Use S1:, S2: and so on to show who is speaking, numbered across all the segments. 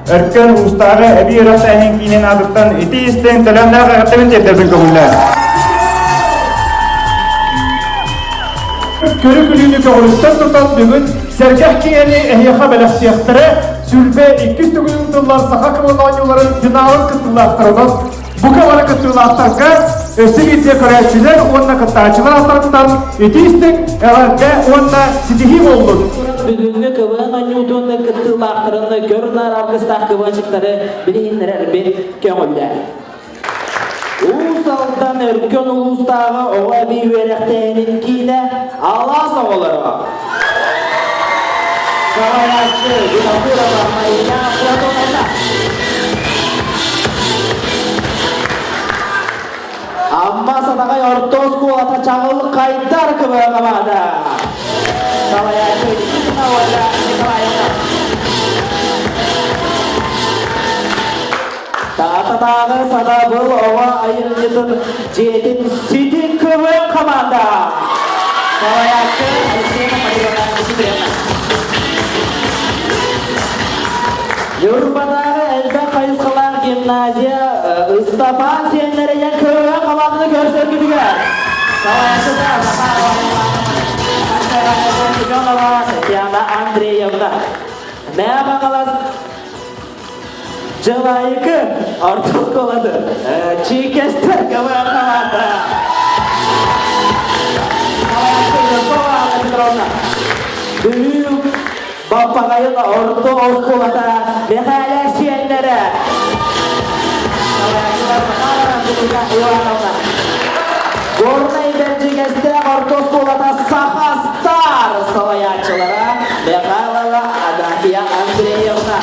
S1: Өркөн уустааҕы эбии үөрэхтээһин киинин аатыттан итии-истиҥ төлөннөөх эҕэрдэбин тиэрдэбин көҥүллээн. Көрү-күлүүнү көҕүлүттэн тутан бүгүн сэргэх киэни эһиэхэ бэлэхтиэхтэрэ Сүлбэ иккис төгүл ыытыллар саха кымыл оонньууларын финалын кыттыылаахтарынан Бука бары кыттыылаахтарга өссө биирдэ көрөөччүлэр уонна кыттааччылар ааттарыттан итии-истиҥ эҕэрдэ уонна ситиһии буоллун!
S2: Бүгүҥҥү КВН оонньуутун кыттыылаахтарын көр-нар аргыстаах КВНщиктары билиһиннэрэрбит көҥүллээх. Уус Алдан Өркөн улуустааҕы оҕо эбии үөрэхтээһинин киинэ Алаас оҕолоро. Салайааччы Винокурова Мария Платоновна. Амма Сатаҕай орто оскуолата чаҕылхайдар КВН хамаанда. Салайааччы Никитина Ольга Николаевна. Таататааҕы сатабыл оҕо айымньытын дьиэтин ситин КВН хамаанда. Салайааччы Алексеева Марина Дмитриевна. Ньурбатааҕы элбэх хайысхалаах гимназия Ыстапаан сиэннэригэр КВН хамаанданы көрсөргүтүгэр. Салайааччыта Захарова Семенова Татьяна Андреевна. Мэҥэ Хаҥалас Дьылайыкы орто оскуолаты Чиикэстэр КВН хамаанда. Салайааччы Петровна. Бүлүү Баппаҕайын орто оскуолата Мэхээлэ сиэннэрэ. Салайааччылар Захарова Ангелина Ивановна. Горнай Бэрдьигэстээх орто оскуолата Саха Стар салайааччылара Михайлова Агафья Андреевна.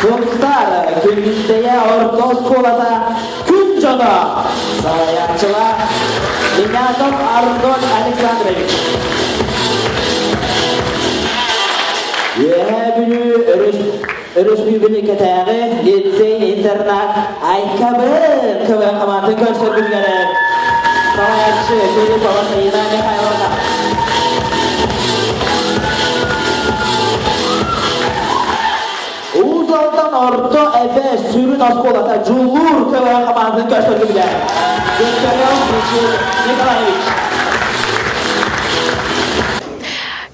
S2: Сунтаар Күндэйэ орто оскуолата Күн дьоно салайааччылар Минятов Арнольд Александрович. Үөһээ Бүлүү өрөспүүбүлүкэтээҕи лицей-интернат Айкабын КВН хамаандатын көрсөргүтүгэр салайааччы Филиппова Саина Михайловна. Уус Алдан орто эбэ сүрүн оскуолата Дьулуур КВН хамаандатын көрсөргүтүгэр Дегтярев Михаил Николаевич.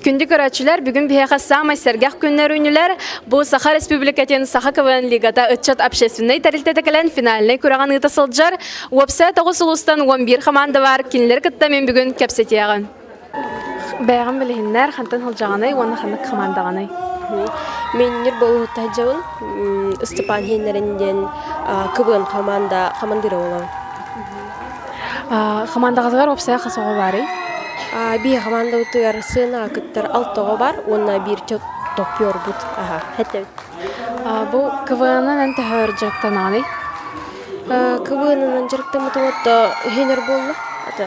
S3: Күндү көрөөччүлэр, бүгүн биһиэхэ саамай сэргэх күннэр үүннүлэр. Бу Саха Республикатын Саха КВН лигата ыччат общественнай тэрилтэтэ кэлэн финальнай күрэҕин ыыта сылдьар. Уопсайа 9 улуустан 11 хамаанда бар. Кинилэри кытта мин бүгүн кэпсэтиэҕим. Бэйэҕин билиһиннэр, хантан сылдьаҕыный уонна ханнык хамаандаҕыный?
S4: Мин Ньурба улууһуттан сылдьабын. Степан Хеннерин диэн КВН хамаанда хамандыыра буолабын.
S3: Хамаандаҕытыгар уопсайа хас оҕо баарый?
S4: Биир хамаандабытыгар сыанаҕа кыттар алта оҕо баар уонна биир топпуорбут аһа хэтэбит.
S3: Бу КВН-нан эн төһө өр дьарыктанаҕыный?
S4: КВН-нан дьарыктаммытым отто үһүнэр буолла. Ата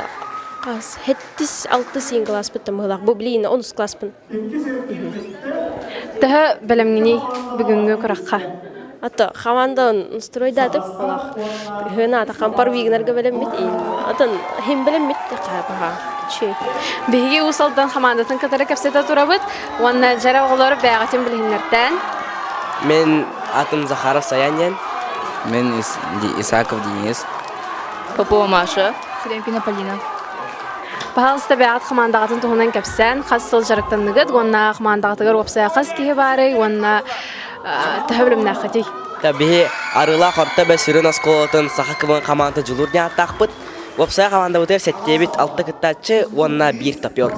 S4: хас хэттис алтыс иин класспыттан быһыылаах. Бу билигин онус класспын.
S3: Төһө бэлэмҥиний бүгүҥҥү күрэххэ?
S4: Ата хамаандан стройдатып алах хына ата хампар вигнерга бэлэммит атын хим бэлэммит хаапаха
S3: Биһиги Уус Алдан хамаандатын кытары кэпсэтэ турабыт уонна дьара оҕолор бэйэҕитин билиһиннэртээн.
S5: Мен атым Захаров Саян диэн.
S6: Мен Исаков Денис.
S7: Попова Маша. Черемкина Полина.
S3: Пожалуйста, бэйэҕит хамаандаҕытын туһунан кэпсээн, хас сыл дьарыктанныгыт уонна хамаандаҕытыгар уопсайа хас киһи баарый уонна төһө бөлүмнээххитий?
S5: Биһи Арыылаах орто бэс сүрүн оскуолатын саха кыбын хамаанда Дьулуур диэн ааттаахпыт. Уопсайа хамаандабытыгар сэттиэбит алта кыттааччы уонна биир топер.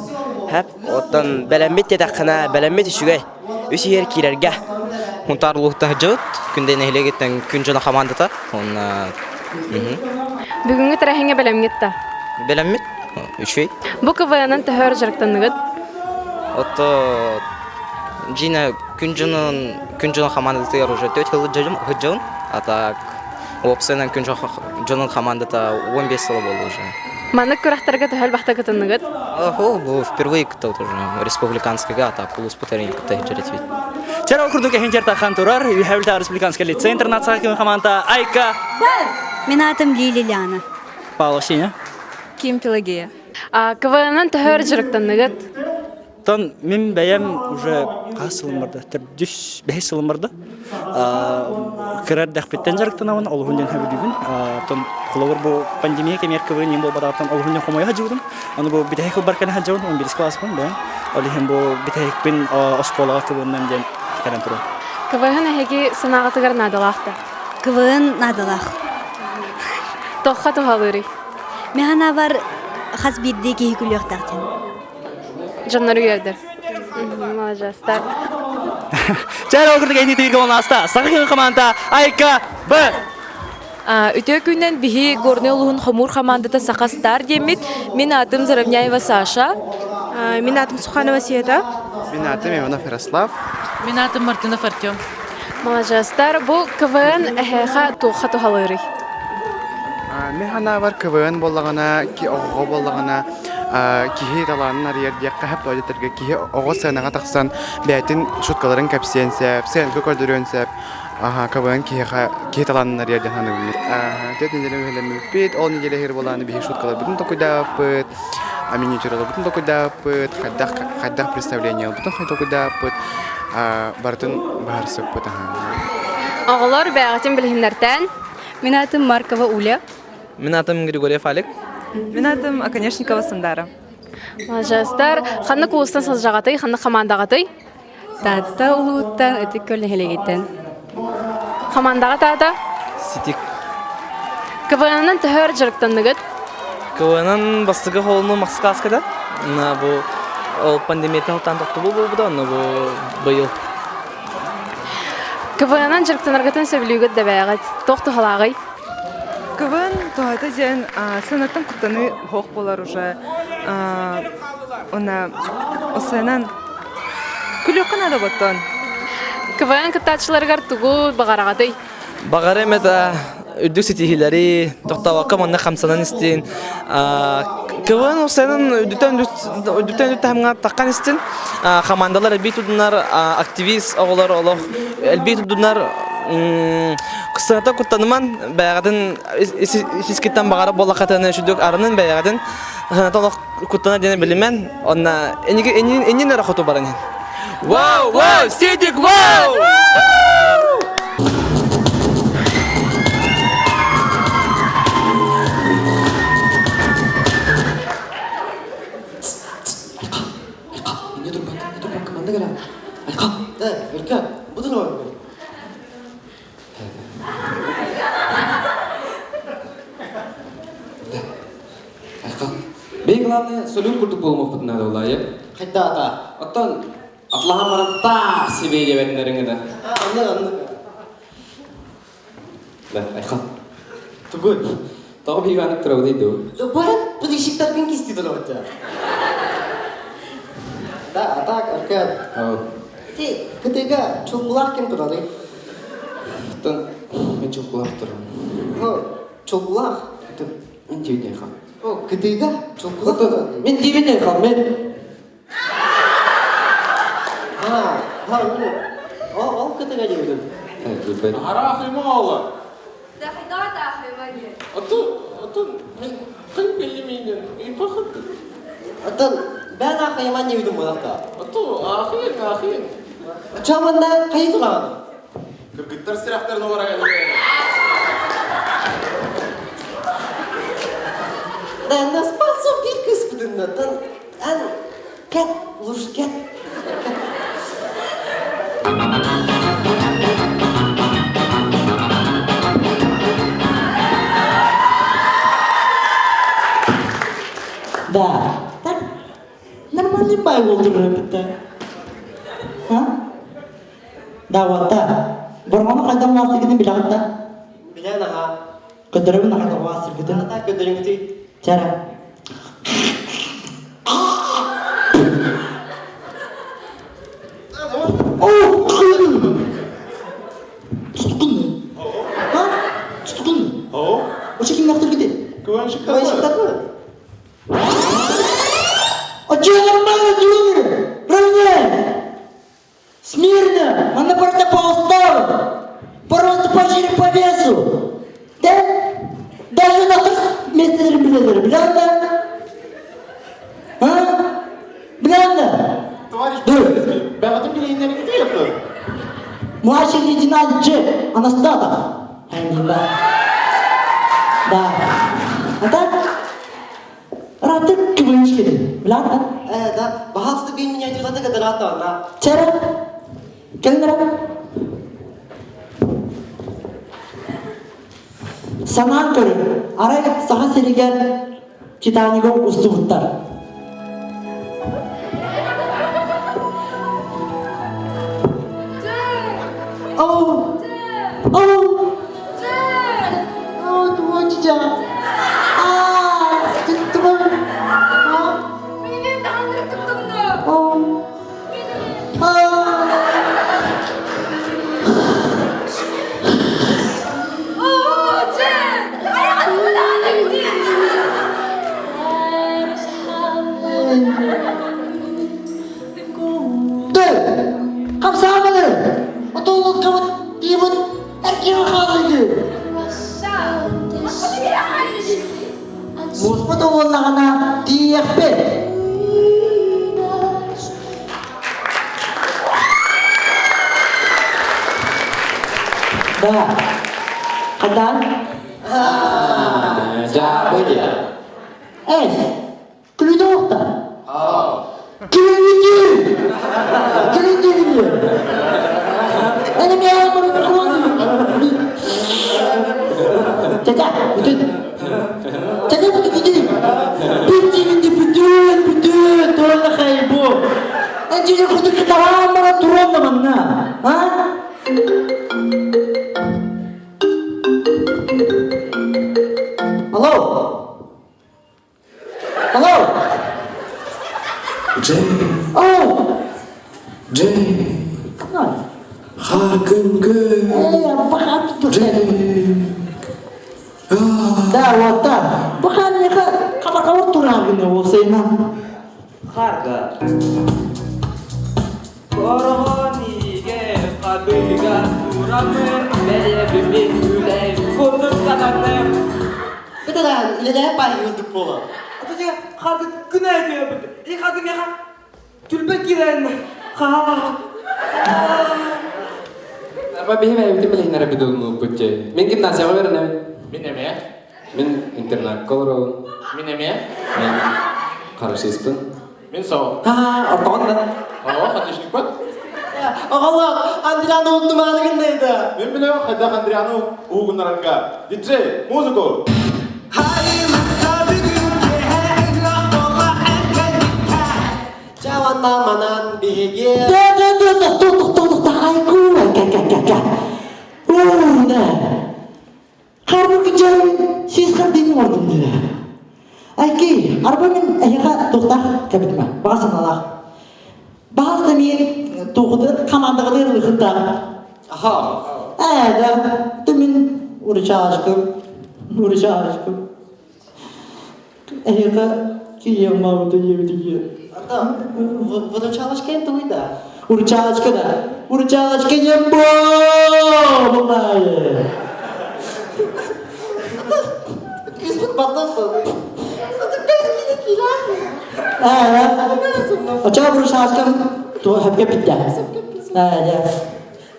S5: Хэп, оттон бэлэммит диэтэххинэ, бэлэммит үчүгэй. Үс иһэр киирэргэ.
S6: Хунтаар улууһуттан сылдьабыт. Күндэй нэһилиэгиттэн күн дьоно хамаандата. Уонна
S3: Бүгүҥҥү тэрээһиҥҥэ бэлэмҥит да?
S6: Бэлэммит. Үчүгэй.
S3: Бу КВН-нан төһө өр дьарыктанныгыт?
S6: Ото Джина күн дьонун күн дьонун хамаандатыгар уже төрт сыл сылдьабын. А так уопсайынан күн дьонун хамаандата 15 сыла буолла уже.
S3: Маннык күрэхтэргэ төһө элбэхтэ кытынныгыт?
S6: Охо, бу впервые кыттабыт уже республиканскайга, а так улууспут эрин кытта сылдьар
S8: Чэр ол курдук эһин таххан турар Үһэбилтэ республиканскай лицей интернат саха хамаанда Айка.
S9: Мин аатым Лилиана.
S8: Павлов Сеня.
S7: Ким Пелагея.
S3: КВН-нан төһө өр дьарыктанныгыт?
S8: Оттон мин бэйэм уже хас сылым барда? Төрдүс, бэһис сылым барда. Кыра эрдэхпиттэн дьарыктанабын, олуһун диэн сөбүлүүбүн. Оттон холобур бу пандемия кэмигэр КВН ньим буолбатаҕыттан олуһун диэн хомойо сылдьыбытым. Аны бу бүтэһик сылбар кэлэн сылдьабын, 11 класспын бэйэм. Ол иһин бу бүтэһикпин оскуолаҕа КВН-нан диэн кэлэн турабын.
S3: КВН эһиги санааҕытыгар наадалаах да?
S9: КВН наадалаах.
S3: Тохха туһалыырый?
S9: Механабар хас биирдии киһи күлүөхтээх диэн.
S3: Дьоннору үөрдэр. Маладьыастар.
S8: Чээр ол курдук эйни тыйырга болнаста. Саха кыһын команда Айка Б.
S7: Үтүө күннэн биһи Горнай улууһун хомуур хамаандата Саха Стар диэммит. Мин аатым Заровняева Саша.
S4: Мин аатым Суханова Света.
S10: Мин аатым Иванов Ярослав.
S7: Мин аатым Мартынов Артем.
S3: Маладьыастар, бу КВН эһээхэ туохха туһалыырый?
S10: Мин санаабар КВН буоллаҕына, оҕоҕо буоллаҕына киһи талаанын арыйар диэххэ сөп тоойдотторго киһи оҕо сыанаҕа тахсан бэйэтин шуткаларын кэпсиэн сөп, сценка көрдөрүөн сөп. Аха, КВН киһиэхэ киһи талаанын арыйар диэн саныыбын. Түөрт нэдиэлэ үһэлэммиппит, ол нэдиэлэ иһигэр буолааны биһи шуткаларбытын толкуйдаабыппыт, миниатюраларбытын толкуйдаабыппыт, хайдах хайдах представлениеларбытын толкуйдаабыппыт, барытын быһаарсыппыт.
S3: Оҕолор бэйэҕитин билиһиннэртээн.
S7: Мин аатым Маркова Уля.
S6: Мин аатым Григорьев Алик.
S11: Мин аатым Оконешникова Сандара.
S3: Маладьыастар, ханнык улуустан сылдьаҕытый, ханнык хамаандаҕытый?
S7: Таатта улууттан Ытык Көл нэһилиэгиттэн.
S3: Хамаандаҕа таата?
S6: Ситик.
S3: КВН-нан төһө өр дьарыктанныгыт?
S6: КВН-нан бастакы холону Москваскада. На бу ол пандемияттан алтан тохтобул буолбута, онно бу быйыл.
S3: КВН-нан дьарыктанаргытын сөбүлүүгүт да бэйэҕит. Туох туһалааҕый?
S11: КВН туһата диэн сыанаттан куттаныы суох буолар уже. Уонна сыанан күлүөххэ наада боттон.
S3: КВН кыттааччыларыгар тугу баҕараҕытый?
S6: Баҕарым это үрдүк ситиһиилэри, тохтообокко манна хамсанан истин. КВН усайнан үрдүттэн үрдүттэн үрдүк таһымҥа таххан истин. Командалар элбии тудунар, активист оҕолор олох элбии тудунар кысыната куттаныман бэйэҕитин сискиттэн баҕара буоллаххытына үчүгдүк арынын бэйэҕитин сыната олох куттана диэни билимэн онна иннин эрэ хоту баран иһин. Вау, вау, Сидик, вау!
S12: Бей главное, салют курдук буолумахпытын наада булаайы.
S5: Хайдаата.
S12: Оттон атлаһан баран таа себе диэбэтиннэриҥ гына.
S5: Аннык, аннык.
S12: Да, айхан.
S5: Тугуй?
S12: Тоҕо биһиги аннык турабытый дуу?
S5: Барат подыщиктаргын кисти турабыт. Да, а так, Аркад. Ти кытыга чулкулаах ким турарый?
S12: Оттон мен чулкулаах турам.
S5: Чулкулаах?
S12: Мен дивин айхан.
S5: О, кытыга чулкулаах турар.
S12: Мен дивин айхан, мен.
S5: А, а, о, ол кытыга дивин.
S13: Араахыма ола. Атын, атын, мен кын билиминен, ипахыт.
S5: Атын, бән ахыйма не видим болақта.
S13: Ату, ахыйын, ахыйын.
S5: Чамында қайы тұрған?
S13: Кыргыттар сирахтарын оларға
S5: Да, нас пацу бир кыз бүтүннө. Ан, кет, лучше кет.
S2: Да, так нормальный бай болдур это. А? Да, вот да. Борҕону хайдах уаастыргытын билэҕит да?
S5: Билэн аха.
S2: Көтөрөбүн хайдах уаастыргытын?
S5: Да, көтөрүҥүтүй.
S2: Чара. О, Тутукун. А? Тутукун.
S13: О?
S2: Очо ким нахтыргыты?
S13: Кванщиктар.
S2: А че нормально делали? Равняй! Смирно! Она просто по уставу! Просто по жире по весу! Да? Даже на местелерин билелер, билэн да? А? Билэн да? Младший лейтенант Дж. Анастатов. Да. А так, Ратык кыбынчкин. Билат?
S13: Э, да. Баһаалыста биир миниатюрата кытыраата онна.
S2: Чара. Кэлнэрэ. Санаан көрүҥ, арай Саха сиригэр Титанига устубуттар. Оу! Оу! Оу, туочча! Аа, туттубам! Оу! Аа! Ды! Хамсааманы! Отоллуккабыт тиибут эркиҕэ хаалыйды! Муспут уоллаҕына тиийиэхпит! Да. Хатан?
S12: Дьаабы диэ.
S2: Эй, күлүдэ уохта. Күлүдү! Күлүдү! Чача, бүтүн. Чача, бүтүн, бүтүн. Бүтүн, бүтүн, бүтүн, туонна хайбу. Энчине кудук кытараамара туруонна манна. А? Алло. Алло.
S12: Джей.
S2: Оу.
S12: Джей. Хакынгы. Джей.
S2: Да, вот так. Бу ханныха хабакабыр тураагыны уосайынан.
S14: Харга. Корониге кадыга турамын, бэйэбин үлэй курдук сананым.
S13: Битадан илэлэһэ паар юлдук буолар.
S14: Ата харгы күнэ диэбит. И хагы меха түлбэ кирен. Ха.
S12: Арба биһи бэйэбитин билиһиннэрэ бидулнууппут дьэ. Мин гимназияҕа үөрэнэбин.
S15: Мин эмиэ.
S12: Мин интернакка олоробун.
S15: Мин эмиэ.
S12: Мин хорошистпын.
S15: Мин сол.
S12: Ха, ортоҕун да.
S15: Оҕо хатышникпыт.
S13: Оҕолор, Андрианы уттумааны гыннайда.
S15: Мин билэм хайдах Андрианы уугуннарарга. Диджей, музыку!
S13: Чаванна манан биһиги.
S2: Да, да, да, тохтоо, тохтоо, тохтоо, айку, ка, ка, ка, ка. Уу, да. Харбы күнчээн сис хардыыны оҥордум дии. Айки, арба мин эһиэхэ туохтаах кэбитимэ, баҕа санаалаах. Баҕас да миин туохутун хамаандаҕытыгар ылыхыттаах.
S13: Аха.
S2: Ээ, да, ты мин уручаашкым, уручаашкым. Эһиэхэ киһиэм маабыта диэбитигиэ.
S13: Ата, выручалочка тугуй да?
S2: Уручаалочка да. Уручаалочка диэн буо! Буллаайы.
S13: Кыыспыт бардасın.
S2: Ээ, очоо уручаалочкам туох хөпкө бүттэ. Ээ, дьэ.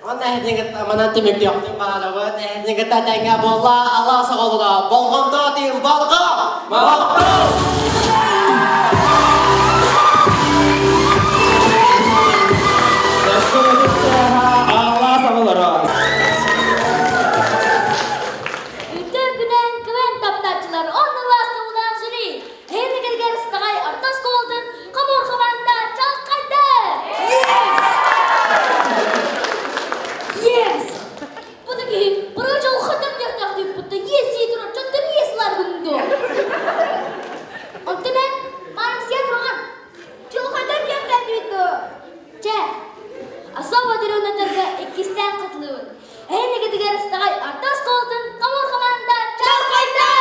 S13: Онна эһиги манан түмүктүөхтүн баҕарабыт. Эһиги тэҥҥэ буолла, Аллах соҕолуга болҕомто тиин болҕо! Махтал!
S12: Аллах соҕолоро!
S16: Үтүө күнэн квен таптааччылар оннулаас туһулаах жюри Эһиги ыстаҕай орто оскуолатын хомуур хамаанда чалхайды! Yes! Yes! Бу да киһи быры дьолхотор диэхтээх диэппутта yes дии турар дьонтон yes ылар гынду. Онтон эн маанымсыйа тураҕын. Чулхайдар диэхтээтибит дуо? Чэ, особо дрюнатарга иккистээн хатылыбын. Эһиги ыстаҕай орто оскуолатын хомуур хамаанда чалхайды!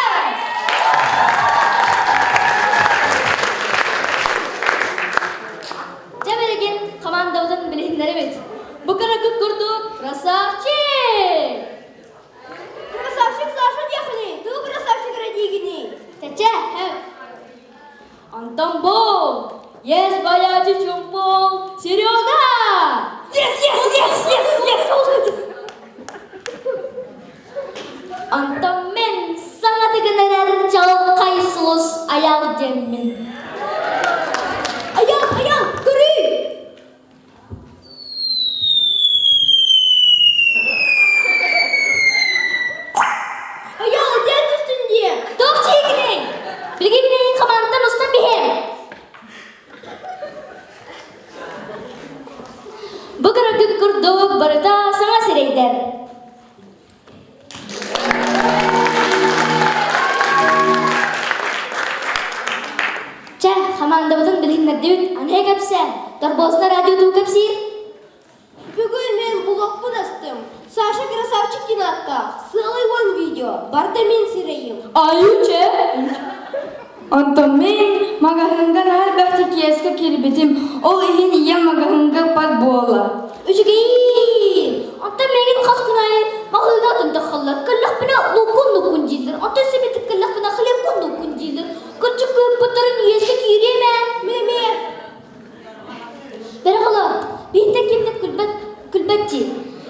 S16: Дьэ билигин хамаандабытын билиһиннэрэбит. Бу кыракый курдук красавчик! Красавчик Саша диэхиний, тугу красавчик эрэ диигиний? Чэ-чэ, Антон бу! Есть боячий чумпул Серега! Yes, yes, yes, yes, yes! сирэйдэр. Чэ, хамаандабытын билиһиннэрдибит, аны кэпсээн, Торбосна радио туу кэпсиир.
S4: Бүгүн мин блогпун астым. Саша красавчик диэн ааттаах. Сыалай уон видео. Барда мин сирэйим.
S17: Айычы! Онтон мин магаһыҥҥа наһаа элбэхтик иэскэ киирбитим. Ол иһин ийэм магаһыҥҥа ыкпат буолла.
S16: Үчүгэй! Онтон миигин хас күн аайы маҕаһыыҥҥа тынтаххаллар. Кэллэхпинэ луккун-луккун дииллэр. Онтон сибитик кэллэхпинэ хлебкун-луккун дииллэр. Кырдьык кыыппыттарын иэскэ киириэм ээ.
S4: Мин эмиэ.
S16: Бэрэҕэлэ, биирдэ ким да күлбэт, күлбэт дии.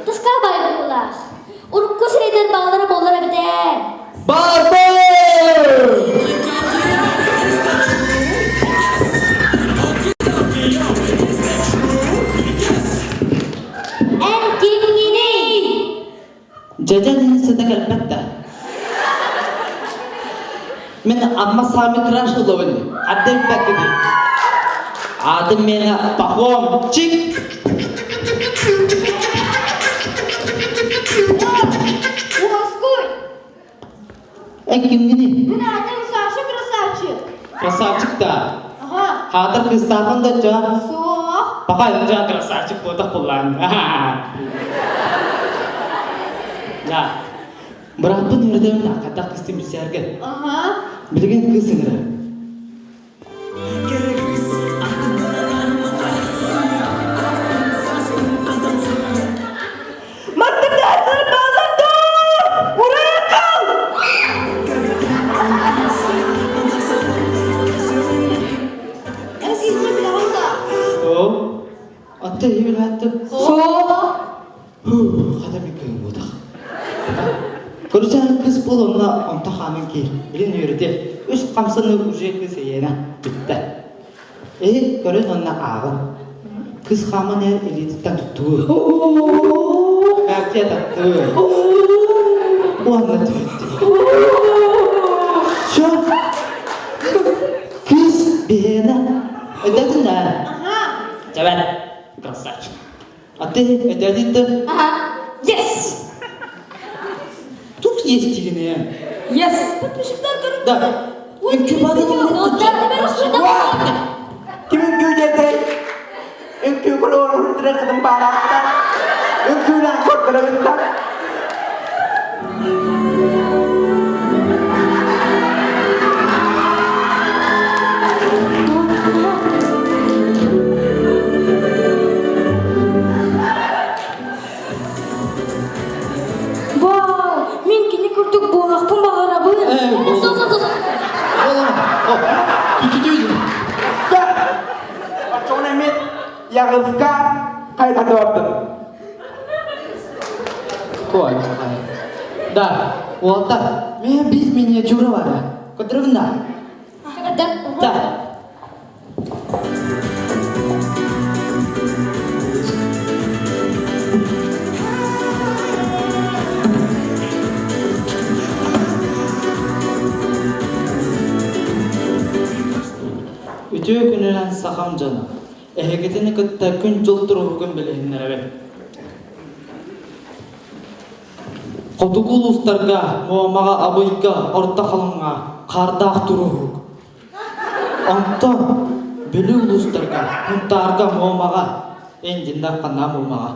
S16: Тоска баай быһыылаах. Урукку сирэйдэр бааллара буоллар эбит ээ. Эн кимҥиний?
S18: Дьэдьэн иһин сыта кэлбэт да. Мин Амма саами краш улабын, аддайбаккыды. Аатым миэнэ Пахомчик.
S4: Уоскуй!
S18: Эн кимҥиний?
S4: Мин аатым Саша Красавчик.
S18: Красавчик да.
S4: Ага.
S18: Хаатыр кыыстаахын да ча.
S4: Суох.
S18: Пока дьа красавчик буотах буллаан. Да. Бырааппын үөрэтэбин да хаттах кыстым билсээргэ.
S4: Ага.
S18: Билигин кыыс ыҥырар.
S14: Маттыктаахтар бааллар дуу? Ураа кал!
S4: Эн киһини билэҕин да?
S18: О, атта иһи билээттим.
S17: Суох.
S18: Хата мен көйүм буотах. Көрүсээн кыс бол онно онто хаамын киир. Билин үөрэтиэ. Үс хамсаны уже кыс эйиэнэ бүттэ. Э, көрөн онно ааҕын. Кыс хааман эр илиититтэн туттуу. Картия таттыы. Уонна түһүттүү. Все. Кыс биһиэнэ. Өдөөтүн да. Чэбэр. Красавчик. А ты өдөөтүн да?
S16: Ага. Yes!
S18: Тух есть дигине.
S17: Yes!
S4: Подписчиктар көрүп
S18: Да. Үҥкүү
S14: Ким үҥкүү диэтэй? Үҥкүү кулуорун тырахытын баалаахта. Үҥкүүлээн көрдөрөбүттэр.
S17: Вау! Мин кини курдук буолуохпун баҕарабын.
S16: Стоп, стоп, стоп.
S14: Оччоҕуна мин Яҕыска хайда туордум.
S18: Да, уолтар, мен биир миниатюра бар. Көтөрөбүн да? Да. Үтүө күнүнэн сахам дьоно! Эһигитини кытта күн-дьыл туруһугун билиһиннэрэбин. Хотугу улуустарга, Муомаҕа, Абыйга, Орто Халыҥҥа хаардаах туруһук. Онтон Бүлүү улуустарга, Сунтаарга, Муомаҕа, Эндиннэр ханна Муомаҕа,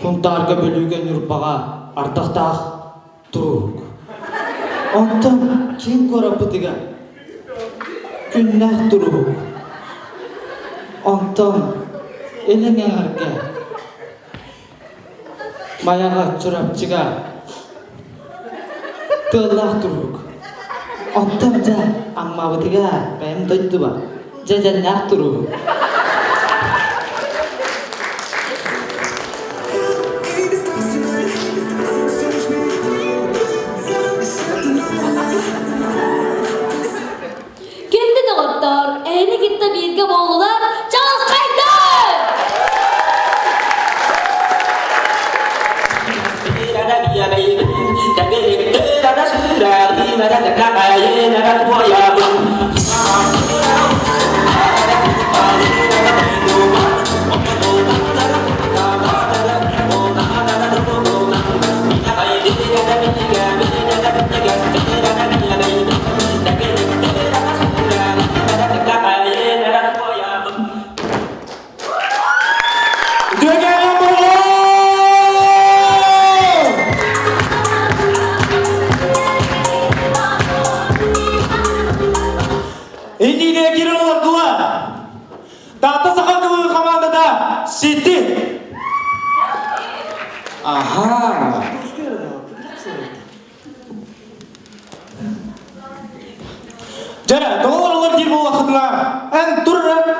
S18: Сунтаарга, Бүлүүгэ, Ньурбаҕа ардахтаах туруһук. Онтон киин куораппытыгар күннээх туруһук. Онтон Илин эҥэргэ Майаҕа, Чурапчыга тыаллаах туруук. Оттон дьэ, Аммабытыгар бэйэм дойдуба дьэдьэннээх туруук.
S16: Күндү доҕоттоор, эһини кытта бииргэ буоллулар, чаҕылхайдар!
S12: Аха.
S14: Дьэ, тоҕо диир буоллаххытына, эн тур эрэ.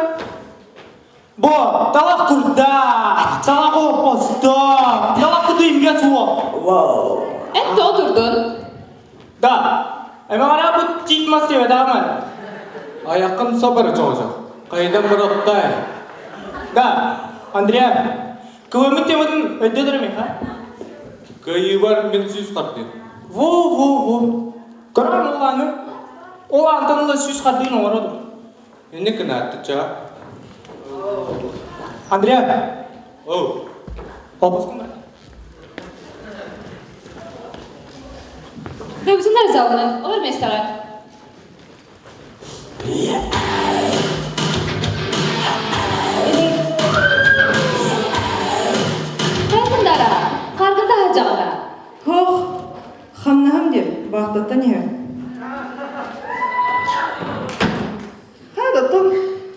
S14: Бу талах курдаах, талах оппостоо, талах куту имгэ суох.
S12: Вау.
S7: Эн тоҕо турдун?
S14: Да, эмэҕэрэ бу тиит мас диэбэтэҕим
S12: Айаккын собар чоҕочо. Кайдан быраптай.
S14: Да, Андреа, кылыммыт тематын өйдөтөр миха?
S12: Кыайыыбар мин сүүс хардыы.
S14: Ву-ву-ву. Көрөн улааны. Ол антан ыла сүүс хардыын оҥородум.
S12: Инник гынааттыча.
S14: Андреа.
S12: Оу.
S14: Опускун
S7: Бэбитинэр залынан, олор местаҕа. Хайатындара, қаргында хажаҕына.
S11: Хох, хамнаһым диэн, баахтаттан иһэ.
S14: Хада тон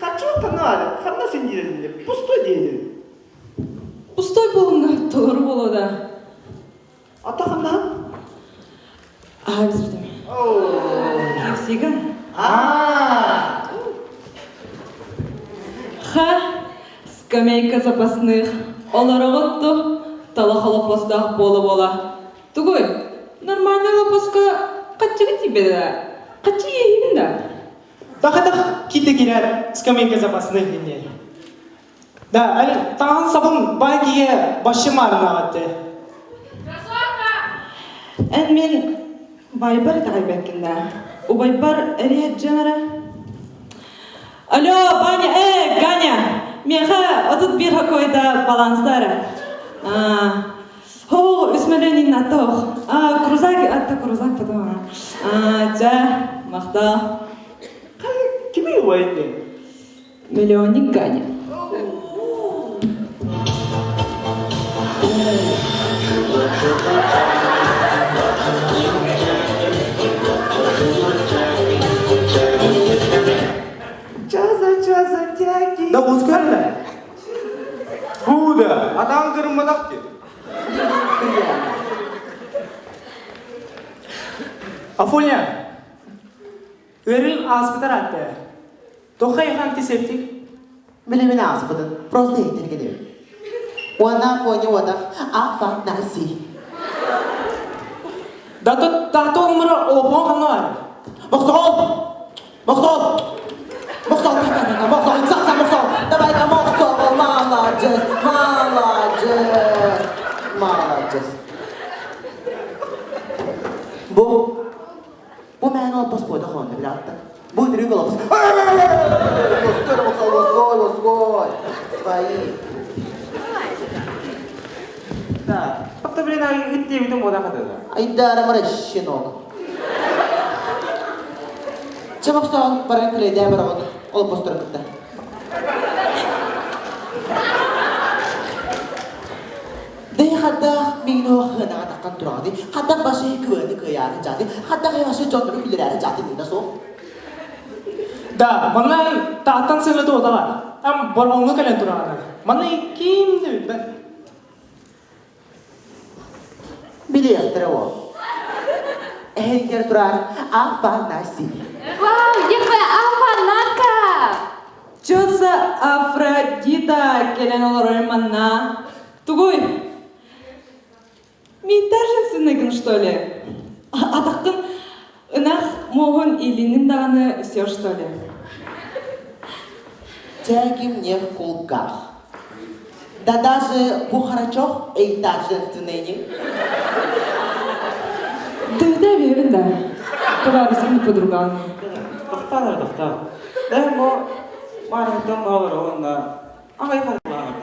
S14: хаччы ханна ханна син диэн пустой диэн.
S11: Пустой болуна толору болода.
S14: Ата ханна?
S11: Аа, бизбитим. KFC-га.
S14: Аа.
S11: Ха, скамейка запасных. Олороҕутту, талах олоппостоох буола-буола. Тугуй, нормальный олоппоско хаччыгы тиийбэтэ да? Хаччы иэһибин да?
S14: Тахатах киите кирэр скамейка запасных дине. Да, али таҥаһын сабын бай киһи башы маарынаҕатты.
S11: Эн мин байбар итэҕэйбэккин да. Убайбар эриэт дьанара. Алло, Ваня, э, Ганя, миэхэ 31 какой-то баланстара. Хо, үсмелен иннатох. А, крузак, атта крузак потом. А, ча, махта.
S14: Кими убайын
S11: Миллионник Ганя.
S14: Чаза, чаза, тяги.
S15: Да ускарна. Худа, атаң кырымматах ти.
S14: Афоня, өрүн ааспытар атты. Тохай антисептик.
S18: Билимин ааспытын, просто иһиттэргэним. Уонна Афоня уотах Афанасий.
S14: Дато тато умра опон ханар.
S18: Мохсоҕол! Мохсоҕол! Мохсоҕол, мохсоҕол, сахса мохсоҕол! Давай-ка мохсоҕол, молодец, молодец, молодец. Бу, бу мээнэ олбос буота хоонно билаатта. Бу түрүк олобос. Мохсоҕол, мохсоҕол, мохсоҕол, свои.
S10: Да, Тобто, блин, иттиэбитин буода хатыга.
S18: Айдара мара щенок. Чэ мохсоҕол баран килэйдээ бараҕын олоппостору кытта. Дэй хаддаах миигин хыанаҕа таххан тураҕыный, хаддах башы кыаны кыайаары дьааты, хаддах башы дьоннору күллэрээри дьааты миинэ суох.
S14: Да, манна тааттан сыла туотала. Ам борҕоҥҥо кэлэн тураҕына. Манна ким да билбэт.
S18: Билиэхтэрэ ол. Эһэҥгэр турар Афанасий.
S7: Вау, ехе Афанака!
S11: Чё за Афродита кэлэн олорор манна? Тугуй? Миитэржинсинэгин, что ли? Атаххын ынах муоһун илинин даҕаны все, что ли?
S18: Тяги мне в кулках. Да даже Бухарачев эй женственный.
S11: Да, да, верен, да. Табаарысын подруган.
S10: Тохтаа, тохтаа. Дэ бу маарыттан баалар уонна аҕай харбаан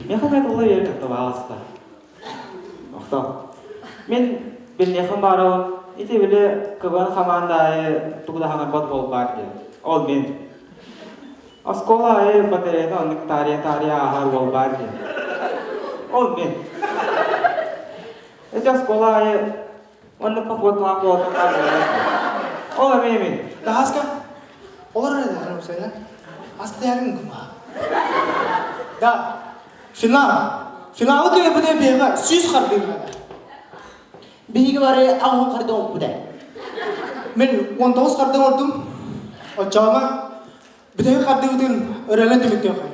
S10: Меха тылла берин табааласта. Охто. Мин билниэхин баарабын ити били кыбан хамаанда аайы тугу да хаҥарбат буолбаат диэн. Ол мин. Оскуола аайы батареяны оннук таарыйа-таарыйа ааһар буолбаат диэн. Ол мин. Ити оскуола аайы оннук похуотталаах буолатын баар буолбаат диэн. Ол эмиэ мин.
S14: Даһаска, олор эрэ да, Астыярын кума. Да, финал. Финалы кыайбыта биһиэхэ сүүс хардыына.
S2: Биһиги бары аҕыһын харды оҥорбута.
S14: Мин 19 харды оҥордум. Оччоҕуна бүтэһик хардыыбытын өрөлөн түмүктүөххэ.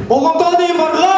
S15: Болҕомтоҕо диэн барҕа!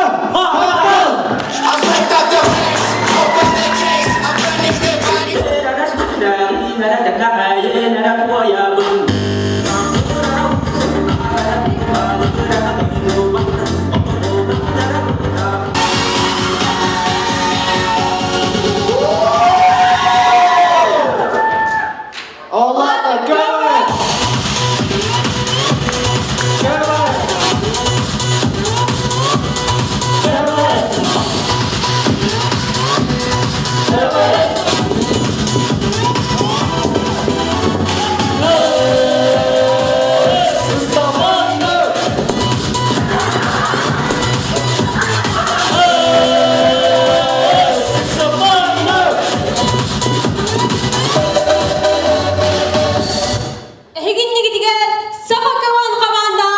S7: Эһигиннигитигэр Саха КВН хамаанда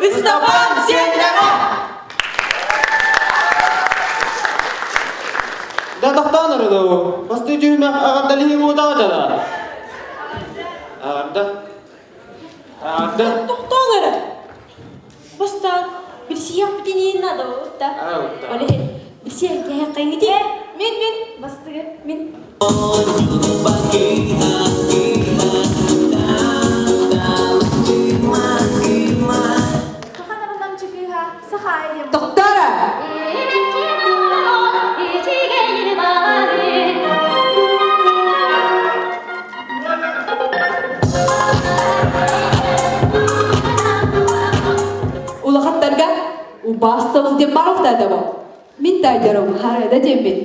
S7: Ыстапаан сиэннэрэ!
S12: Да тохтоон эрэ Бастыы түһүмэх аҕардалиһи уотаҕа дьара. Аҕарда. Аҕарда.
S7: Тохтоон эрэ. Бастаан билсиэхпитин надо да. Ол иһин билсиэх киһиэххэ Мин мин бастыгы мин.
S16: Саха намчы кыыһа, саха айым.
S11: Тоқтара! Улахаттарга убаастабыл диэн барахтаатабын. Мин таайдарым харада диэммин.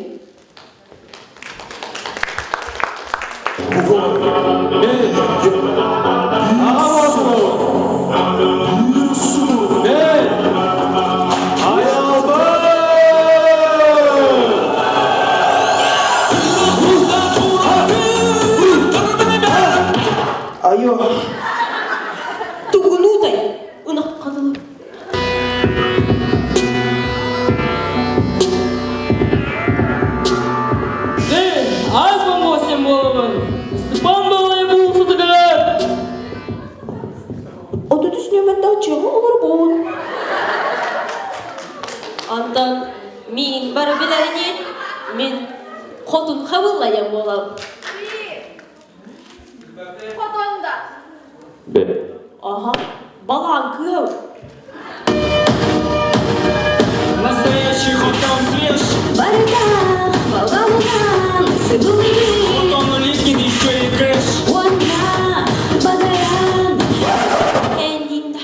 S12: Айо.
S7: Тугунуутай, ынах хатылы.
S19: Аз бомбосен буолабын. Степан Балай булсутугар.
S7: 33 нөмірді чығы олар болын. Антон мин бар билэринин мин хотун хабыллайан буолам.
S16: Хотонда.
S7: Аха, балаан кыһыл.
S19: Настоящий хотон свеж.
S17: Барыта, баламынан, сыбылы.
S19: Хотон улитнин еще и кэш.
S17: Уонна, бадаран.
S7: Эндинда.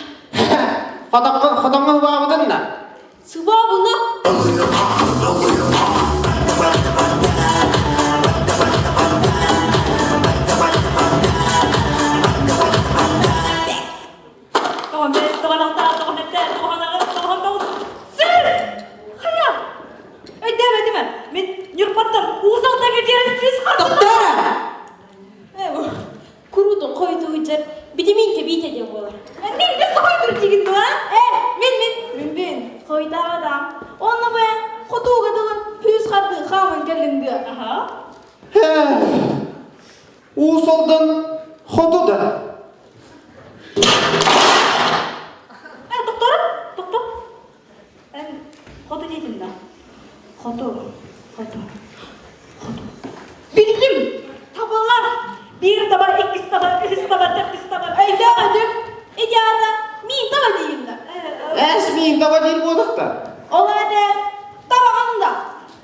S12: Хотоҥҥо хотоҥҥо баабытын да.
S7: Сыбабына.
S11: Тоқтара!
S7: Курутун хойутуһуджар битимин кэбиитэ диэн буолар. Мин бис хойдур тигин дуа? Э, мен мен мен мен хойдааҕадам. Онно бэйэн хотууга дылын пүүс харды хааман кэллин дыа. Аха.
S12: Уус Алдан хоту да.
S7: Э, доктор, доктор. Эн хоту диэтин да. Хоту, хоту, хоту. Биллим! Табалар! Биир таба, иккис таба, үһүс таба, төрдүс таба. Өйдөөмөтүм. Идеята мин таба диин да.
S12: Эс мин таба диир буолуохта.
S7: Ол эбэтэр табаҕын да.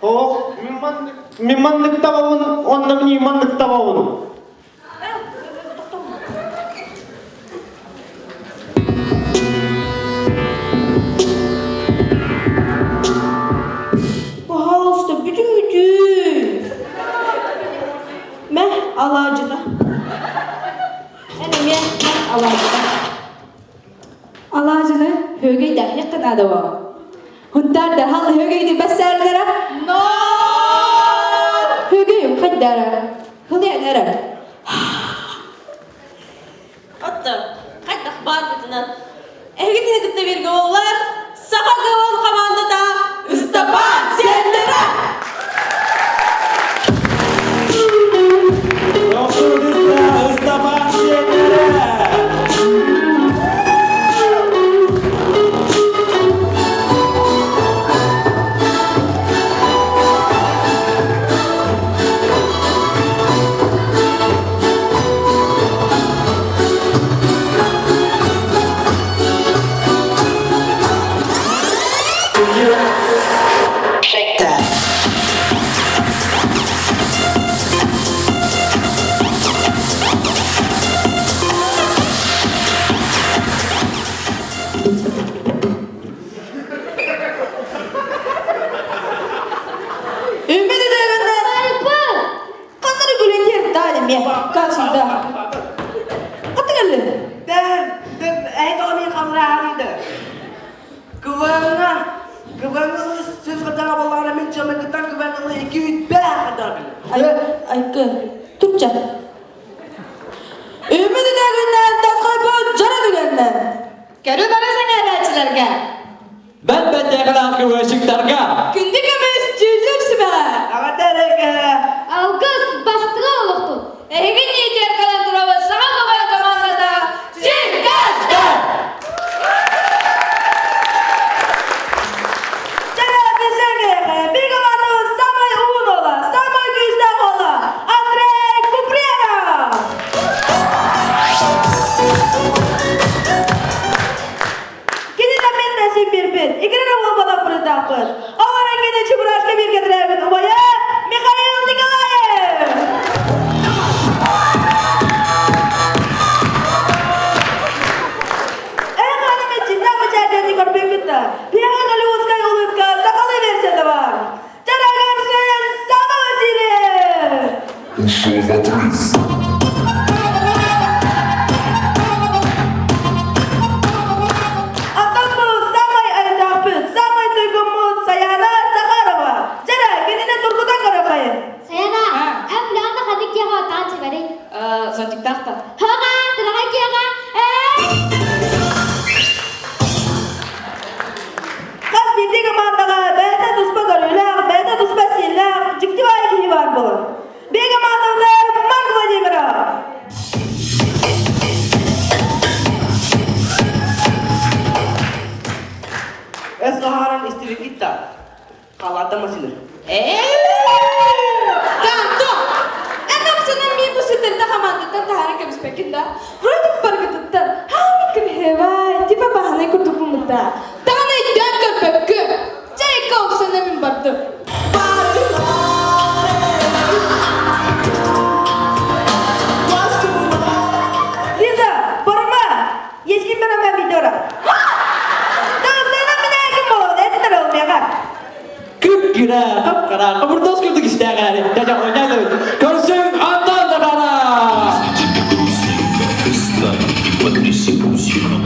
S12: Ох, мин маннык табабын, онно мин маннык табабын.
S7: Пожалуйста. алаадьыта. Эн эмиэ алаадьыта.
S11: Алаадьыны һүөгэй дэһиэххэ наада буо. Хунтаардар хал һүөгөйдү бэссээллэрэ.
S7: Но!
S11: Һүөгөйүм хайдара. Хылыанара.
S7: Оттон хайдах баарбытынан эһигитини кытта бииргэ буоллар Саха КВН хамаандата Ыстапаан сиэннэрэ!
S15: Ыстапаан сиэннэрэ!
S2: Shake that.
S11: Үммүт үтүөгүннэр! Ханнары күлэн тиэрдаа эмиэ, как всегда. Хатыгаллы.
S13: Эй, томи хамраанды. Кываңа, кываңа сөз қадаға балағына мен чамай кытан кываңа iki үтбә қадар.
S11: Айкы, турча. Үммүт үтүөгүннэр тасқайпы жара түгеннер.
S17: Көрү бары сәңәрәчілерге.
S19: Бәт бәт яғынан көвөшіктарға.
S11: Күндү көмүс дьүүллүүр сүбэҕэ.
S16: Алгыс бастыга олохтун.
S17: Эһиги ниитиэр кэлэн турабыт Саха КВН командата Чикастар!
S7: Бір командамыз самый уун ола, самый күүстээх ола Андрей Куприянов! Кини да мен да син бирбит, икирene болбада пырыдақпыт. Олар кини Чебурашка бир кетиребит убая Михаил Николаев! Эн ханым ичинна мычаадени көрбүккүттэ. Пиэхэ голливудская улыбка сахалыы версията бар. Чарагар Сава Васильев!
S20: Ушел в отрыв.
S7: Антон бу самай айдахпыт, самай туйгуммут Саяна Захарова. Жара, кинини тургутан көрөкайын.
S16: Саяна, эн билэҕин да ханнык киэҕэ таан чэбэри.
S11: Зонтиктаахта.
S16: Хаҕа, тыраҕай киэҕэ, ээ!
S7: Хас биирдии командаҕа бэйэтэ туспа көрүүлээх, бэйэтэ туспа сиэллээх, дьикти баайы киһи баар буолар. Биир командабыта Марк Владимиров.
S13: Эс хаһааран истибиккит Халата машина.
S11: Ганто! Эн апсынан ми бу сытырда хамаандаттан таһааран кэбиспэккин да? Вроде баргытыттан хаамы кырһевай, типа баһанай курдук буммутта. Даҕаны өйдөөн көрбөккү. Чайка опсана мин бардым.
S7: Лиза, барма! Ескин барама видеора. Тағысына міне кім болады? Это олмеға.
S19: Күп-күнә, қап-қара, қабырдос күрдік істәғәрі. Дәжә ойнады. Көрсің Антон Захаров!
S20: Потряси паусину.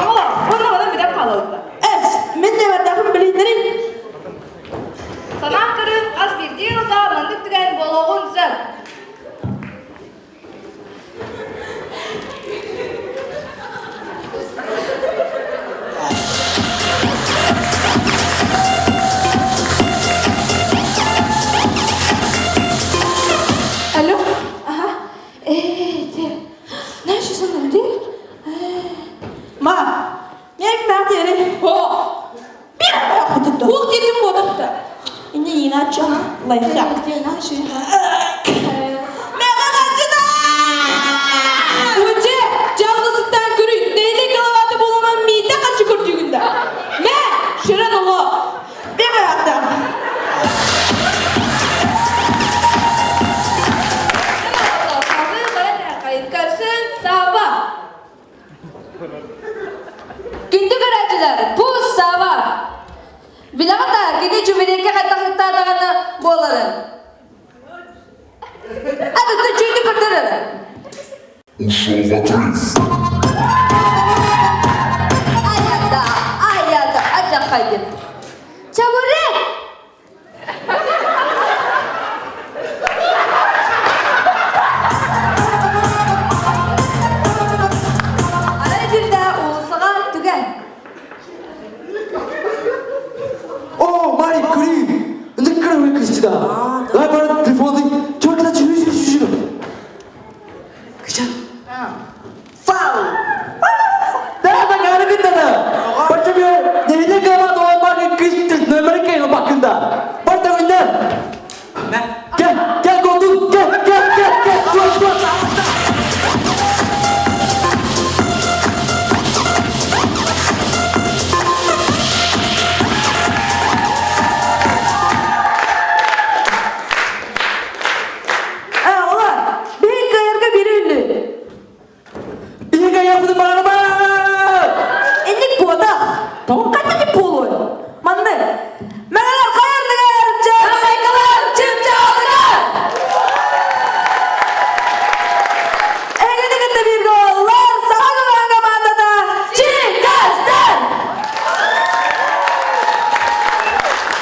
S7: Ола, оны оны билеп қалалды. Эс, мен не бардақым билейдірім.
S17: Санаан көрүн хас биирдии ыалга маннык түгэн буолуоҕун сөп.
S11: Алло, ага. Э, те. Знаешь, что ди?
S7: Ма, не мәтері.
S11: О,
S7: Bir аяқ
S11: Ух, дедим бодақта.
S7: Инне иначе, лайфхак.
S11: Те, наши.
S7: Мега қанчыда!
S11: Өте, жалғызыттан көрүй, нейле головаты боламан мейді қанчы көрдігінде. Мә, шырын ұлы.
S7: Bir аяқта.
S17: Салгыы бара тэхайын көрсүн Сава.
S11: Күндү көрөөчүлэр, бу Сава. Билэҕит кини
S17: чебурекке хайдах ыттаатаҕына буоларын. Аты түчүүтү көрдөрөр.
S20: Ушел в отрыв.
S17: Айата, айата, ачахайдын.
S16: Чебурек!
S17: Арай бирде уулуссаҕа түгэн.
S19: О, Марик, көрүй! Ынырык кыра кыстыда. Лай бара телефонды чөкла чүрү чүрү чүрү.
S13: Кычан. Фау!
S19: Да, бакары гындана. Бача бе, неле гама дола марик кысты нөмер кейл бакында. Барта гында. Gel, gel koltuk, gel, gel, gel, gel. Dur, dur.
S7: Э, ола, биһи кыайарга бири үллү.
S19: Биһи кыайарбытын барарбыт!
S7: Инник буотах. Ханна дип буолуой? Манны. Мэҥэлэр хайарныгар, чаҕайкалар чыпчаалыгар! Эһигини кытта бииргэ оллар Саха кылаан командата Чикастар!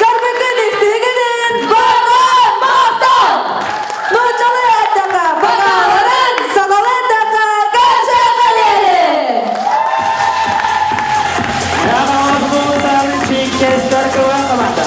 S7: Көрбүккүн истигинин баҕа махтал! Нууччалыы эттэххэ баҕаларын, сахалыы эттэххэ көрсө-кэлиэри!
S1: Чикестер КВН команда.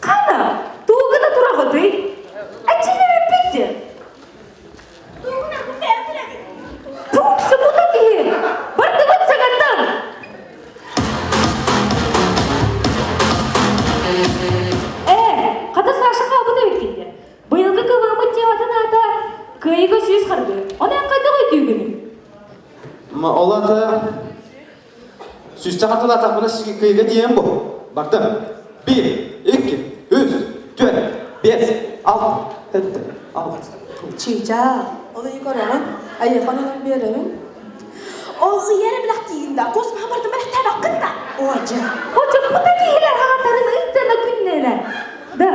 S7: Хана, тугу да тураҕытый? Эчинэбиппит Тууксубута киһи! Бардыбыт саҥаттан! Ээ, хата Саша хаалбыт эбиккин дии. Быйылгы кыбыаммыт тематын аата «Кыайыыга сүүс хардыы». Ону эн хайдах өйдүүгүнүй?
S15: Ол ата сүүстэ хатылаатахпына кыйга тиийэн бу. Бардым. Биир, икки, үс, түөрт, биэс, алта, сэттэ, алта.
S11: Чыычаа, ол ыйы көрөҕүн, айыхан онон биэрэбин. Ол ыйы эрэ билэхтиигин да, космоһа бардым элэхтээбэккин да. Оодьа.
S7: Очоппута киһилэр хаҕаттарын ыйдана күннэнэ. Да.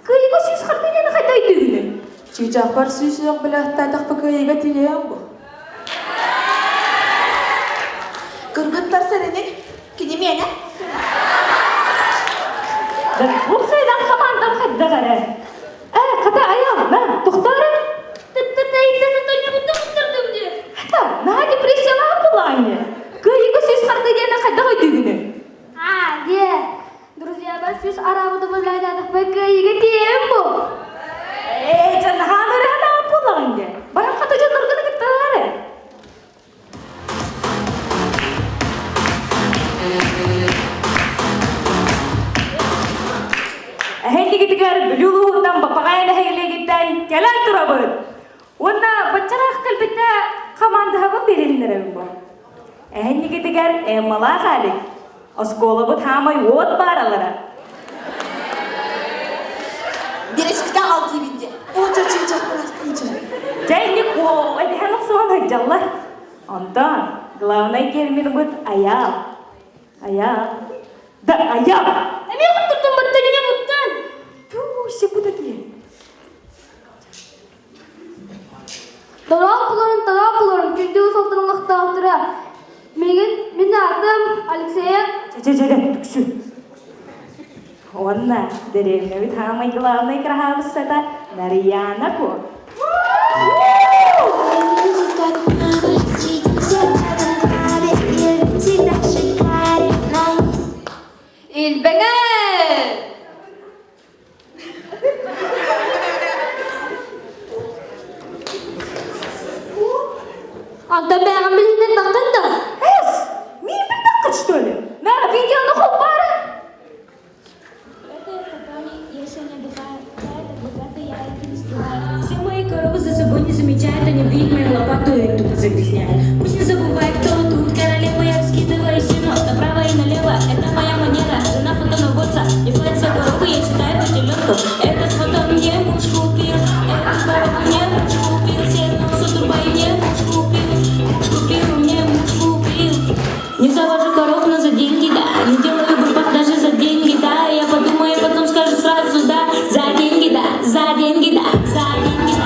S7: Кыайыга сүүс хартыынаны хайда өйдүүгүнүй?
S11: Чыычаахпар сүүс үөх билэхтээтэхпэ кыайыга тиийэм бу.
S16: Кыргыттар сэрэнин, кини миэнэ.
S7: Да, бу сайдан хамаандам хайдах эрэ. Э, хата айал, на, тохтоору. Хата, наһаа депрессиялаах булаанньа. Кыайыга сүүс харты диэни хайдах өйдүүгүнүй?
S16: А, де, друзья, бар сүүс араабыты бөлөйдәдәхпэ кыайыга тиийэм бу.
S7: Ээ, дьэ, наһаа нөрөһөнөөх буоллаҕыҥ дии. Баран хата дьонноргун кыттаар. Эһэндигитигэр Бүлүү улууһуттан Баппаҕай нэһилиэгиттэн кэлэн турабыт. Уонна баччараах кэлбитэ хамаандаһабын биэриннэрэбин бу. Эһэндигитигэр Эммалаах Алик, оскуолабыт хаамай уот бааралара.
S16: Бирэспитэ алтыыбын дии.
S11: Оча чыычах бырастыыча.
S7: Дьэ, инник эдиһэн охсуһан сылдьаллар. Онтон главнай терминбыт айаал. Айаал. Да айаал!
S16: Эмиэ куттурдум баттанина буттан.
S7: Туу, секунда киһи.
S16: Тараап буларын, тараап буларын, күндү салтырыллахтаахтара. Мигин, мин аатым Алексеев.
S7: Чэ-чэ-чэ, түксү. Уонна дэриэбинэбит хаамай главный кыраһаабыссата Нарияна Ко.
S17: Илбэҥэ!
S16: Антон бэйэҕин билиһиннэрбэххин да?
S7: Эс, мин билбэххит что ли? На!
S21: Не завожу коров, но за деньги, да. Не делаю бабах даже за деньги, да. Я подумаю, потом скажу сразу, да. За деньги, да, за деньги, да, за деньги, да.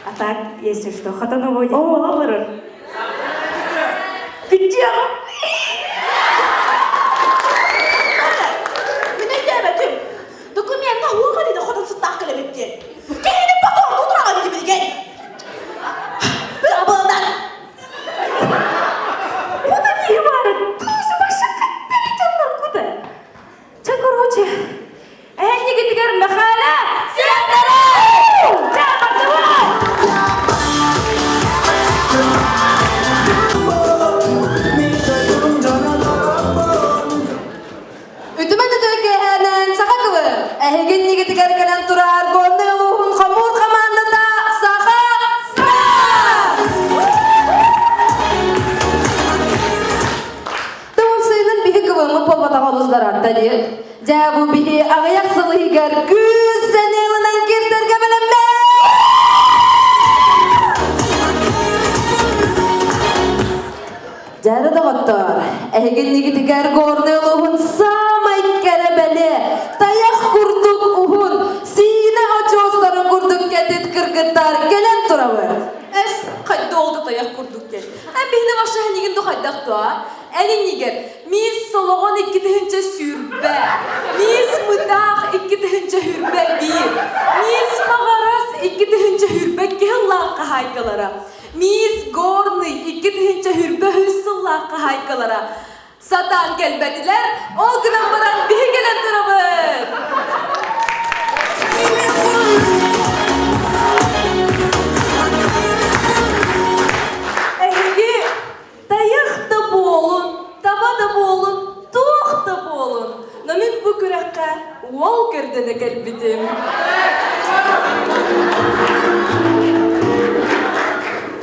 S7: А так, если что, хатановой олорор. Где? Мин өйдөөбөтүм. Документка ууга диде хотон сыттаах кэлэбит диэн. Киһини потоорду тураҕын дибилигин. Бырабылынан. Куда не бары? Тусы башы кыттары дьоннор куда? Ча, короче, эһэннигитигэр Михаила Сиэннэрэ! Ча, бардыбыт!
S17: Үтүмэн үтүө киэһээнэн саха кылы! Эһиги иннигитигэр кэлэн турар Горнай улууһун хомуур хамаандата Саха Стар! Тымсыйнын биһи кыбыммыт буолбатаҕа олус даратта дии. Дьэ бу биһи аҕыйах сыл иһигэр күүс сэниэ ылынан киирсэргэ бэлэммит! Дьэ доҕоттоор, эһиги иннигитигэр Горнай улууһун саамай кэрэ бэлиэ, тайах курдук уһун, сиинэ очуостарын курдук кэтит кыргыттар кэлэн турабыт.
S11: Эс, хайда ол да тайах курдук кэл. Эн биһини ваша хэнигин ду хайдах туа? Эн иннигэр мисс Солоҕон 2020, мисс Мытаах 2021, мисс Маҕарас 2022 сыллаах хаһаайкалара, Мисс Горный 2023 сыллаах хаһаайкалара сатаан кэлбэтилэр, ол гынан баран биһи кэлэн турабыт. Эһиги тайах да буолун, таба да буолун, туох да буолун, но мин бу күрэххэ уол көрдөнө кэлбитим.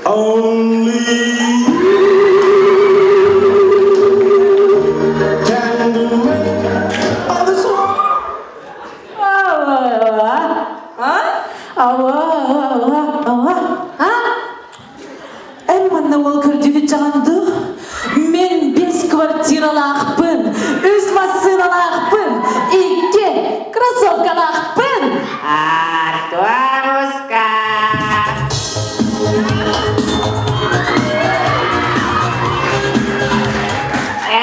S22: Only can make all this
S23: Эн манна уол көрдүүбүт дьаҕанду Мен бес квартиралаахпын, үс массыыналаахпын, икки кроссовкалаахпын.
S24: Артуаруска!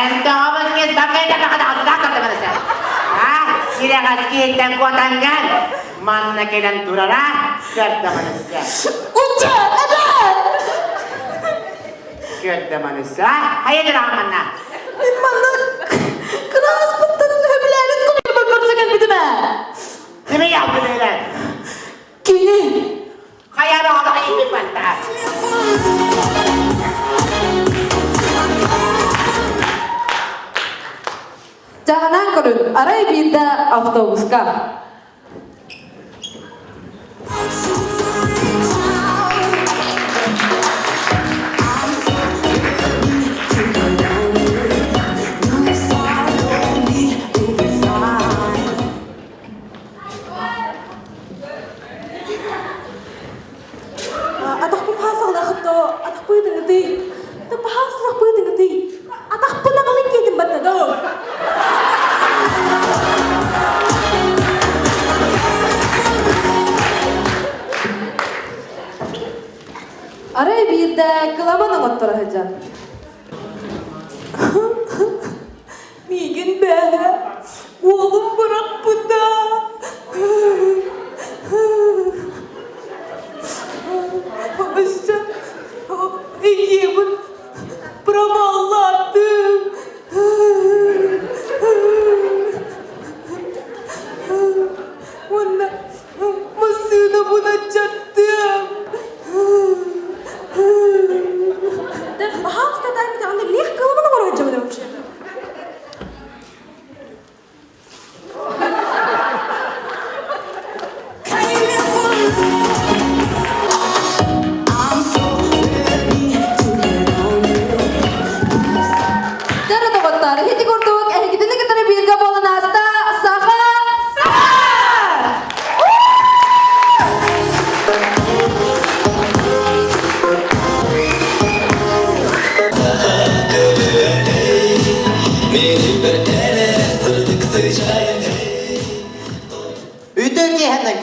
S24: Эн тоҕобун кис бакайда бакада кардаманаса. А, сирэҕэскииттэн куотанган манна кэлэн турара көрдаманаса.
S23: Уча, эбэ!
S24: Көрдаманаса, хайа манна?
S23: Мин манна кырааспыттан сөбүлээбит кулуба көрсө кэлбитим ээ.
S24: Кими ялбыдыылар?
S23: Кини.
S24: Хайа оҕолоро ииппит манта?
S17: Дьаһанан көрүн, арай биирдэ автобуска.
S11: Атахпын хаасаллахытто атахпыытыҥытый таппаһаасылахпыытыҥытый атахпын аҕалын диэтим баттадо
S17: Арай биирдэ кыламан оҥотторо сылдьан.
S11: Миигин бээһэ уолум бырахпыта. Өссө ийэбин проваллаатым. Уонна массыынабын аччаттым. Да, пожалуйста, дай мне, он легко вообще.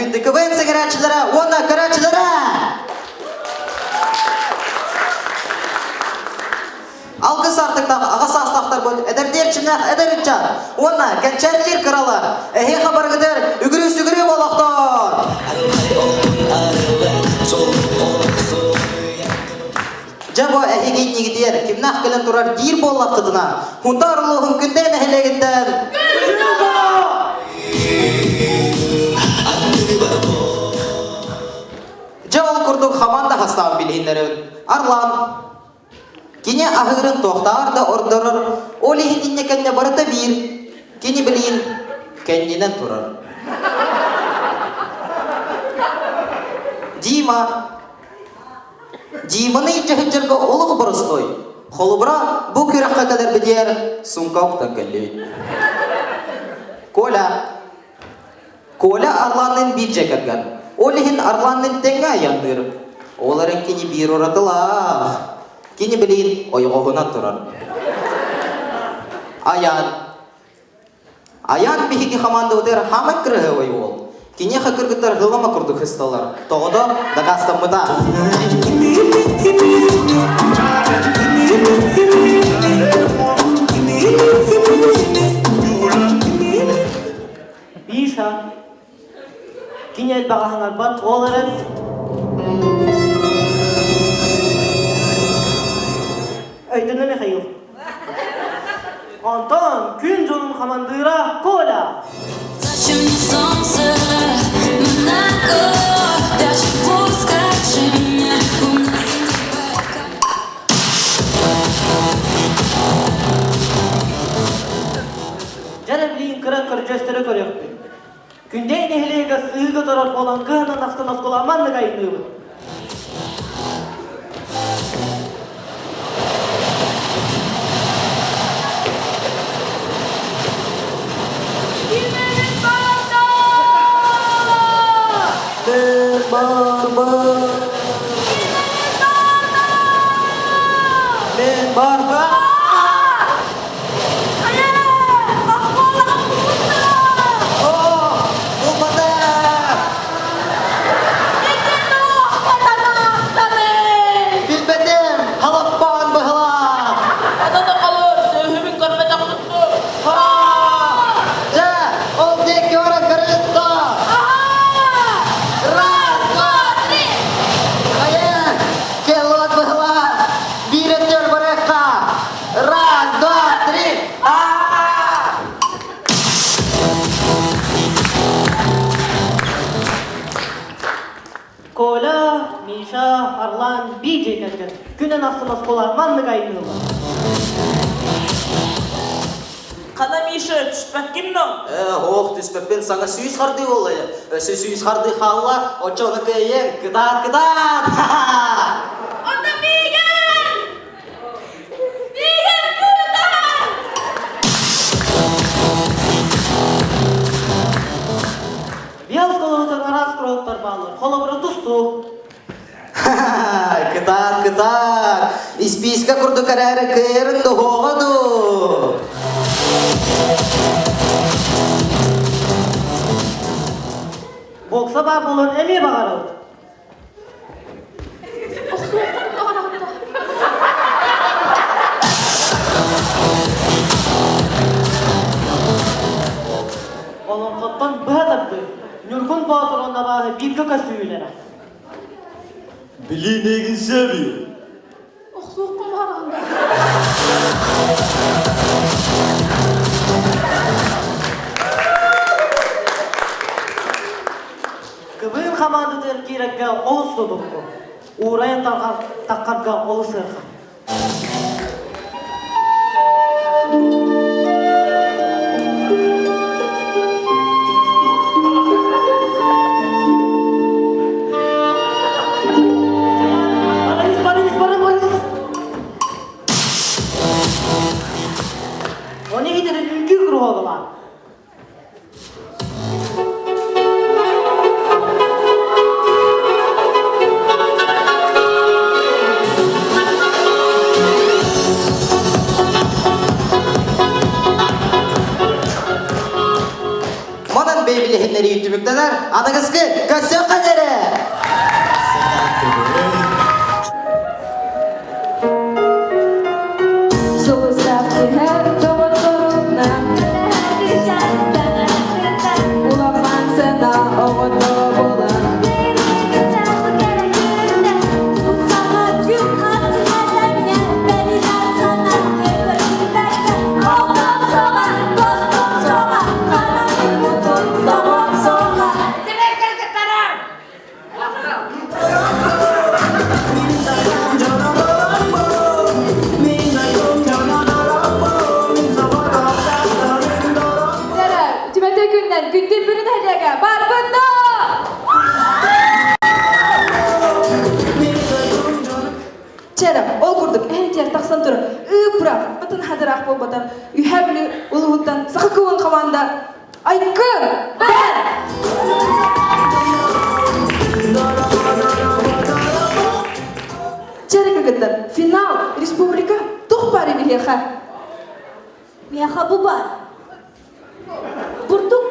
S3: Күндү КВН сэҥэрээччилэрэ уонна көрөөччүлэрэ! Алгыс аартыктаах аҕа саастаахтарбыт эдэрдиэр чимнээх эдэр ыччат уонна кэнчээрилиир кыралар эһиэхэ барыгытыгар үгүрүү-сүгүрүү буолуохтун! Дьэ бу эһиги иннигитигэр кимнээх кэлэн турар диир буоллаххытына, Хунтаар улууһун Күндэ нэһилиэгиттэн Дьэ ол курдук хамаанда хастаан билиһиннэрэбин. Арлан Кини аһыырын туохтааҕар да ордорор, ол иһин инньэ кэннэ барыта биир, кини билигин кэннинэн турар. Дима Диманы илдьэ сылдьарга олох боростуой. Холобура, бу күрэххэ кэлэрбитигэр сумка уктан кэллибит. Коля Коля Арланныын биир дьиэ кэргэн. Ол иһин Арланныын тэҥҥэ айанныыр. Ол эрэн кини биир уратылаах. Кини билигин ойоҕоһунан турар. Айан. Айан биһиги хамаандабытыгар хаамай кыраһыабай уол. Киниэхэ кыргыттар һылама курдук сысталлар. Тоҕото дакаастаммыта.
S12: Миша, кини элбэҕи саҥарбат, ол эрэн Өйдөнө Михаил. Онтон күн дьонун хамандыыра Коля.
S21: Зачем мне солнце, Монако, даже пускай меня у нас
S12: Дьэ билигин кыра көрдьүөстэрэ көрүөхпүт. Күндэй нэһилиэгэ сыһыыга турар буолан кыһынын ахсын оскуола маннык айныыбыт.
S3: Мен барба! Билбэтим, халаппаан быһылаах. Дьэ, ол диэки баран көрүттэ. Раз, два, три. Хайа, келлот быһылаах. Биир өттүгэр барыахха. Раз, два, три.
S12: Коля, Миша, Арлан, биир дьиэ кэргэн күнүн ахсын оскуола маннык айныыллар.
S6: Хана Миша, түспэккин но?
S3: Ох, түспэппин саҥа сүүс хардыы буолла. Өссө сүүс хардыы хаалла, оччону кыайыаҥ, кытаат, кытаат!
S11: Онно миигин! Миигин кытаат!
S12: Биэл оскуолабытыгар араас куруһуктар бааллар. Холобура тустуу.
S3: Кытаат, кытаат! Испиискэ курдук эрээри кыайарын дуһуоҕа дуу?
S12: Бокса баар буолан эмиэ баҕарабыт. Олоҥхоттон быһа тардыы. Ньургун Боотур уонна абааһы бииргэ көстүүлэрэ.
S22: Билии миигин сиэби.
S11: Охсуоххун баҕараҕын да.
S12: Кыбыын хамаандатыгар киирэргэ олус судургу. Уурайан таххарга олус ыарахан. Оны иһитэрин үҥкүү куруһуога баар.
S3: билиһиннэрии түмүктэнэр. Аныгыскы көрсүөххэ диэри!
S17: Улахан сана оҕото буолан Түмэтэй күннэн күндүн бүрүн нэһилиэгэ барбыт да! Чэрэ, ол курдук эһэтиэр тахсан турар ыы-пыра бытын хадыраах буолбатар үһэ бүлүү улууһуттан саха кылын хамаанда Айкы! Бэр! Чэрэ кыргыттар, финал, республика, туох баар биһиэхэ?
S16: Миэхэ бу баар. Бурдук.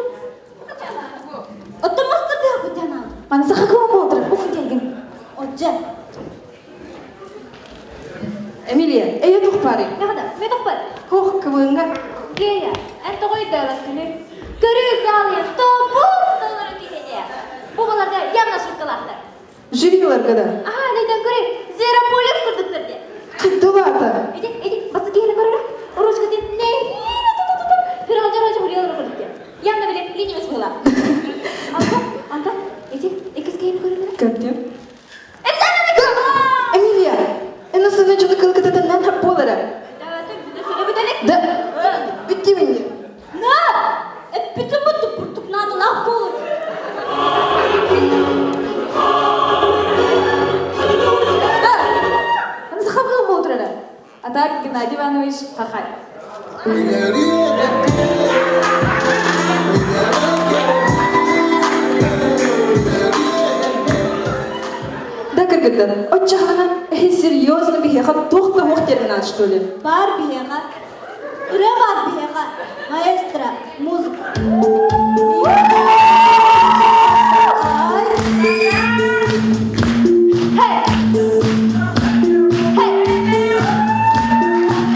S16: Оттон мастырдыах бутан ал.
S17: Маны саха кылын буолтар, бу күнтейгин.
S16: Отже.
S17: Эмилия, эйэ туох баарый?
S16: Меха ме туох бар?
S17: Туох кыбыҥҥа?
S16: Гея, эн тоҕо өйдөөбөккүнүй? Көрүү залыйа тобус толору киһини. Бу баларга явно шуткалаахтар.
S17: Жюриларга да.
S16: Аха, нейден көрүй, Зверополис курдуктар де.
S17: Кыттылаата.
S16: Иди, иди, басы киһини көрөрө. Ручка дин нэһиилэ туту-туту. Хыралдьа-ралдьа хурьялары курдук де. Явно биле линия была. Антон, Антон, иди, иккис киһини көрөрө.
S17: Көрдүм. Эмилия, эн осыны дьону кылгытатаннан хап буолара. Да, бүттү минни.
S16: На! Эппитим бутtu бурдук надалаах буолар.
S17: Да, аны саха кылын буолтурара. А так Геннадий Иванович хахай. Да кыргыттар, оччоҕуна эһи серьезно биһиэхэ туох да уох диэн что ли?
S16: Бар биһиэхэ. Ырыа бар биһиэхэ. Маэстро, музыка. Hey! Hey!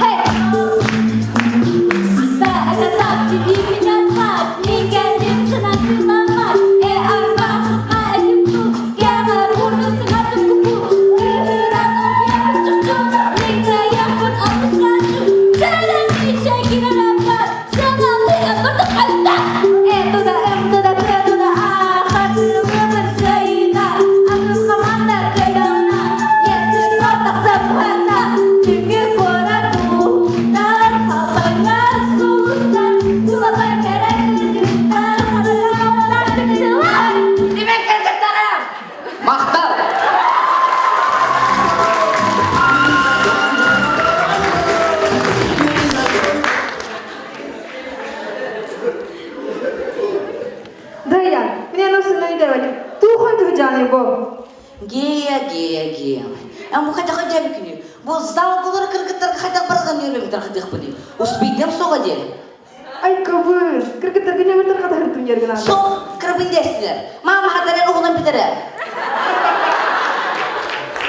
S16: Hey!
S3: Махтал!
S17: Даян, мне нужно өйдөбөт. Тухон туһужааны бу.
S4: Гея, гея, гея. Эн бу хотя хотя күнү. Бу зал булар кыргыттар хотя барган yürümдер хатыхпыны. Успейдем соға де.
S17: Ай кыбын, кыргыттар күнөмүтөр хатахыртым ергин
S4: Сол кырбын дестилер. Мама хатарен оғынан битере.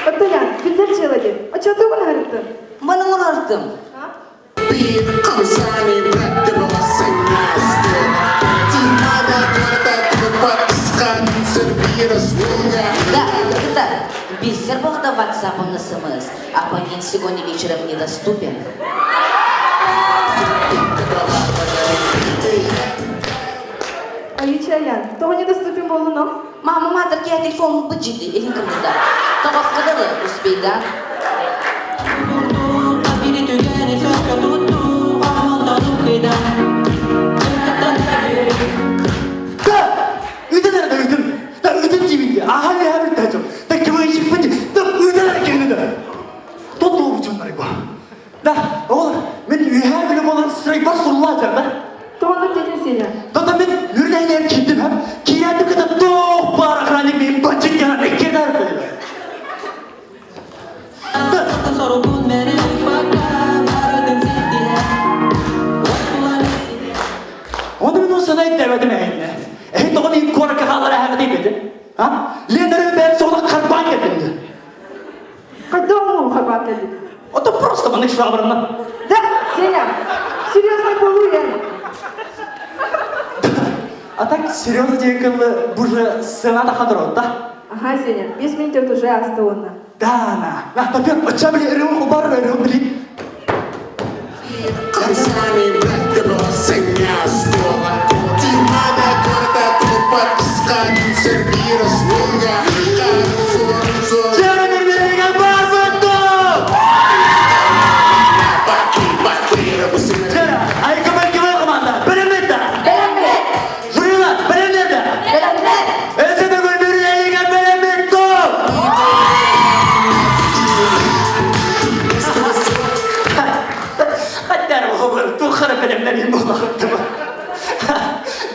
S17: Оттоян, билдер чыла де. Очо тугун харыттым.
S4: Маны урартым. Да, это без сербов до WhatsApp на СМС. Абонент сегодня вечером недоступен.
S17: Айычаян, тоҕо недоступен болуно?
S4: Мама матер я телефон быджиди или кыргыда. Тоғыз успейда.
S19: Да, ыытан эрэ ыытын. Да ыытын диибин дии. Аха үһэ бүтэ дьон. Да квнщик да ыытан эрэ киһини да. Тот туолбучуннар бу. Да, ол мен үһэ биле болан стройбар сурулла да.
S17: Тоҕоннук дедин сеня.
S19: Да мен нүрнәйлер киирдим һәм киирээти кыта туох баар охранник мин бачыт яна эккенер. Оны мен ол санай дәбәдім әйіне. тоҕо мин куоракка хааллара эһэҕитий бэти? А? Ленары бэйэм соҕотох харбаан кэллим дии.
S23: Хайдах оҥоһун харбаан кэллим?
S19: Это просто маннык швабрына.
S23: Да, Сеня, серьезно буолуу эн.
S19: А так серьезно диэн кыллы бу же сцена тахадыр да?
S23: Ага, Сеня, 5 минут уже астылынна.
S19: Да, на. На, папер, оча били, ырыын хубар, ырыын били.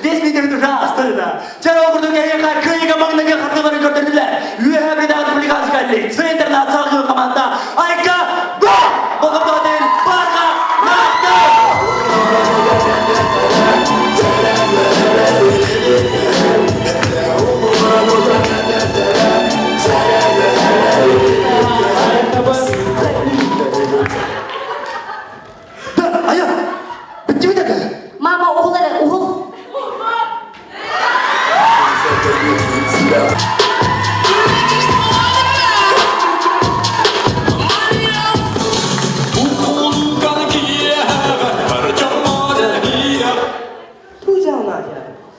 S19: Бес метр душа астырда. Чара окурдук эйэхэ кыайыга маҥнайгы хардыылары көрдөрдүлэр. Үөһээ Бүлүү республиканскай лицей интернациональный команда Айка Го! Болҕомтоҕутун барҕа махтал!
S4: Мама, уһул эрэ, уһул.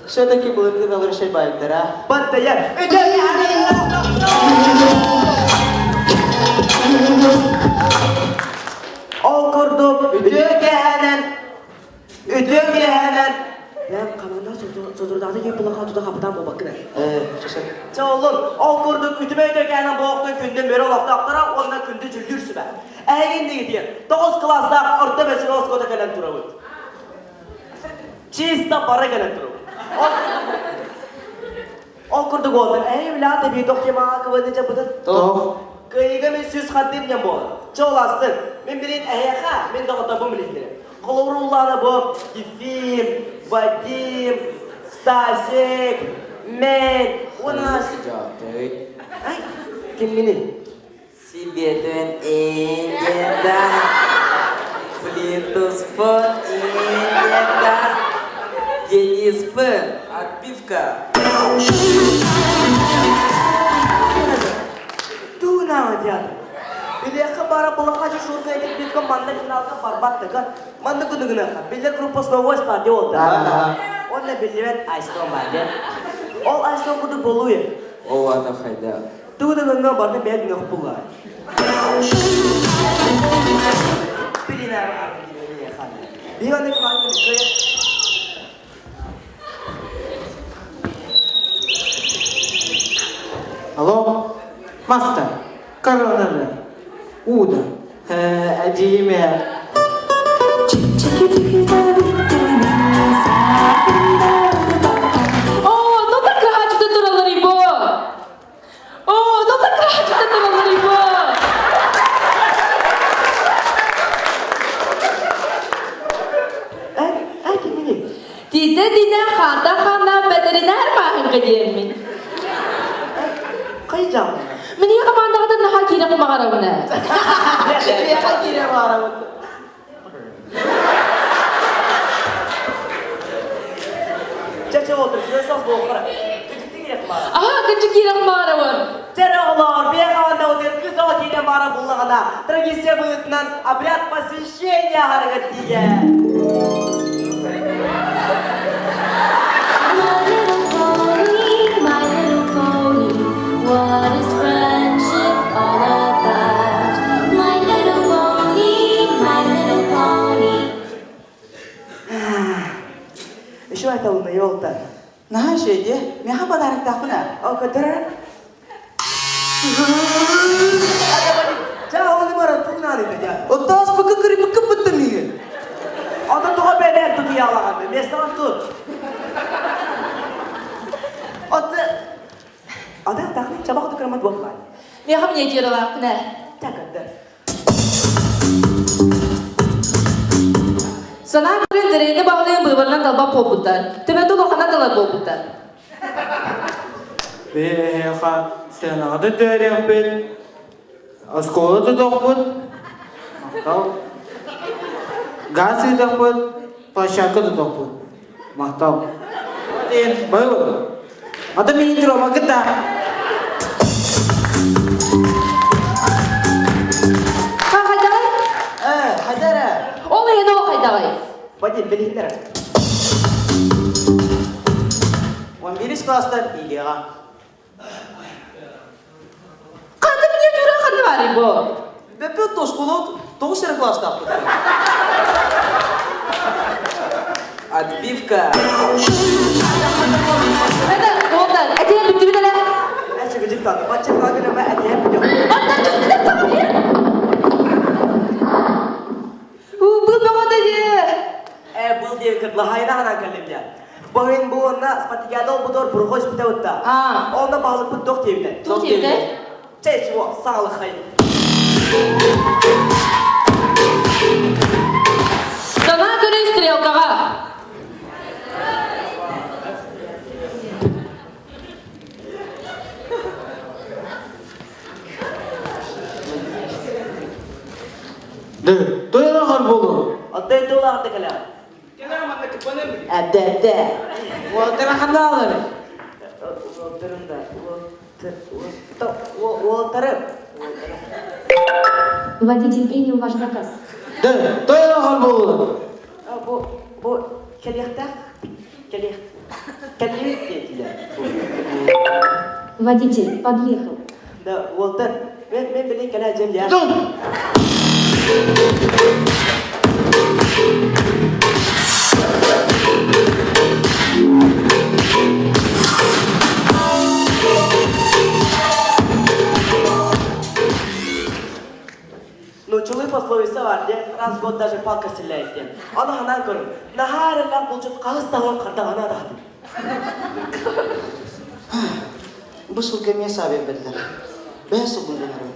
S3: Все-таки былыргы белорусай байдара.
S13: Баттайар. Ол курдук үтүө киэһэнэн үтүө киэһэнэн Бэм команда соторутааҕыта киһи булаха тута хапытаан буолбаккын ээ. Чэ оллун, ол курдук үтүмэ үтүө киэһэнэн буолуохтун күндү мөрө олохтоохторо уонна күндү дьүллүүр сүбэ. Эһигин диигитигэр тоҕус кылаастаах орто бэсин оскуота кэлэн турабыт. Чисто бары кэлэн турабыт. Ол Ол курдук уолтан эһи билэҕит эбии тох темаҕа кыбыны дьаппытын?
S3: Тох.
S13: Кыайыыга мин сүүс хардыым диэн буолар. Чэ ол астын. Мин билин эһиэхэ, мин доҕотторбун билиһиннэрим. Холобур уллаана бу Ефим, Вадим, Стасик, мен уонна... Ай, кимминий?
S3: Сибиэтин индиэда, Плинтуспун индиэда, Дениспын отбивка.
S13: Туунаҕа диэн. Билиэххэ баара балаха дежурка этиппиккэ манна финалга барбаттыга. Манна күнүгүнэхха биллэр группа Snow Party олта. Онно биллибэт Айстон бар диэн. Ол Айстон курдук болуйа.
S3: Ол ата хайда?
S13: Тугу да гынна барда бэйэ гынах булла.
S3: Алло, мастер, коронавирус, Уда, эдьиийим
S17: Оо, тота кыһааччыта тураллар бу. Оо, тота кыһааччыта тураллар бу. Тиитэ динэ хаата хана бэтэринээр мааһыҥка диэммин.
S13: Хайдах?
S17: Мин ийэ командаҕытын наһаа киирэх маҕарабын ээ.
S13: Миэхэ киирэ баарабын. Чэ, отыр, сас буолхара.
S17: Аха, кычы киирэх маҕарабын.
S13: Чэ, оҕолоор, биэхэ уонна отыр кыс оҕо киирэн баара буллаҕына, традиция быһыытынан обряд посвящения аһарыгар тиийэ.
S21: My little pony, my little pony, what is friendship all about? My little pony, my little pony.
S13: Еще это умный елта.
S3: Наһаа үчүгэй Миэхэ подароктаахпын ээ.
S13: О, көтөр. Ча, оны мара тугнааны бедя.
S3: Оттоос быкы кырыпыкы быттым миигин.
S13: Ото туга бэлэр тутуялаган. Местан тут. От Ада тахны чабак дукрамат буолла.
S17: Миэхэ мне дьыалалаахпын ээ.
S13: Такаддар.
S17: Санаа көрөн дэрэйни баҕалыын быыбарынан талбат буолбуттар. Төбөтө улахана талар буолбуттар.
S12: Биһиэхэ сценаҕа да түһэриэхпит, оскуола тутуохпут, махтал. Газ ыытыахпыт, площадка тутуохпут. Махтал. Баю. Ата миин турума кытта.
S17: Хайдаҕай?
S3: Э, хайдара.
S17: Ол иһин ол хайдаҕай?
S3: Вадим, билиһиннэр. 11 класстан Ильяҕа.
S17: Ханна миниатюра ханна баарый бу?
S3: Бөппөт оскуола тоҕус эрэ класстаахпыт. Отбивка.
S17: Это, уолтар, этиһэн бүттүбүт эле.
S13: Эчи гыжык таты, бачча флагына этиһэн бүтүөх.
S17: Аттар түстүлэр саҕа Бу бөҕөтө дии.
S13: Э, был диэн кырдлаһайына ханан кэллим дьэ. Баһын бу уонна спартакиада олбутугар бурҕа испитэ бутта. Онно баһылыкпыт туох диэбитэ?
S17: Туох диэбитэ?
S13: Чэ, чего, саҥалыххайын.
S17: Санаа көрүй стрелкаҕа.
S12: Тойон болу.
S13: Оттой тулаахты кэлэ. Әдәдә.
S12: Уолтара ханаалар.
S13: Уолтарым да. Уолтарым.
S21: Водитель принял ваш заказ.
S12: Да, тойон болу.
S13: Бу бу кэлиэхтээх кэлиэх кэлиэх диэтилэр.
S21: Водитель подъехал.
S13: Да, уолтар, мен мен билин кэлэ дьэм я. Нууччалыы пословица бар диэн, раз в год даже палка стреляет диэн. Аны ханаан көрүҥ, наһаа эрэллээх булчут хаһыс таһын хардаҕына адаһатын.
S3: Бу сылга эмиэ саа биэрбэтилэр. Бэйэ сылбын гынарым.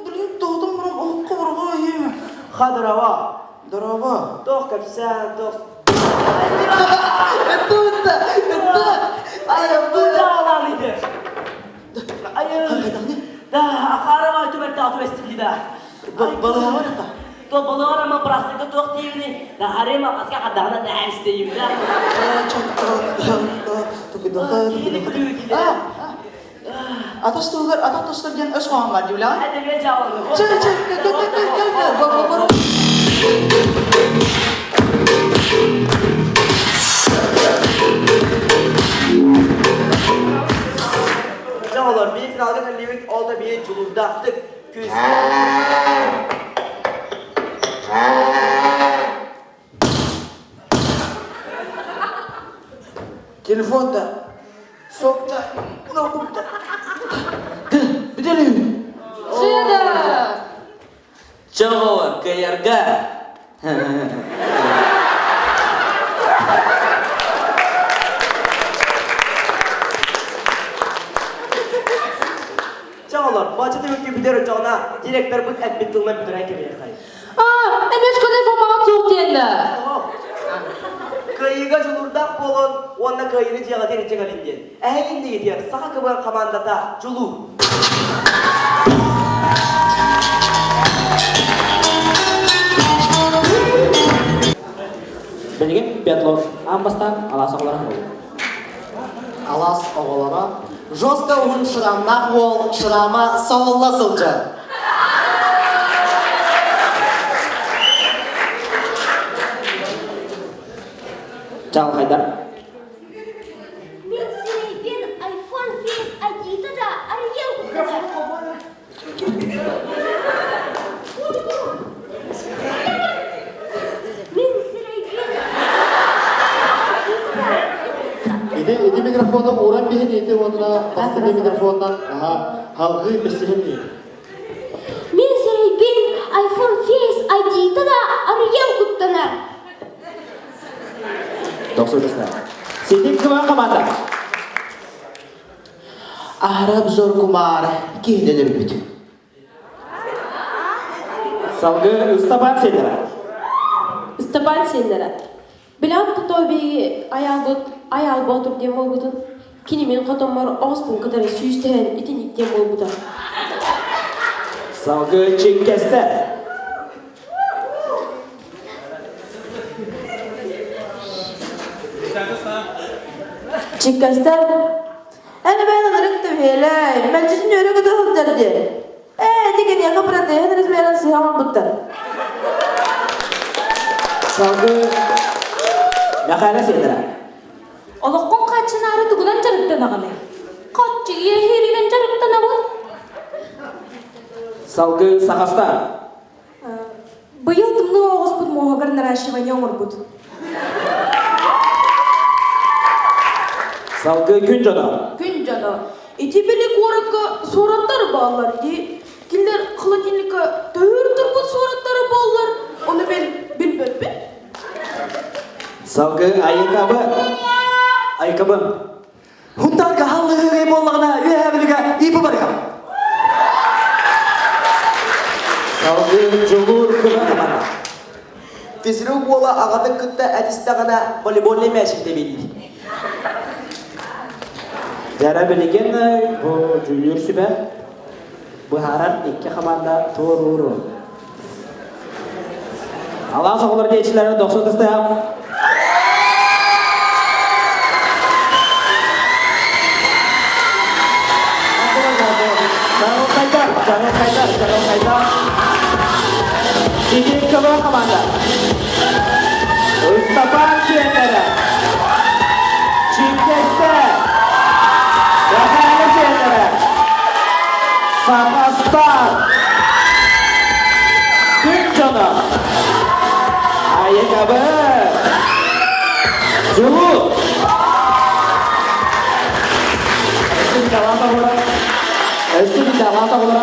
S3: Блин, тоҕотон баран оһоххо борҕо иһиэм.
S13: Ха, здорово.
S3: Здорово.
S13: Туох кэпсээн, туох...
S3: Это это, это,
S13: это. Да, ахарама түбәтте атып эстилди да.
S3: Балыгар это.
S6: То балыгар ама прасыга туох диибини, да харема аска хадана да истейим да.
S3: Атас тугар, атас тустар диэн өс хоһоон бар дии
S6: Эдеге жауны.
S3: Чэ, чэ, кэ, кэ, кэ, кэ, кэ, ба, ба, ба.
S13: Дьэ олор, биир финалга кэллибит, ол да биир дьулуурдаахтык, күүскэ.
S3: Телефон да, сок да, ноутбук да. Бүтелүү.
S17: Шеда!
S19: Чоҕо кыайарга.
S13: Чэ олор, бачча түмүккэ бүтэр оччоҕуна директорбыт эппит тылынан бүтэрэн кэбиһиэххэй.
S17: А, эмиэ школьный формаҕа суох диэннэ.
S13: Кыайыыга дьулуурдаах буолун уонна кыайыыны дьиэҕитин илдьэ кэлин диэн. Эһигин дигитиэр саха кыбыан хамаандата Дьулуур.
S19: Билигин биатлон аан бастаан алаас оҕолоро
S3: Алаас оҕолоро жестко уһун шрамнаах уол шрама соһулла сылдьар.
S19: Чаҕылхайдар.
S16: Мин сирэйбин iPhone Face ID-та да арыйан куттанар. Мин сирэйбин
S15: Ити ити микрофону ууран биһин ити уонна бастакы микрофоннан аха халгыы бэсиһин
S16: Мин сирэйбин iPhone Face ID-та да арыйан куттанар.
S19: Тохсутасна. Ситим кыма команда.
S3: Аһара обзор кумаар киһинэн өлбүт.
S15: Салгыы Ыстапаан сиэннэрэ.
S17: Ыстапаан сиэннэрэ. Билэн тото биһиги айаалбыт Айаал Боотур диэн буолбутун, кини мин хотоммор оҕуспун кытары сүүстэһэн итинник диэн буолбута.
S15: Салгыы Чиҥкэстэр.
S23: Чиккастар, эн эбээн ынырык төһүөлэй, мэлдьитин үөрэ көтө сылдьар диэн. Ээ, ити киниэхэ протеһын размерын сыһа оҥорбуттар.
S15: Салгыы Мэхээлэ сиэннэрэ.
S7: Олоххун хааччынаары тугунан дьарыктанаҕыный? Хаччы иэһииринэн дьарыктанабын.
S15: Салгыы Сахастар.
S11: Быйыл тымныы оҕуспут муоһугар наращивание оҥорбут.
S15: Салгыы күн дьоно.
S11: Күн дьоно. Ити били куоракка суораттар бааллар дии. Кинилэр холодильникка төһөр турбут суораттара буоллар, ону мен билбэппин.
S15: Салгыы Айыкабы.
S19: Айыкабы. Хунтарга халлыһыгай буоллаҕына үөһээ бүлүгэ иипи барыам.
S15: Салгыы Дьулуур кыра
S13: Физрук уола аҕатын кытта этистэҕинэ волейбольный мяч тэбиилиир.
S15: Дьара билигин бу дьүүллүүр сүбэ быһаарар икки хамаанда туорууру. Алаас оҕолор диэчилэрэ дохсун тыстыһа. Чаҕылхайдар, чаҕылхайдар, чаҕылхайдар. Ити КВ команда. Ыстапаан сиэннэрэ. Чиккэстэр. Мэхээлэ сиэннэрэ. Сахастар. Күн дьоно. Айыкабы. Дьулу. Өссө биир оҕолоро. Өссө биир оҕолоро.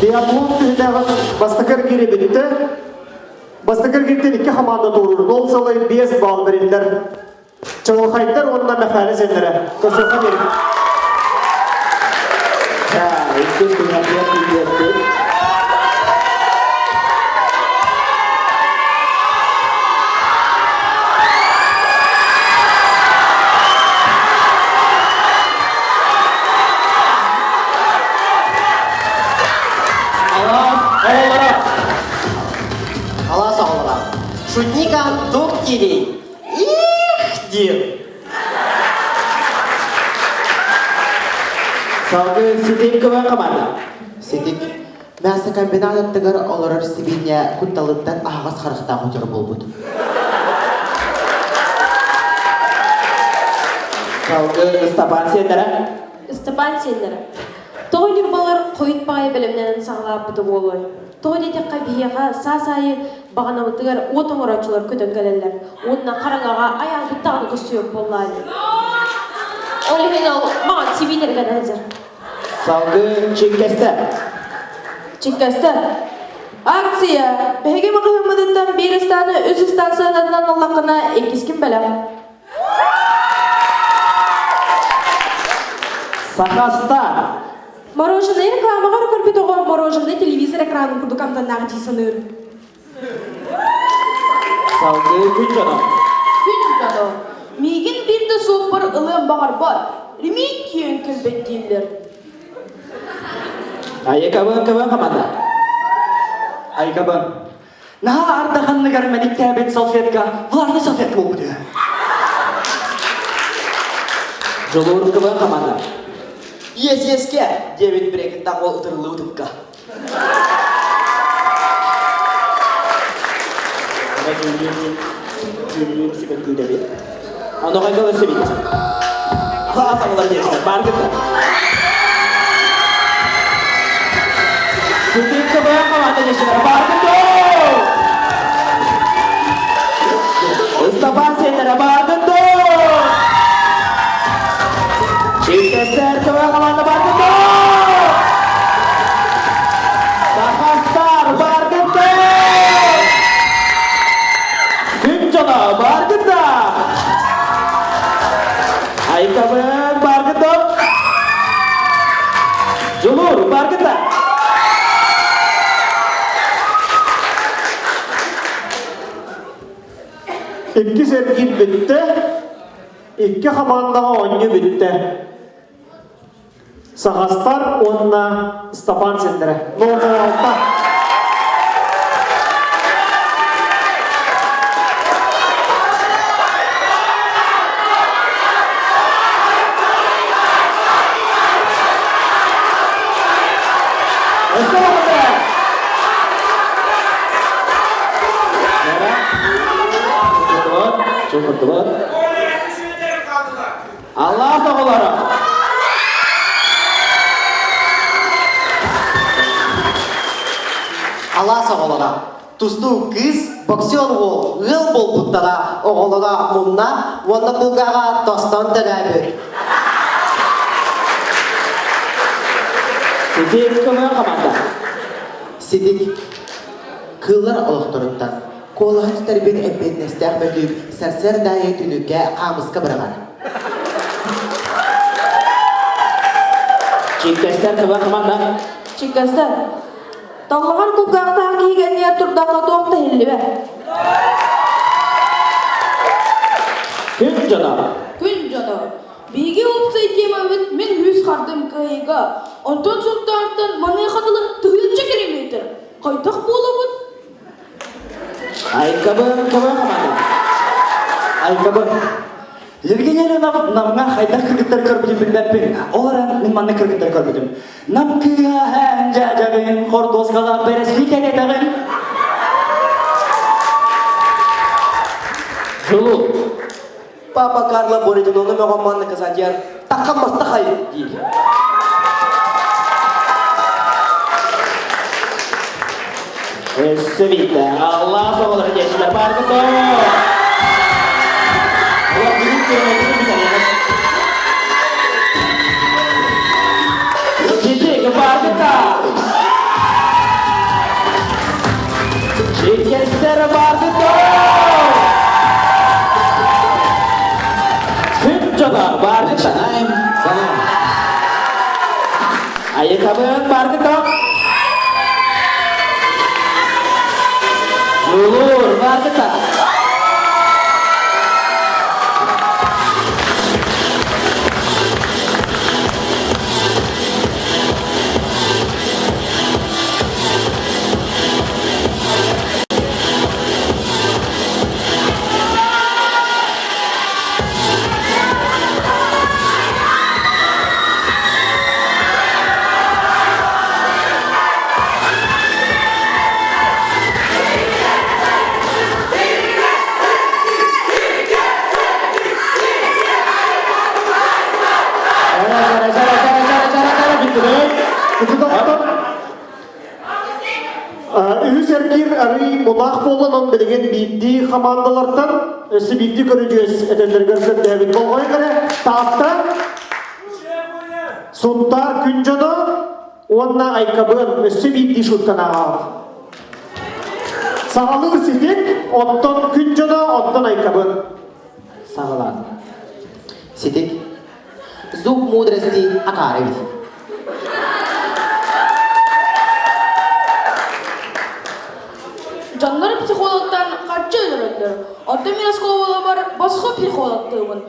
S1: Биатлон түһүмэҕин бастакы эргиирэ бүттэ. Бастакы эргииртэн икки хамаанда туоруур. Ол сылай 5 балл бэриллэр. Чаҕылхайдар уонна Мэхээлэ сиэннэрэ. Көрсүөххэ диэри.
S15: Иккис түһүмэххэ тиийиэхпит. Алаас оҕолоро.
S3: Алаас оҕолоро. Шутника туох диирий? Их диир.
S15: Салгыы Ситик КВ команда.
S3: Ситик мясокомбинат аттыгар олорор сибиинньэ кутталыттан аһаҕас харахтаах утары буолбут.
S15: Салгыы Ыстапаан сиэннэрэ.
S17: Ыстапаан сиэннэрэ. Тоҕо ньурбалар хойут баҕайы бэлэмнэнэн саҕалаабыта буолуой? Тоҕо диэтэххэ биһиэхэ саас аайы баҕанабытыгар уот оҥорооччулар көтөн кэлэллэр уонна хараҥаҕа айаалбыт даҕаны көстүөх буоллаа дии. Ол иһин ол маҕан сибиинэргэ сылдьар.
S15: Салгыы Чиҥкэстэ.
S23: Чиҥкэстэ. Акция! Биһиги маҕаһыыммытыттан биир ыстааны үс ыстаан сыанатынан ыллаххына иккискин бэлэх.
S15: Сахастар.
S11: Мороженое рекламаҕа көрбүт оҕо мороженое телевизор экранын курдук амтаннаах дии саныыр.
S15: Салгыы күн дьоно.
S11: Күн дьоно. Миигин биир да суоппар ылыан баҕарбат. Ремень киэн кэлбэт дииллэр.
S15: Айыкабын кыбын команда.
S19: Айыкабын. Наһаа ардаханныгар мэниктээбит салфетка влажный салфетка буолбут үһү.
S15: Дьулуур кыбын команда.
S13: Иэс иэскэ, диэбит брекеттаах уол ытырыллыы утукка.
S15: Дьүүллүүр сүбэ күүтэбит. Оноҕойго өссө Класс оҕолор диэчилэр, баар кытта. Сытык кыбыан команда диэчилэр, баар кытта! Ыстапаан сиэннэрэ, баар кытта! Чиккэстэр кыбыан команда.
S1: Иккис эргиир бүттэ. Икки хамаандаҕа оонньуу бүттэ. Саҕастар уонна Стапан синдэрэ. 06.
S19: Чуҥкурдубут. Аллах оҕолоро!
S3: Алаас оҕолоро! Тустуу кыыс, боксер уол ыал буолбуттара оҕолоро мунна уонна кулгааҕа тостон төрөөбүт.
S19: Ситик көмө команда.
S3: Ситик кыыллар олохторуттан куолаһын сүтэрбит эппиэтинэстээх бөтүүк сарсыарда аайы түнүккэ хаамыска быраҕар.
S19: Чиккэстэр көмө команда.
S23: Чиккэстэр. Таллаҕар кулгаахтаах киһи кэннигэр турдахха туох да иһиллибэт.
S19: Күн дьоно.
S23: Күн дьоно. Биһиги уопсай темабыт мин үһүс хардым кыайыыга. Онтон Сунтаартан маныаха дылы тыһыынча километр. Хайдах буолабыт?
S19: Айкабын көмө команда.
S15: Айкабын. Евгений Леонов Намҥа хайдах кыргыттар көрбүтүн билбэппин. Ол эрэн мин маннык кыргыттар көрбүтүм. Нам кыыһа эн дьээдьэбин, хордуоскалаах бэрэски кэтэтэҕин.
S19: Жулу.
S13: Папа Карло Бородинону мөҕөн наказание таххан мастахай диир.
S19: Өссө биирдэ Аллах оҕолоро диэччилэр бааргыт Ситик бааргыта! Иккистэр бааргыта! Күн дьоно бааргыта! Айыкабын бааргыта! Дьулуур бааргыта!
S1: Үһүс эргиир арый мунаах буолан, он билигин биирдии хамаандалартан өссө биирдии көрүдьүөс этэллэригэр көрдөөбүт. Болҕойон эрэ Таатта, Сунтаар күн дьоно уонна Айкабыан өссө биирдии шутканы ааҕаҕыт. Саҕалыыр ситик, оттон күн дьоно, оттон Айкабыан.
S3: Саҕалаан. Ситик. Зуб мудрости акаары эбит.
S23: Дьоннор психологтан харчы өлөрөллөр. Оттон мин оскуолабар босхо психологтыыбын.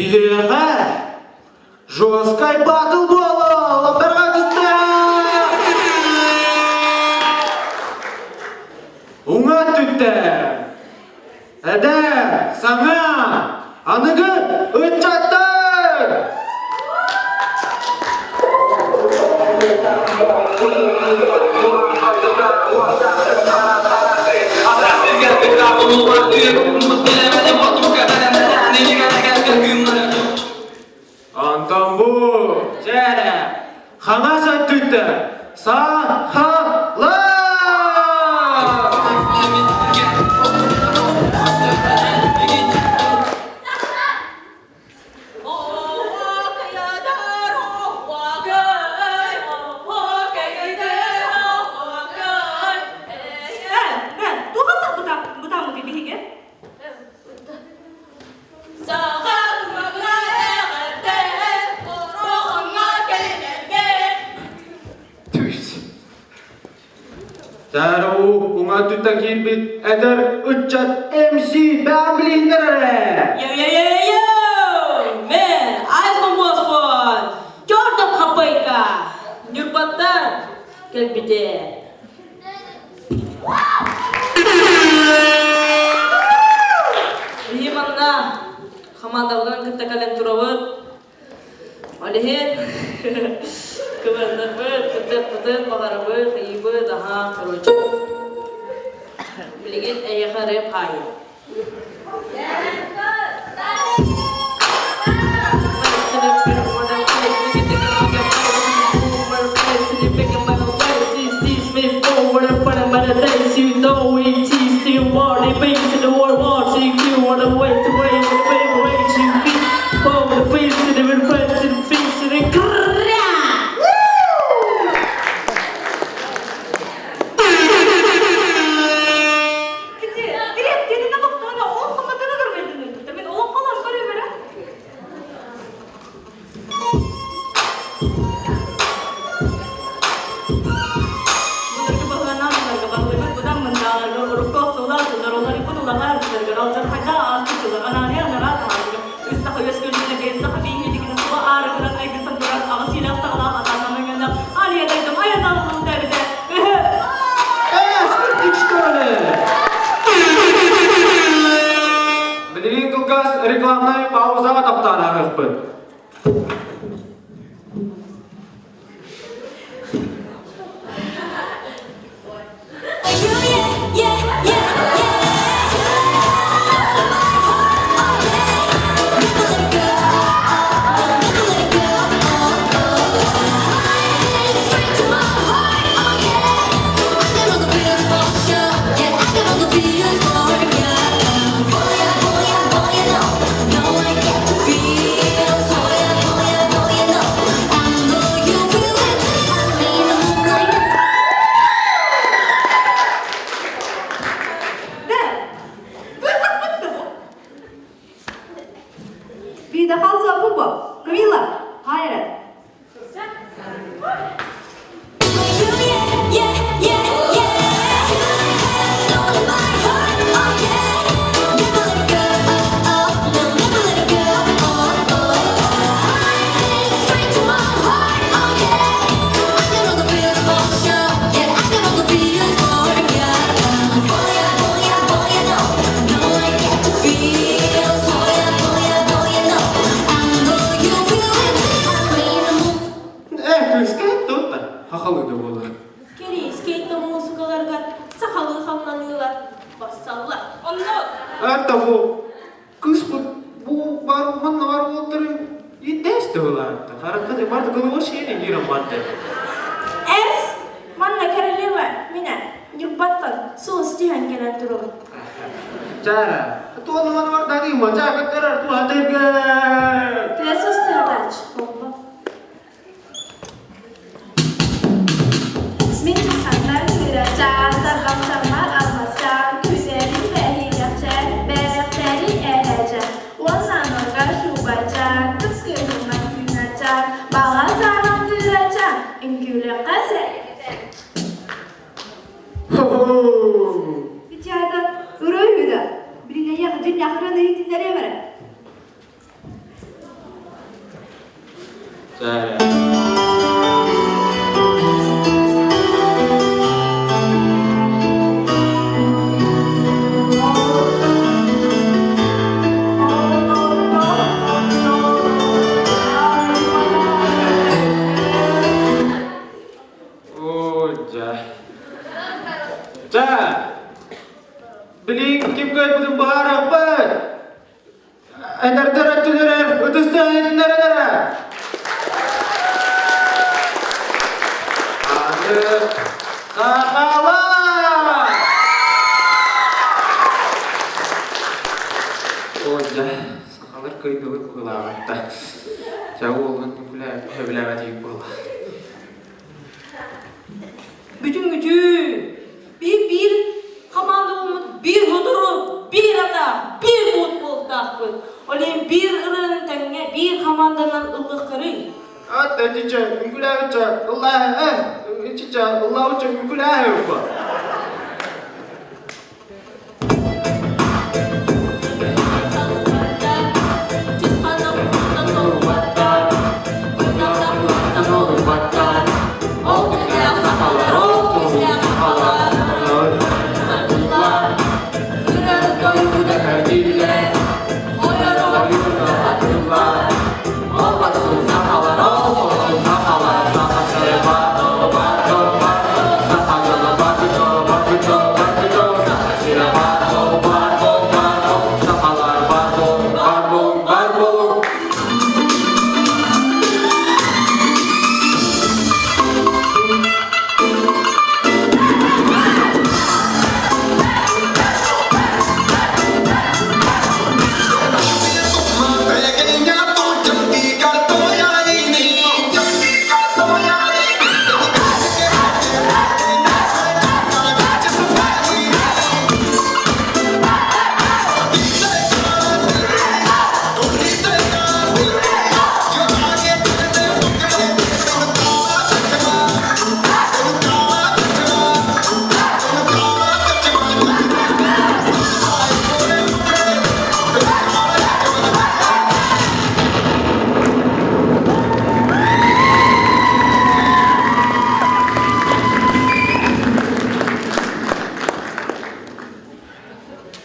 S5: Биһиэхэ жесткай батл буолуо, лаппарга түстэ! Уҥа өттүттэн эдэр, саҥа, аныгы ыччаттар! Онтон бу, чээрэ, хаҥас өттүттэн сахалар! Саруу уҥа өттүттэн киирбит эдэр ыччат MC бэҕэн билиһиннэр эрэ!
S7: Йо-йо-йо-йо! Мен, айфон буоспун! Чортов хаппайка! Ньурбаттан кэлбитэ. Биһи манна хамаандабытын кытта кэлэн турабыт. Ол иһин кыбырдарбыт, кытыахпытын баҕарабыт, ыйыбыт, аһаа, короче. Билигин эйиэхэ рэп хаайым.
S5: Билигин кылгас рекламнай паузаҕа тохтоон ааһыахпыт. Э, кыыска тута хахалыы да буолар.
S7: Кирийскэй да муусукаларга сахалыы хамнаныылар бассаллар. Онно
S5: Это бу кыыспыт бу бар манна бар уолтары идэс тыһылаатта. Хараккаты барда кылыва шиэни киирэн барда.
S7: Эс, манна королева минэ Ньурбаттан сулус түһэн кэлэн турабын.
S5: Чара, туону маны бар дагы мача кытарар туатырга.
S7: Тыасус тыатач, болба. Мин чысханнар кыырачаан, тарбахтармар алмасчаан, күзэрин бэһигэхчээн, бэрэхтэри эһэчээн, уонна норга шубачаан, кыскыһын массыыначаан, баҕа саҕан кыырачаан, үҥкүүлэххэ сэргэтэн.
S17: Печата, ырыа үһү да, билин эйиэхэ дьин яхырын ыйытыннарыам эрэ.
S5: Оо, дьэ. Чэ, билигин ким кыайбытын быһаарыахпыт. Эдэрдэр өттүлэрэр ытыстыһыннаран эрэ. Аны сахалар! Оо, дьэ, сахалар кыайдылар быһыылааҕытта. Чэ, уолун сөбүлээбэтигит буолла.
S7: Бүтүн үтүү! Биһи биир хамаанда буолмут, биир хотуру, биир атаах, биир буут буолтаахпыт. Ол иһин биир ырыаны тэҥҥэ биир хамаанданан ыллыахтарый.
S5: Ат иччэ үҥкүлээбиччэ ыллааһы э иччэ ыллаабычча үҥкүлээһи уппа.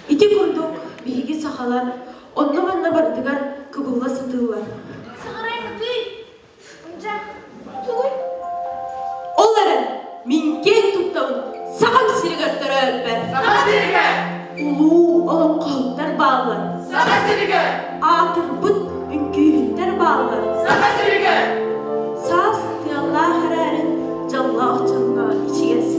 S7: Ити курдук биһиги сахалар онно-манна барытыгар кыбылла сатыыллар. Ол эрэн мин киэн туттабын Сахам сиригэр төрөөбүппэр.
S11: Саха сиригэр!
S7: Улуу олоҥхоһуттар бааллар.
S11: Саха сиригэр!
S7: Аатырбыт үҥкүүһүттэр бааллар.
S11: Саха сиригэр!
S7: Саас тыаллаах эрээрин дьоллоох дьоҥҥо ичигэс.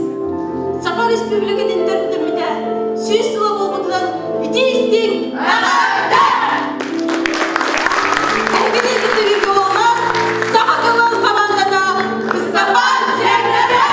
S7: Саха Республикатын төрүттэммитэ 100 сыла буолбутунан итии-истиҥ
S11: Эҕэрдэ!
S17: Эһигини кытта буолан Саха тылын хамаандата Ыстапаан Сиэннэрэ!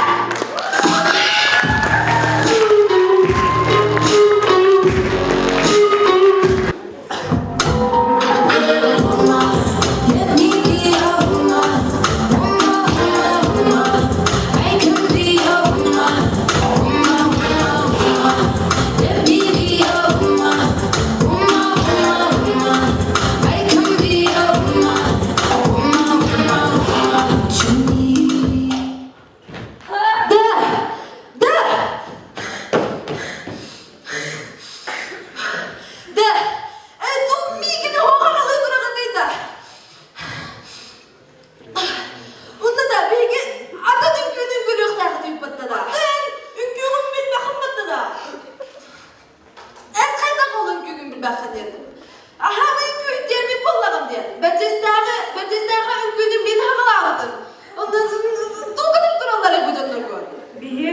S17: Да! Да! Да! Это мигин оҕоҕалыы тураҕыный да! Онно да биһиги атын үҥкүүнү үҥкүүлүөхтээх этибит да. Үҥкүүгүн билбэхин батта да. Эн хайдах ол үҥкүүгүн билбэххин диэтим. Аһаҕы үҥкүү диэммит буоллаҕым диэн. Бэрдьиэстээҕи бэрдьиэстээҕи үҥкүүнү мин хаҕалаабытым. Онно тугутук тураллар бу дьоннорго.
S11: Биһи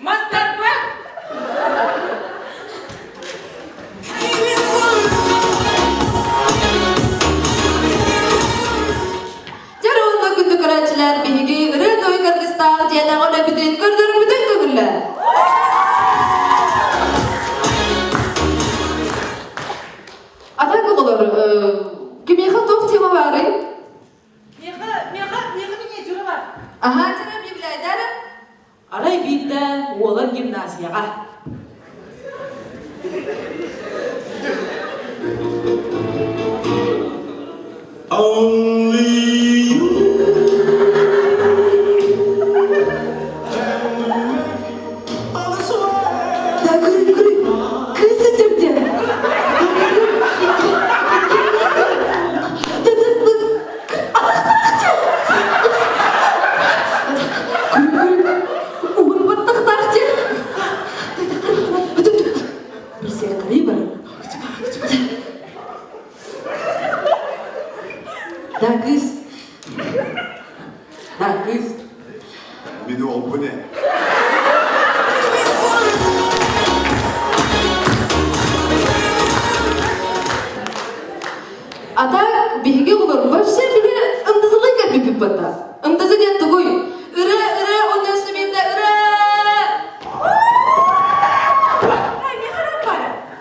S11: мастарбыт!
S17: Дьэр уонна күндү көрөөччүлэр биһиги ырыа-той кыргыстаах дьиэнэҕэ үлэбитин көрдөрөрбүтүн көҥүллээ. Ата оҕолор, кимиэхэ туох тема баарый?
S12: Миэхэ, миэхэ, миэхэ миниатюра бар.
S17: Аһаа, дьэ, объявляйдара.
S12: Арай биирдэ уолан гимназияҕа.
S22: Only you.
S17: Да, кыыс. Да, кыыс.
S8: Мин уолбун ээ.
S17: А так биһиги оҕолор вообще биһи ындызылыы кэлбиппит батта. Ындызы диэн тугуй? Ырыа, ырыа, онно өссө ырыа!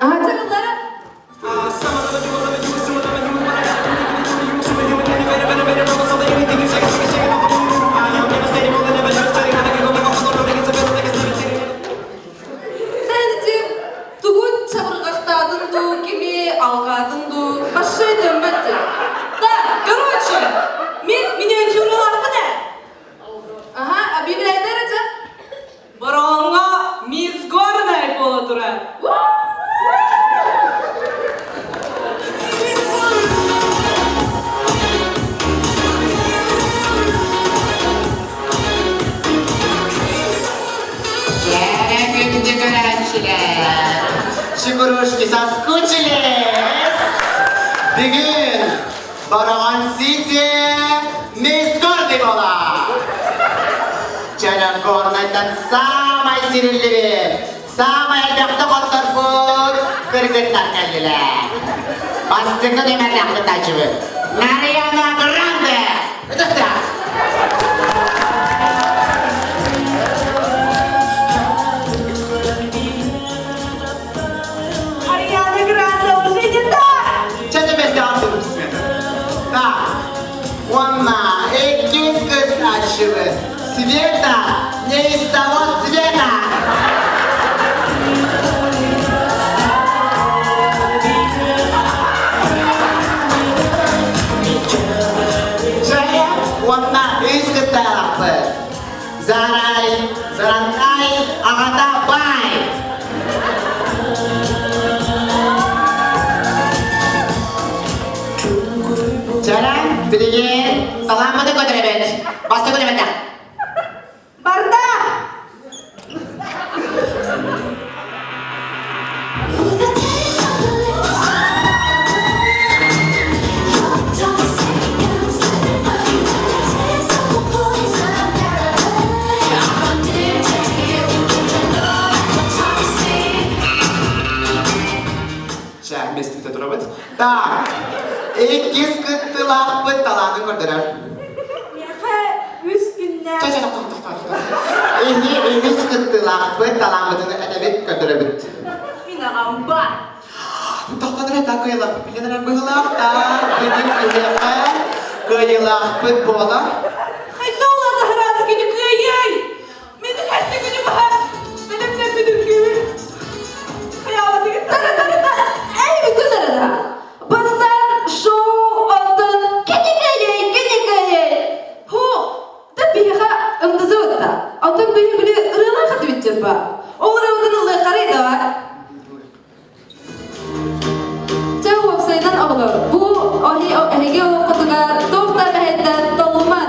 S17: Аа, чарыллара. Тэнити тугун чабырҕахтаатын дуу, кими алҕаатын дуу, башшай дөммөт Да, короче, мин миниатюралаахпын ээ. Аха, объявляйдар этэ.
S9: Бороҕоҥҥо Мисс Горнай буола турар.
S24: Дьэ, күндү көрөөччүлэр, чебурашки соскучились? Бүгүн Бороҕон Сити Мисс Горный буолар. Чэнэн Горнайтан саамай сириллибит, саамай элбэхтэ хотторбут кыргыттар кэллилэр. Бастакы нүмердээх кыттааччыбыт Нарияна Гранде! Ытыстаах!
S9: Ариана Гранде уже не та!
S24: Чэ, Так, уонна иккис кыттааччыбыт Света не из того цвета! Чэ, уонна үс кыттаалаахпыт. Зарай, Зарантай, аҕата бай! Чара, билигин салааммыты көтөрөбүт. Бастакы нөмэрдэх.
S9: Барда!
S24: Чэ, местите турабыт. Так, иккис кыттыылаахпыт талаанын көрдөрөр.
S7: Миэхэ үс күннээх...
S24: Чэ, чэ, тохтоо, тохтоо, тохтоо. Иһи үһүс кыттыылаахпыт талааммытын этэбит, көрдөрөбүт.
S7: Мин аҕам бар.
S24: Тохтон эрэ так кыайылаахпыт билэн эрэр быһыылаах да бүгүн биһиэхэ кыайыылаахпыт буолар.
S9: Хайда улаата хараасы күнү кыайыай! Мин хасты күнү баһа бэлэмнэммит үргүүр. Хайаабатыгыт
S17: Тара-тара-та! Эй, бүтүн арада! Бастаан шоу онтон кини кыайый, кини кыайый! Ху, да биһиэхэ ымдызы ытта. Онтон биһи били ырыалаах хатыбытчыр ба. Ол ырыабытын ыллыаххарый да Чэ, уопсайынан оҕолор, бу эһиги олоххутугар туох да мэһэйдэн толлуман.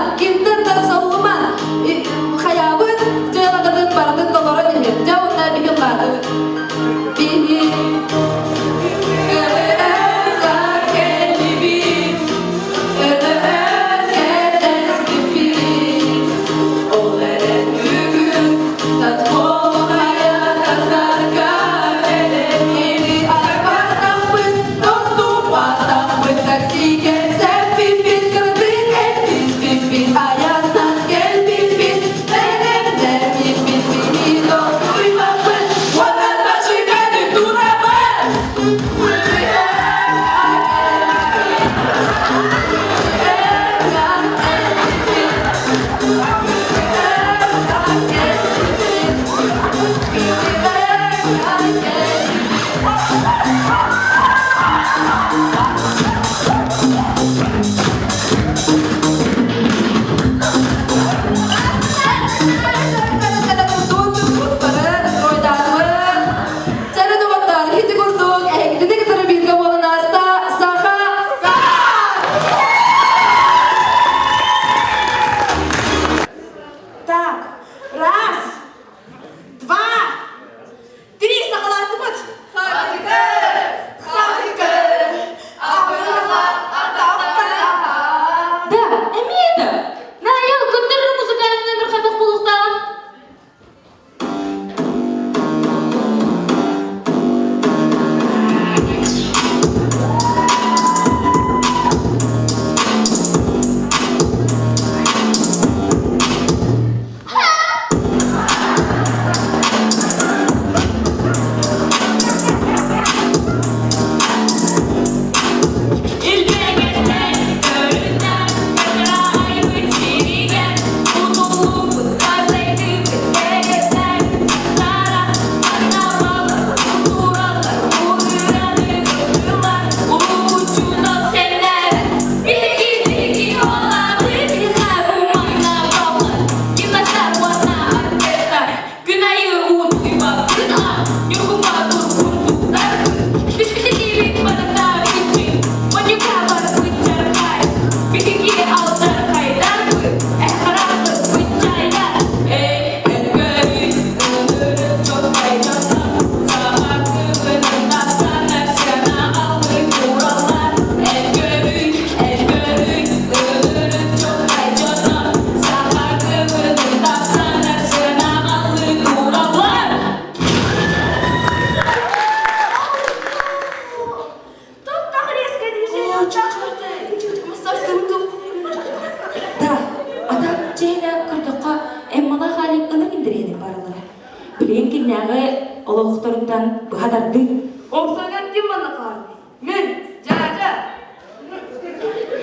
S7: олохторуттан быһа тардыы.
S9: Опсайынан ким манна хаалый? Мин, дьээдьэ.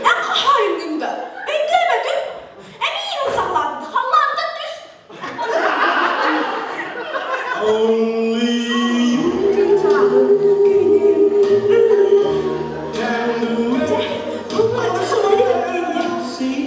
S9: Эн хаһаайыҥҥын да, өйдөөбөтүм. Эмиий ылсаҕалаатыҥ, халлаантан түс.
S22: Only you can make all this world seem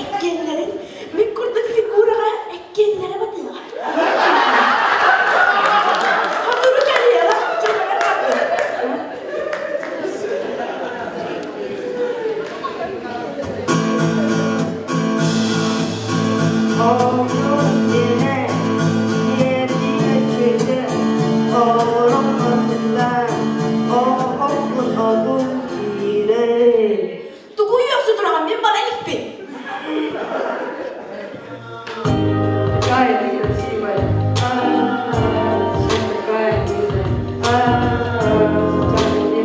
S9: Эккиэннэрин мин курдук фигураҕа эккиэннэрэ батыаҕа. Сотору кэлиэҕэ, дьиэҕэр бардын. Тугу үөхсэ тураҕын, мин бара иликпин.
S2: Такая ты красивая, а, сейчас такая милая, а, сейчас где?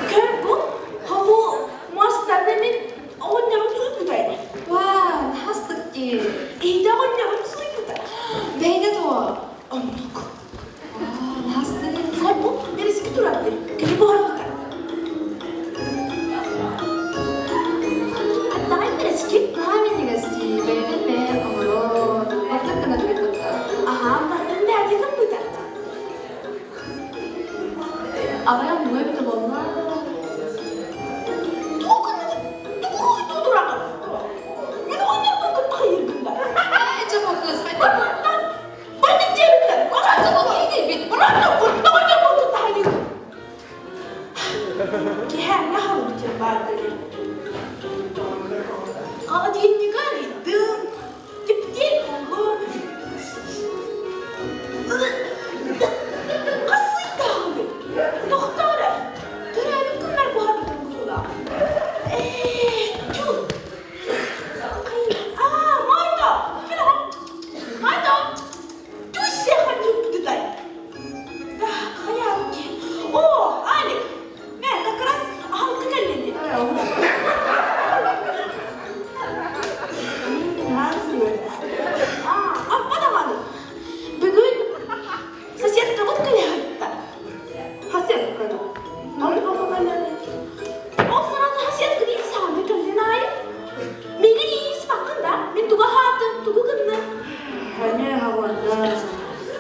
S9: Көр бу, бу муостаны мин оҕонньорум суйбута этэ.
S17: Ваа, хастык дии.
S9: Иһитэ оҕонньорум суйбута.
S17: Бэйдэ дуо?
S9: Оннук.
S17: Хастык.
S9: Көр бу, бэрэски турарды. Кини буһарбыта. Хаттаҕай бэрэски.
S17: Наһаа минньигэс дии, бэйэтин бэйэ оҥорор. Бардык гына түбэт
S9: Аһаан бардын бэйэтэ гыммыта.
S17: Аҕай оннуга эбитэ буолла.
S9: Тугу гыннын? Тугу уруйдуу тураҕын? Мин оҕонньорбун кытта хайыыргын да.
S17: Ээ, дьэ бу кыыс хайдах?
S9: Барбаттан! Бардын дьиэбиттэн!
S17: Чакы бу киһи
S9: Барбаттан кытта оҕонньорбун кытта хайыыргын. Киһээҥҥэ халыбытын баар дии. Холодильнига арыйдым, типтиэн буллум. Хасыйдаҕый? Тохтоо эрэ, төрөөбүт күммэр буһарбытым быһыылаах. Ээ, тю! Аа, Майта! Кэлэҕин! Майта! Туй сиэххэ туппутутай! Так, хайаабыт киһи. О, Алик! Мэ, как раз аһылыкка кэллин дии. Аа, аппа даҕаны. Бүгүн соседкабыт кэлэһитта. Соседка Ол сразу соседка диэн саҥаны кэллин аайы. Миигин ииспаккын да, мин тугу аһаатым, тугу гынным?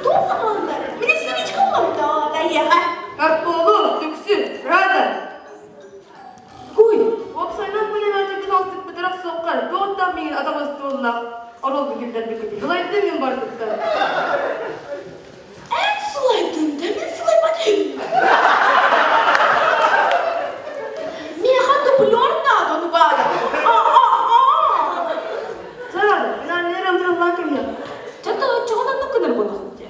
S9: Туох саҥаланна? Мин историчка буолам да, эйиэхэ.
S2: Карполу, түксү, рада. Куй, уопсайынан пулеметчикин алтыппытыгар суоххар, туохтан миигин атах остуоллаах оруолга киллэрбиккитий? Былайдым мин барытыттан.
S9: Эн сылайдың да, мин сылайбатым. Миэхэ дублер надо, ну баара. А-а-а!
S2: Сарада, мин аннерам тырыллаан кэбиһэр.
S7: Чата оччоҕун оннук гынар буолуох дии.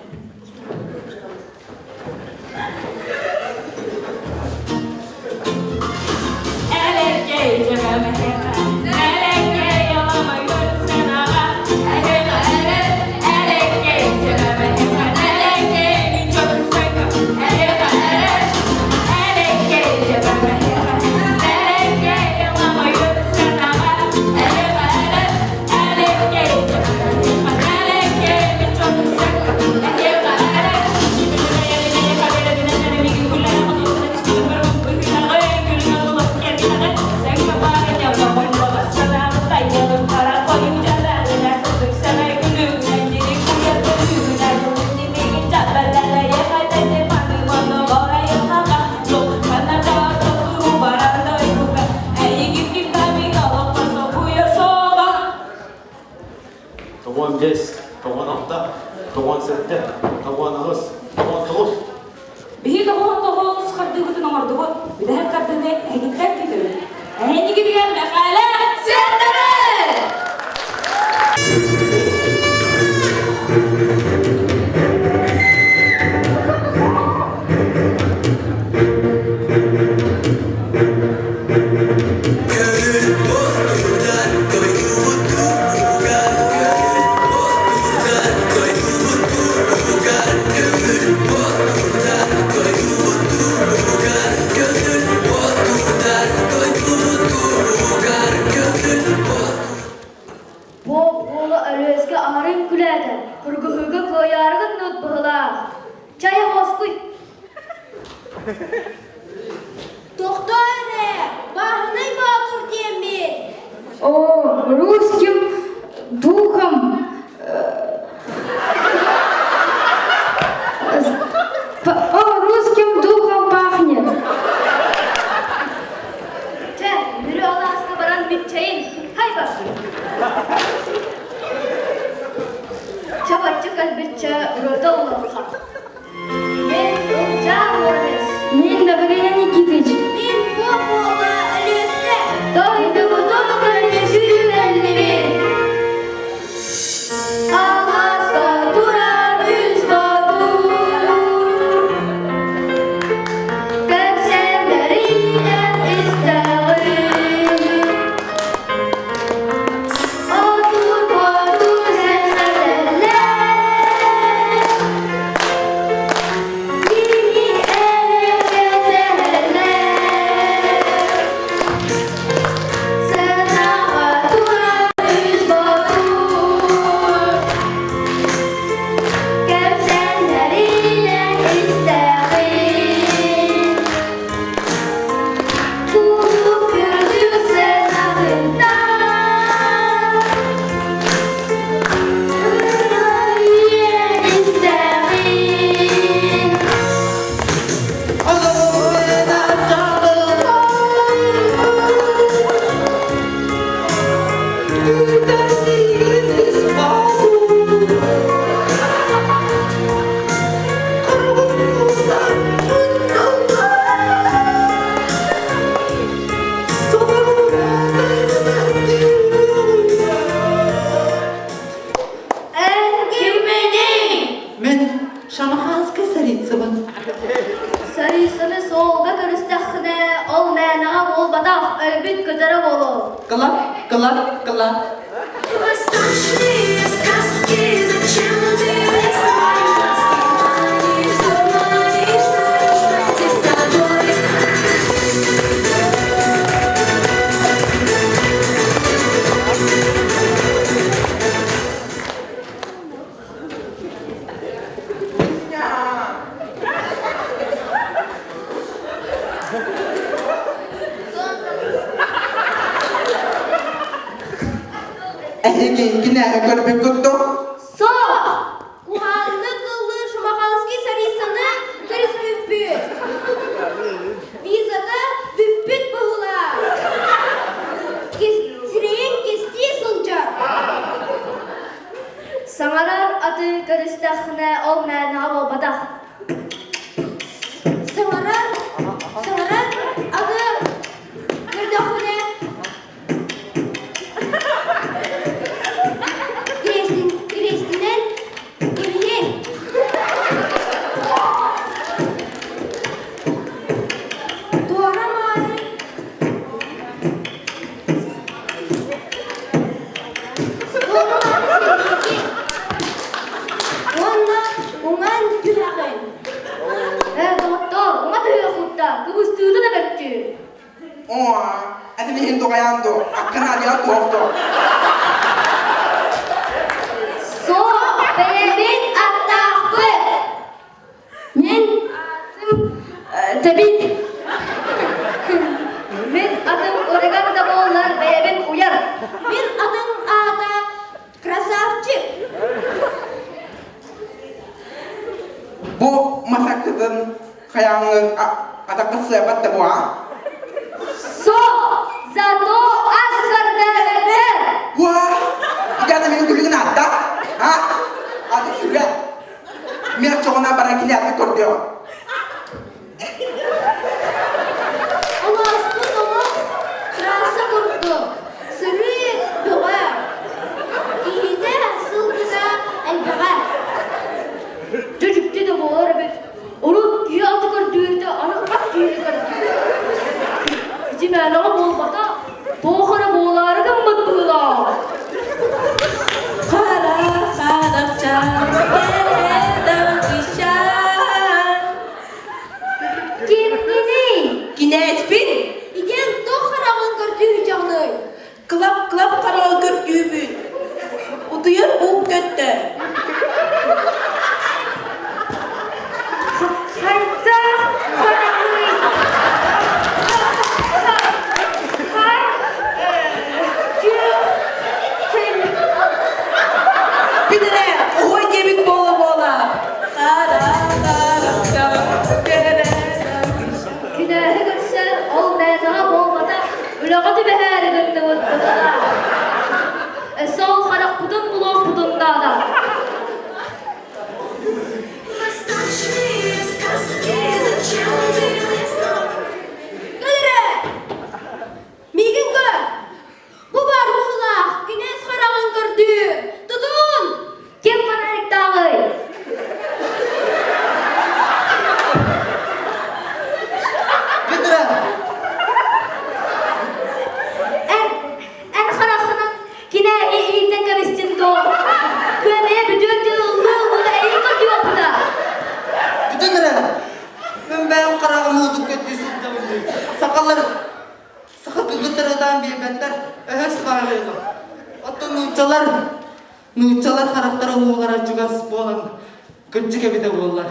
S16: Тохтоо эрэ, бааһынай боотур диэммин.
S10: О, русским духом О, русским духом пахнет.
S2: Чэ, Мүрү алааска баран мүччэйин, хай бар. Чабаччы кэлбиччэ ырыата улахха. Мен Ылдьаа Муромец.
S10: Мен Добрыня Никитич.
S16: Мин Попова Өлүөскэ.
S2: Дойдубутун көмүскүү кэллибит. Алааска турар үс боотур. Кэпсэннэринэн истэҕин. Отур-ботур сэнсэтэллэр. Кини эрэ кэтэһэллэр. Сыанаҕа турар үс ботур. Кэпсэннэринэн истэҕин. Куруук үрдүк сыанатыттан Ырыа истэҕин.
S16: Эн кимминий?
S14: Мин Шамаханскай царицабын.
S2: Сарыысаны суолга көрүстэххинэ, ол мээнэҕэ буолбатах, өлбүт көтөрө буолуо.
S14: Кылап, кылап, кылап.
S21: Восточные сказки, зачем ты мои глазки манишь, дурманишь, знаешь, что с тобой.
S24: Эһиги кинээһи көрбүккүт дуо?
S16: Суох! Куһааннык ыллыыр Шумаханский Сарисаны көрүспүппүт. Визата бүппүт быһыылаах. Сирэйин кистии сылдьар.
S2: Саҥарар аты көрүстэххинэ, ол мээнэҕэ буолбатах.
S16: Саҥарар, саҥарар аты көрдөххүнэ Кириэстинэн кэбиһиэҥ. Туора мааны Туора мааны сэлиэки уонна уҥан түһэҕин.
S2: Ээ, доҕоттоор, уҥа түһүөх кутта, кыбыстыыта да бэртүү.
S24: Оо, этин иһин тугайаан дуо, аккын адыа туох дуо?
S2: Суох, бэйэбит аттаахпыт.
S10: Мен атым Тэбит.
S2: Мин атым ырыган да буоллар бэйэбин уйар.
S16: Мин атым аата Красавчик.
S24: Бу масакытын хайаҥҥын атахха сыабат да буа.
S2: Суох, зато ас көрдөөбөттөр.
S24: Уа, иданы мин күлүгүн аатта. А? Аты сүрэ. Мен чоҕуна баран кинээппит көрдүөҕүм.
S16: Алааспыт олох трасса курдук, сырыы бөҕө, киһитэ сылгыта элбэҕэ.
S2: Дьэ дьикти да буолар эбит. Урут киһи аты көрдүүртэ, аны ат киһини көрдүүр. Ити мээнэҕэ буолбата, туох эрэ буолаары гыммыт быһыылаах.
S9: Хара харахчаан, кэрэ
S16: Кимҥиний?
S9: Кинээспин!
S16: Идиэн туох хараҕын көрдүүһүчэҕиний?
S9: Кылап-кылап хараҕы көрдүүбүн. Утуйар уум көттө.
S2: Хайдах хараҕын? түбэһээри гынныбыт быһыылаах. Өссө ол харахпытын булуохпутун наада.
S7: Көлөрө! Миигин көр! Бу баар быһыылаах, кинээс хараҕын көрдүү! Тутун!
S2: Ким фонариктааҕый?
S3: Бүтүрэ!
S2: Эн, эн хараххынан кинээһи иитэн кэбистин дуо? Күөмэйэ бүтүөр диэн ыллыы-ыллыы эйин көрдүөхпүтэ.
S3: Бүтүн эрэ! Мин бэйэм хараҕым уутун көрдүү сылдьабын дии. Сахалар Саха кыргыттар ытаан биэрбэттэр, өһөс баҕайылар. Оттон нууччалар, нууччалар харахтара уулара чугас буолан, кырдьык эбитэ буоллар.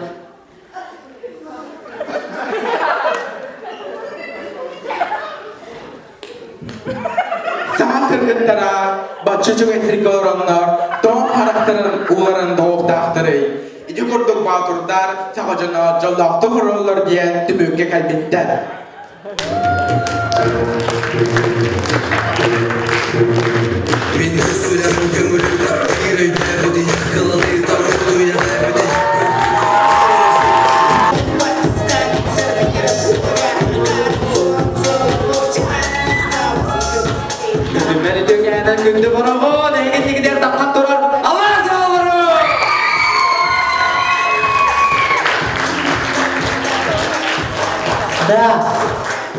S4: Саха кыргыттара бачча үчүгэй сиргэ олороннор, тоҕо харахтарын ууларын тоҕуохтаахтарый? Ити курдук боотурдар саха дьоно дьоллоохтук олороллор диэн түмүккэ кэлбиттэр.
S22: Мин сүрэҕим көҥүлүттэн биир өйдөөбүтүй, кылалыытар утуйа-бэбитий.
S19: Күндүмэн үтүөкээнэн күндү бороҕон, эһиги тигидэр таххан турар алаас оҕолору!
S14: Да,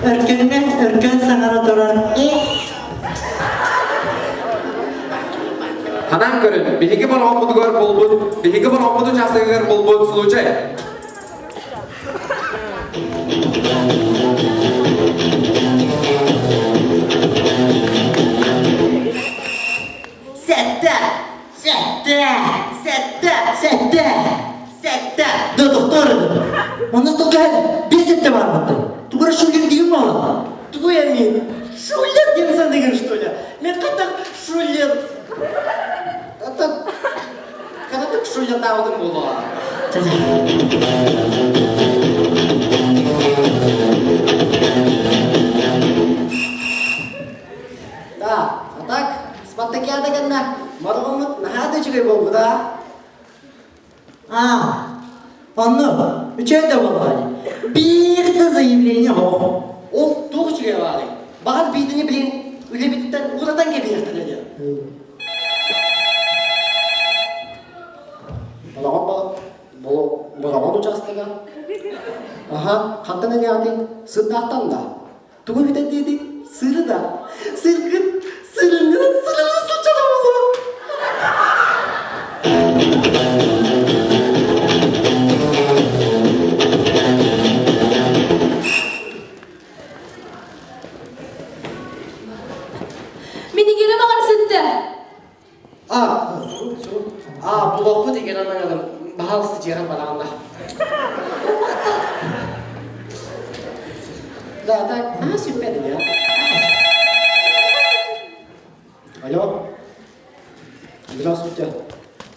S14: өркөннө өркөн саҥара турар.
S4: Ханан көрүн, биһиги бороҕоммутугар булбут, биһиги бороҕоммут учаастагыгар булбут случай.
S14: Сэттэ, сэттэ, сэттэ, сэттэ, сэттэ. Да, доктор, онно столга без сэттэ бар баттар. Тугара шулер деген мала. Тугу я мен? Шулер деген саныгын, что ли? Мен қаттақ шулер. Это Кадатык шулер таудым болуға. Да, а так, спартакиада кэннэ моргоммут наһаа да үчүгэй буолбута. А, онно үчүгэй да буоллаҕа дии. Биир да заявление суох. Ол туох үчүгэй баарый? Баҕар биитини билин үлэбититтэн уратан кэбиһиэхтэрэ диэн.
S1: Балаҕан балаҕан учаастага. Аха, хантан эриэҕитий? Сырдаахтан да. Тугу бүтэн диэтиҥ? Сыры да. Сыргын, сырыҥҥын сырылыы сылдьар буолуо.
S11: Минигири маҕан сытты.
S1: А, а, булуохпут игин анаҥалым, баһаалыста дьиэҕэр бараҕын да. Да, так, а, сүппэт ини, Алло. Здравствуйте.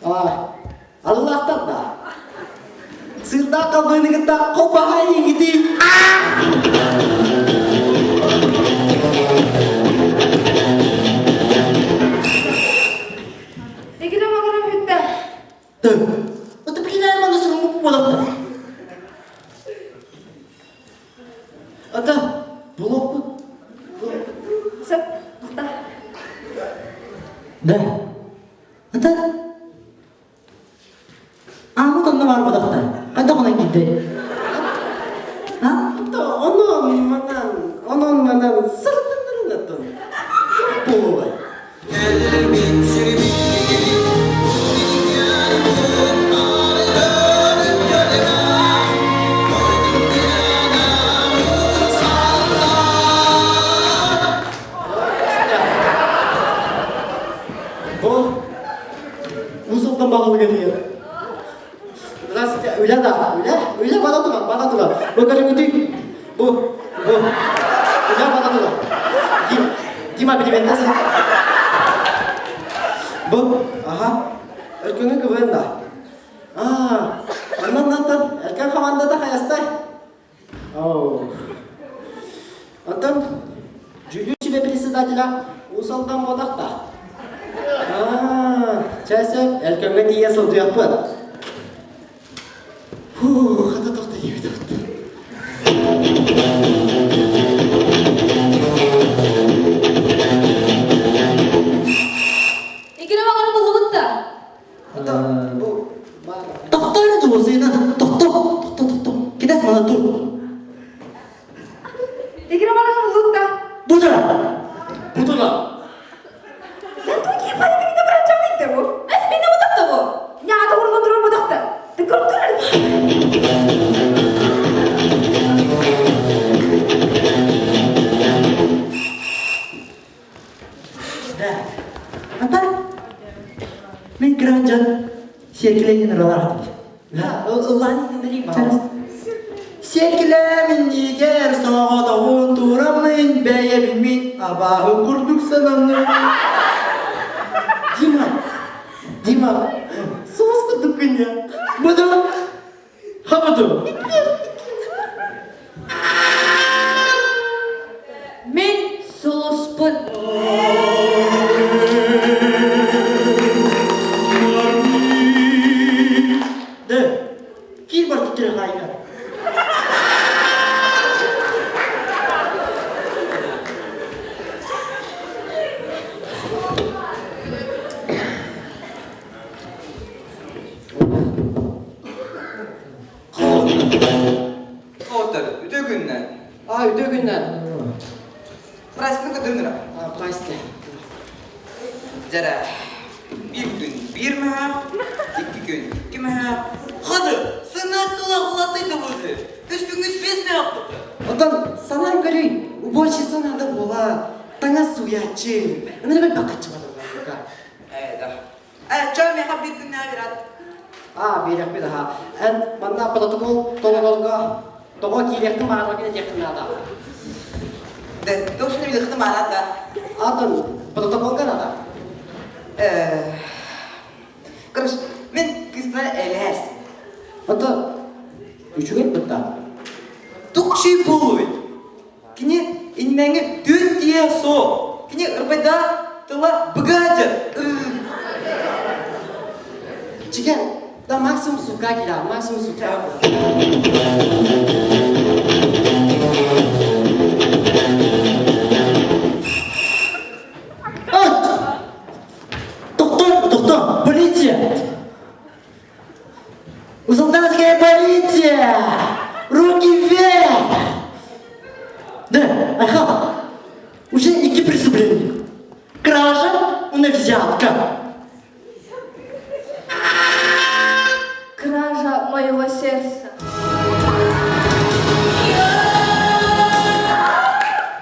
S1: А, Аллахтан да. Сырдаах халбыны кытта хопаһай игити.
S11: Игире маҕарам бүттэ.
S14: Ты, это прикинь, маны сырымы буолахтар.
S1: Ата, булуохпут.
S11: Сөп, махтал.
S14: Да. Ата, Ааммыт онно баар бодохтор. Хайдах онон киирдэй?
S1: Онон манан, онон манан сырытыннарын аттан. Буолуой. Бу Уус-Алдан баҕалыга диэн. Здравствуйте, үлэ да, үлэ, үлэ бара турар, бара турар. Бу көрүҥүтүй, бу, бу, үлэ бара турар. Дим, Дима билибэннэ Бу, аха, өркөҥө кыбыан да. Аа, оннан нантан эркэн хамаандата хайастай? Оу. Оттон Дьүлү
S6: сүбэ председателя Уус Алдан буолахта. Аа, чэ сөп, Элкөҥҥө тиийэ сылдьыахпыт. Фу, хата тохто диэбит
S2: Иккини баҕары буллубут да.
S14: Тохтоо эрэ дуу, Сына, тохтоо, тохтоо, тохтоо. Кидэс мана тур.
S7: Иккини баҕары буллубут да.
S14: Бутура.
S6: Бутура.
S7: Sen tuo kiinni paikka mitä bu? Es minä mutakta bu. Ne adı vurma durur mutakta. Tıkır durur.
S14: Да. Ата, мен кыраанчан сиэркилэйин ыралаах Сиэркилэ миннигэр соҕотоҕун тураммын бэйэбин мин абааһы курдук сананным. Дима, Дима, соус курдук күннэ. Буду, хабыду.
S2: Мин сулуспун.
S14: Да, киир бар түттері қайда.
S24: Отыр, үтө күннен.
S6: А, үтө күннен.
S24: Прайсны көтөрүнүрэ.
S6: А, прайсты.
S24: Дьэрэ, биир күн биир мэһээх, икки күн икки мэһээх. Хады, сына тула улатай табыды. Үс күнгүт бес мэһээх быты.
S6: Оттон санаан көрүй, уборщица надо буола, таҥас сууйааччы, ынырык бакаччы бар.
S24: Ээ, да. Э, чөө миэхэ биир күннээх бират.
S6: А, биэрэхпит аха. Эн манна протокол толорорго тоҕо киириэхтин баҕараргын этиэххин наада.
S24: Да, точно билихтим маната.
S6: Атын протоколга надо.
S24: Э, короче, мин кыстына элэс.
S6: Ото үчүгэй бытта.
S24: Тух шүй буолуй. Кини иннэҥи түн тиэ суох. Кини ырбайда тыла быгаадьа.
S6: Чикен, да максимум сука кида, максимум сука.
S14: Ат! Тохтоо, тохтоо, полиция! Солдатская полиция! Руки вверх! Да, ага. Уже икки преступление. Кража, уонна взятка.
S2: Кража моего сердца.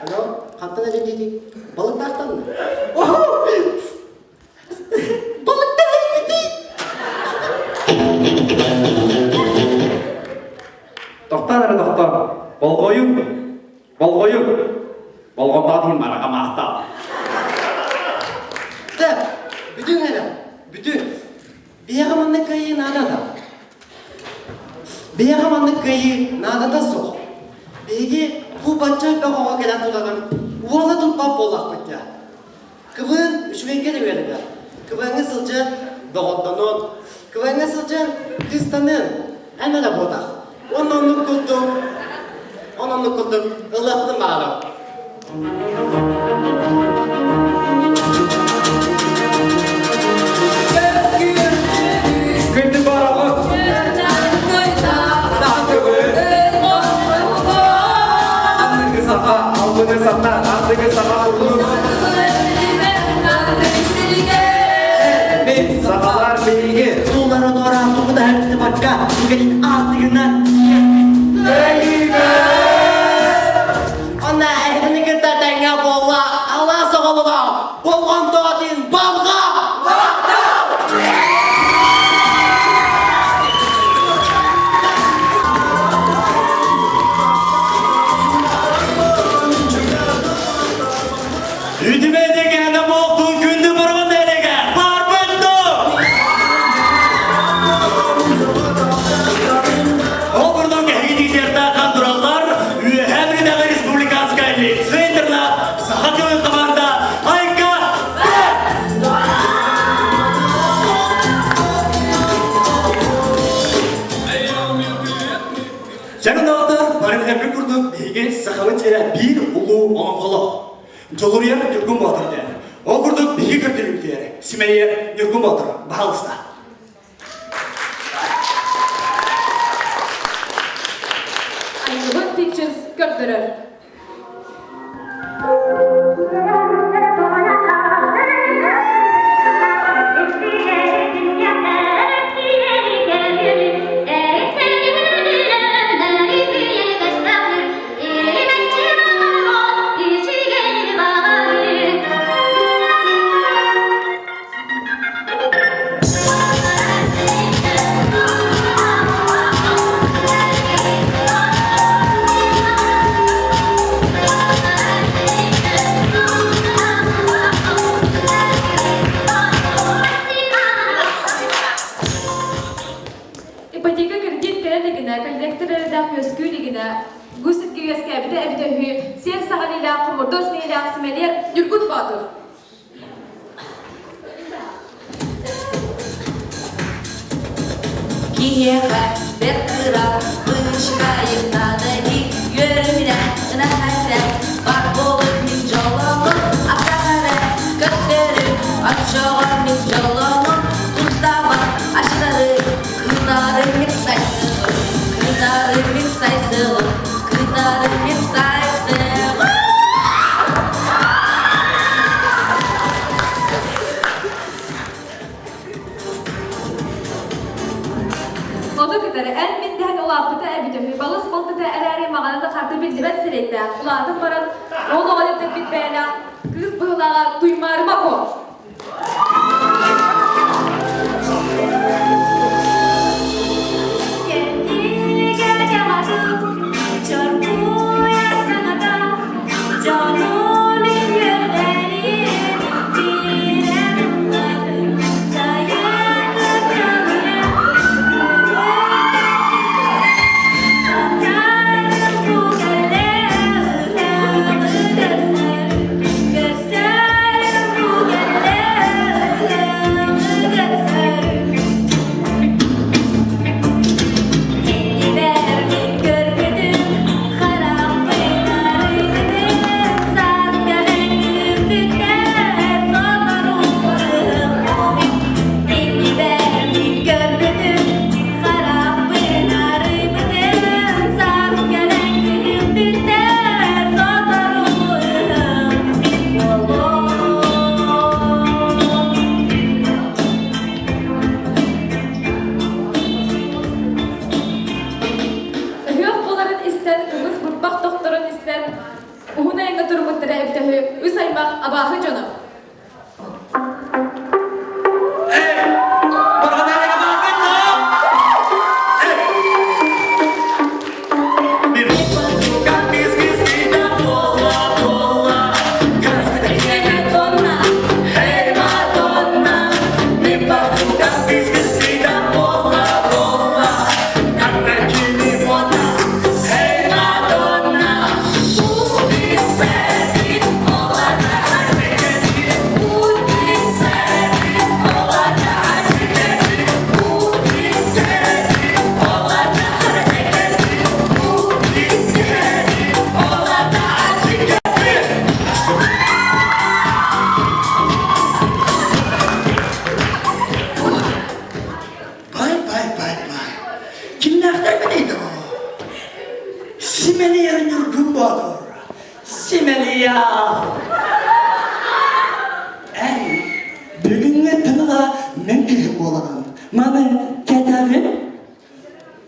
S6: Алло, хантан эрэ Балыктаахтан.
S19: Тохтоо эрэ тохтоо. Болҕойуҥ, болҕойуҥ. Болҕомтоҕо иһин мараха маахтаал.
S6: Так, бүтүн эрэ, бүтүн. Биһиэхэ маннык кыайыы наадата. Биһиэхэ маннык кыайыы наадата суох. Биһиги бу бачча элбэх оҕо кэлэн турарын уола туппат буоллахпыт дии. КВН үчүгэйгэ да үөрэтэр. КВН-ҥа сылдьан доҕордонуон, КВН-ҥа сылдьан кыыстаныан эн эрэ буотах. Уонна оннук курдук, он оннук курдук ылыахпын баҕарабын.
S19: Күндү бараҕыт! Аныгы саха, албыны сата, ардыгы саха улуу. Мин сахалар биһиги.
S14: Тулары туораан тугу да һэртибакка, түгэнин аатыгынан
S6: Онна эһигини кытта тэҥҥэ буолла, алаас оҕолоро, болҕомтоҕутун балҕа!
S19: Үтүмэдэгэнэ буолтун күндү барабан эрэгэ барбыт Ол курдук эһиги тиэртахан тураллар Үөһээ Бүлүүтээҕи республиканскай лицей-интернат саха тылын
S13: Сахабыт сирэ биир улуу олоҥхолоох. Дьулуруйар Ньургун Боотур диэн. Ол курдук биһиги көрдөрүүбүтүгэр симэлийэр Ньургун Боотур, баһаалыста.
S11: Айыллыбыт Pictures көрдөрөр. Ипотека кредит кэлэ илигинэ, коллектор эрэдээх үөскүү илигинэ, бу сиргэ үөскээбитэ эбитэ үһү, сиэр саҕалыылаах хомурдуос мэйилээх симэлиэр Ньургун Боотур.
S15: Киһиэхэ бэрт кыра вышкайымнаны үөрүнэ ынахайда бар буолуп мин дьолоҥум атаҕара көстөрүм оччоҕо мин дьолоҥум тустаабат ашынары кытары мин сайсыгым кытары мин сайсыгым кытары мин сайсыгым
S11: Ону кытары эн мин дэһэн улааппыта эбитэ үһү, балыс балтыта эрээри маҕана да харда биллибэт сирэйдээх, улаатан баран ол оҕону тэппит бэйэлээх кыыс быһыылааҕа туймаарыма куо. Ыһыах буоларын истэн, кымыс бырбах тохторун истэн, уһун айаҥҥа туруммуттара эбитэ үһү, үс аймах абааһы дьоно.
S13: Бай, бай, бай, бай. Кимнээхтэрбиний доо? Симэлийэр Ньургун Боотур. Симэлийэ! Эн бүгүҥҥү тыныла мин киһим буолаҕын. Маны кэтэҕин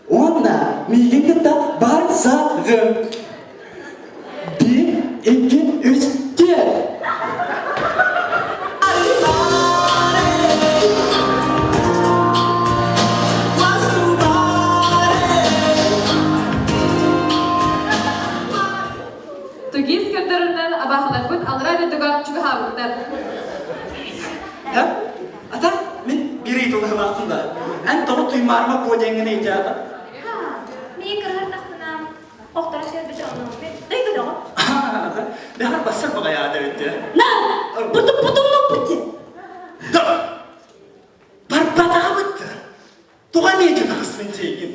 S13: уонна миигин кытта барсаҕын. Биир, икки, үс, түөрт.
S11: Тугис көрдөрөрүнэн абааһыларбыт аллараа дойдуга чугаһаабыттар.
S13: Да? Ата, мин биир ыйыталаһылаахпын да. Эн тоҕо туймаарыма куо диэҥҥин ыйытаата?
S7: Мин кыһырдахпына, охторо сиэрбитэ оннук. Дойдудаҕа.
S13: Бэҕэр бассар баҕайаата эбитте.
S7: На! Бутум бутум ноппутти.
S13: Да! Барбатаабыт. Тоҕо эмиэ таҕыстын тиэгин?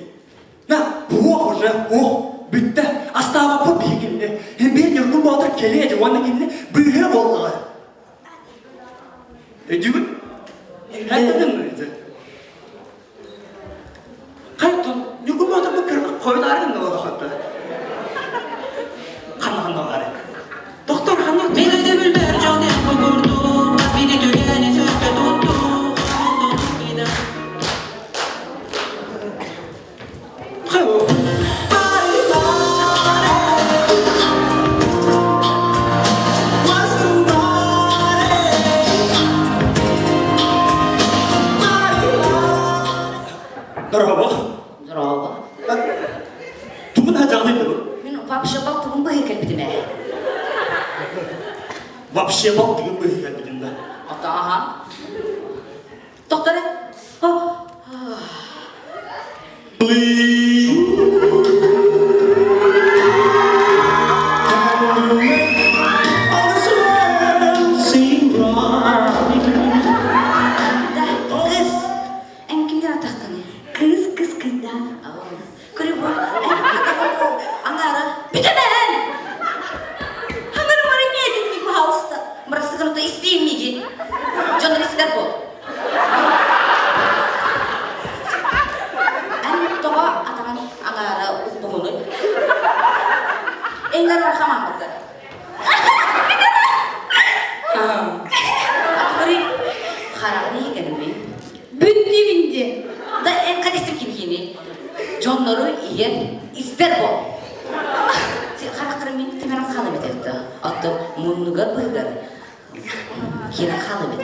S13: На, буох уже, ох, бүттэ. Астаабаппыт биһигинни. Ньургун Боотур кэлиэ дьэ уонна кинини быыһыа буоллаҕа. Өйдүүгүн? Эттэн Хайтон Ньургун Боотур бу хойутаары гынна буолла Ханна ханна баары. Доктор ханна
S5: Мин өйдөбүлбэр дьон бу курдук Били түгэни сөпкө туттуу
S13: Дорообо.
S15: Дорообо.
S13: Тугун хадьаҕын ыйдыбын?
S15: Мин вообще балтыбын быһыы кэлбитим ээ.
S13: Вообще балтыгын быһыы кэлбитим да.
S15: Ата аха. Доктор. Кыз, эн кимдер атахтаны? Кыз, кыз кыйдан. Көрү бу, аңара. Бүтемен! Аңара мара не этинник, пожалуйста. Мырасыгын истейм миги. Дьоннор истер бол. Эн тоҕо атаҕын аҥаара укпуһунуй? Эҥэр архамаммыттар. Атыгырый хараҕын иһигэрмин. Бүттүүбүн диэн. Да эн хадистим кимхини. Дьоннору иһэн истэр бол. Харахтарын мин тимэрин хаалым этэ. Оттон муннугар быһыгар Киирэн хаалабыт.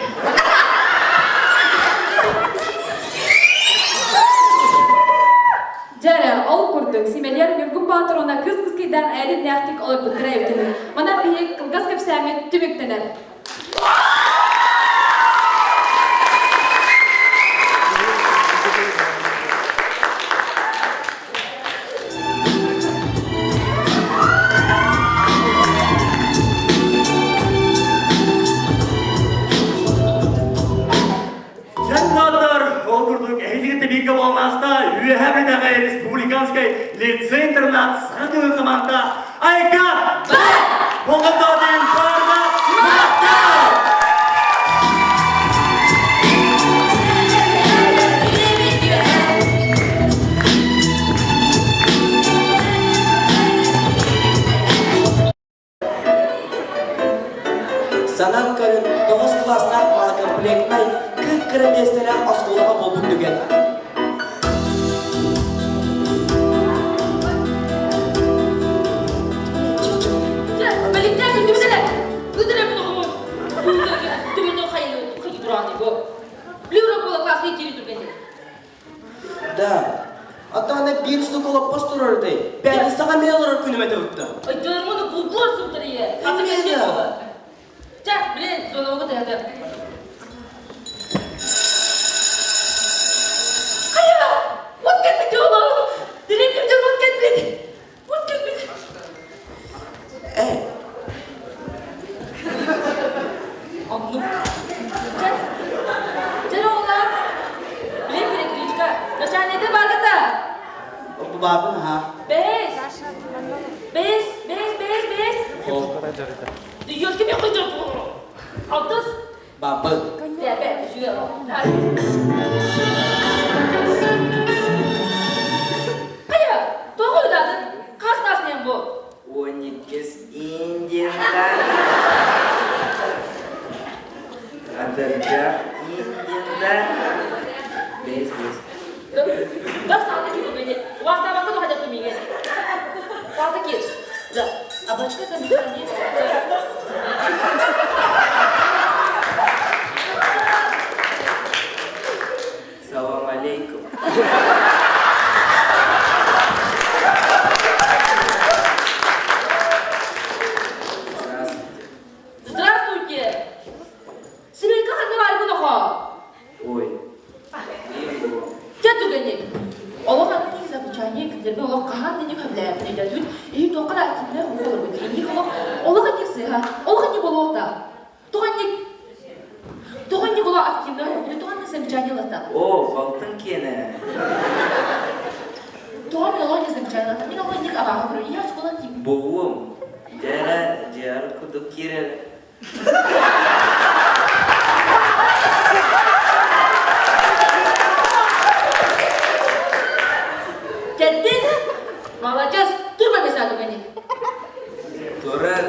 S11: Дьэ, ол курдук, Симэлиэр Ньургун Боотур уонна Кыыс Кыскыйдаах эриннээхтик олорбуттара эбитин. Манан биһиги кылгас кэпсээммит түмүктэнэр.
S13: Сенаторлар ол курдук эһиги бииргэ буоллааста Үөһээ Бүлүүтээҕи республиканскай лицей-интернат саҥа тылын команда Айка! Болҕомтоҕо диэн баарга
S19: Санаан көрүн, тоҕус кылаастаах малокомплектнай кып-кыра миэстэлээх оскуолаҕа буолбут түгэн. Да. Ата биир штук олоппос турар дей. Пятницаҕа эмиэ олорор күнүм этэ бутта.
S18: Өйдөрмүн булгур сылтырые. Чэ, блин, звоногу тэһэтэ. Хайа! Вот кэлбит оҕолор! Директор вот кэлбит! Вот кэлбит!
S19: Э.
S18: Оннук. Чэ, чэ оҕолор! Блин, перекличка. Начальниктар бааргыта?
S19: Бу баарбын аха.
S18: Бэс! Бэс, бэс, бэс, бэс! Ёлки мен қойдырып Алтыс?
S19: Бабы.
S18: Бәбә, жүге. Қая, тоғы ойдадың? Қас тасынен бұл?
S24: Он иккис Индияда. Атырдьах Индияда. Бэс, бэс.
S18: Да, салты киду бені. Уастабаққа да қажат миге. Салты кет. Да. А бачка замечание.
S24: Салам алейкум. Здравствуйте.
S18: Здравствуйте. Сибирка ханна баар гунаха.
S24: Ой. Не
S18: Чэ түгэник. Олох аны замечание күндербе олох хаһан дини хөблээбин өйдөтүн иһи туохха да кимнэ олорбут инник олох олох инник сыыһа олох инник болуохта тоҕо инник тоҕо инник олох активно тоҕо инник замечание ылата
S24: О, балтын киэнэ.
S18: тоҕо мин олох инник замечание ылата мин олох инник абааһы көрөр ийэ оскуола тиим
S24: Буолуом. Дьэ Дьиэҕэр курдук киирэр.
S18: Кэллин? Маладьыас, турба бесаду мени.
S24: Турар.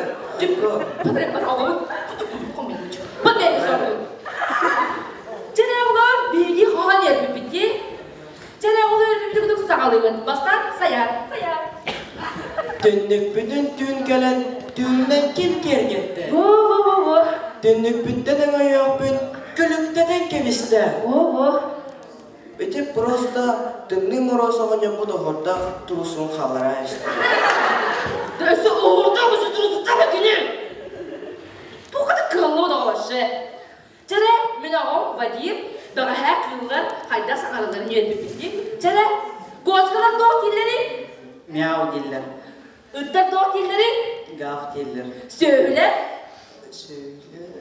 S18: Чэрэ оҕолор биһиги хоһоон үөрбүппүт дии. Чэрэ оҕолор үөрбүппүт курдук саҕалыыбын. Бастаан Сайаан. Сайаан.
S6: Түннүкпүтүн түүн кэлэн түүнүнэн ким киэргэттэ?
S18: Во-во-во-во.
S6: Түннүкпүттэн өҥөйүөхпүн күлүктэтэн кэбистэ.
S18: Во-во.
S6: Ити просто тымныы моруос оҕонньорбут оһуордаах туруусун хааллара истэ.
S18: Өссө оһуордаах өссө туруусуттаах кини. Туох да кыаллыбат оҕо вообще. Чэрэ, мин оҕом Вадим бэҕэһээ кыыллар хайдах саҥаралларын үөрбүппүт дии. Чэрэ, куоскалар туох дииллэрий?
S6: Мяу дииллэр.
S18: Ыттар туох дииллэрий?
S6: Гав дииллэр.
S18: Сүөһүлэр?
S6: Сүөһүлэр...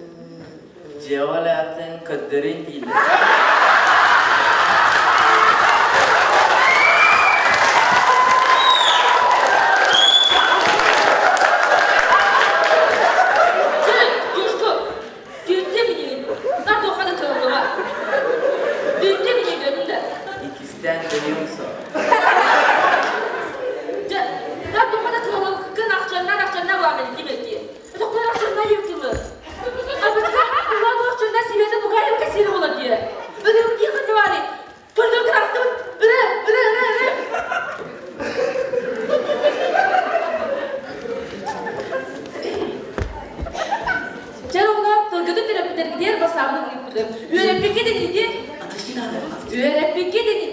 S24: Дьиэҕэ атын көрдөрүн дииллэр.
S18: Юшка, Түүттэ билигин, на туохха да кыаллыбат. Түүттэ билигин да.
S24: Иккистээн көнүөҥ суох.
S18: Дьэ, на туохха да кыаллыбаккын ахчаннан ахчанна буламын дибэти. Тохтор ахчанна диэбитимы. Абытка, улаан ахчанна сибэтэ бугайым кэсири була диэ. Ырыым дии хатыбари. Көрдөр кырахтыбыт. Ыры, ыры, ыры, ыры. Чэр оҕолор, тылгытын төрөппүттэргитигэр бассаабын ыыппытым. Үөрэппиккит иники? Үөрэппиккит ини?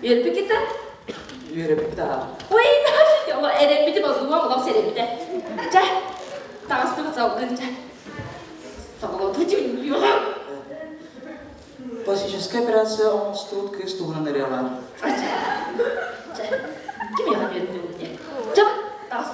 S18: Үөрэппиккит да?
S6: Үөрэппит аҕа.
S18: Ой, наша, эрэппити базума олох сэрэппитэ. Чэ, таҕыстыбыт салгын, чэ. Саҕалатыы
S6: Пластическая операция оҥостубут кыыс туһунан ырыалаан.
S18: Ким яхан үөрдү Чэ, таҕыс.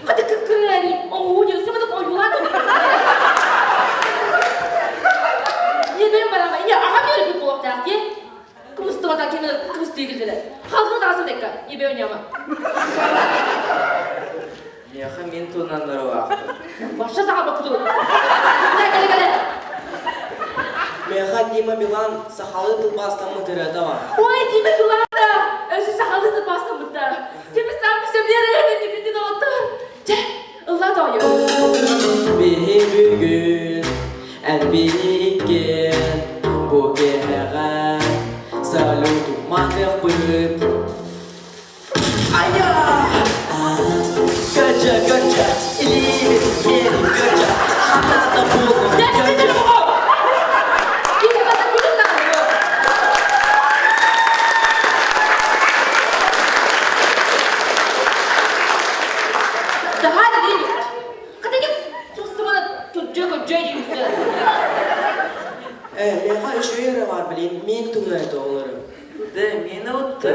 S18: Хата кыккырыани, оҥуу диэн сымытык ойуулаан Ийэбин барама, ийэ аҕам үөрбүт буолуохтаах дии. Кымыстыбата кини кымыстыы килдилэр. Халгын таҕасым декка, ийэбэ ойньома.
S24: Миэхэ мин туһунан ырылаахпын.
S18: Баша саҕа бокуту. Кэлэ кэлэ.
S6: Миэхэ Дима Билан сахалыы тылбаастаммыт ырыата бар.
S18: Ой, Дима Билан да! Өссө сахалыы тылбаастаммыт да. Кими саамы сөбүлэр эһэтин доҕоттор. Чэ, ыллаа тоойо.
S6: Биһи бүгүн эн биһиккин бу киэһэҕэ салют уматыахпыт. Айа! Көчө, көчө, илиибит киэрин көчө, хатата буолун көчө. Э, миэхэ үчүгэй эрэ баар билин, мин туһунан это олору.
S24: Да, мин утты.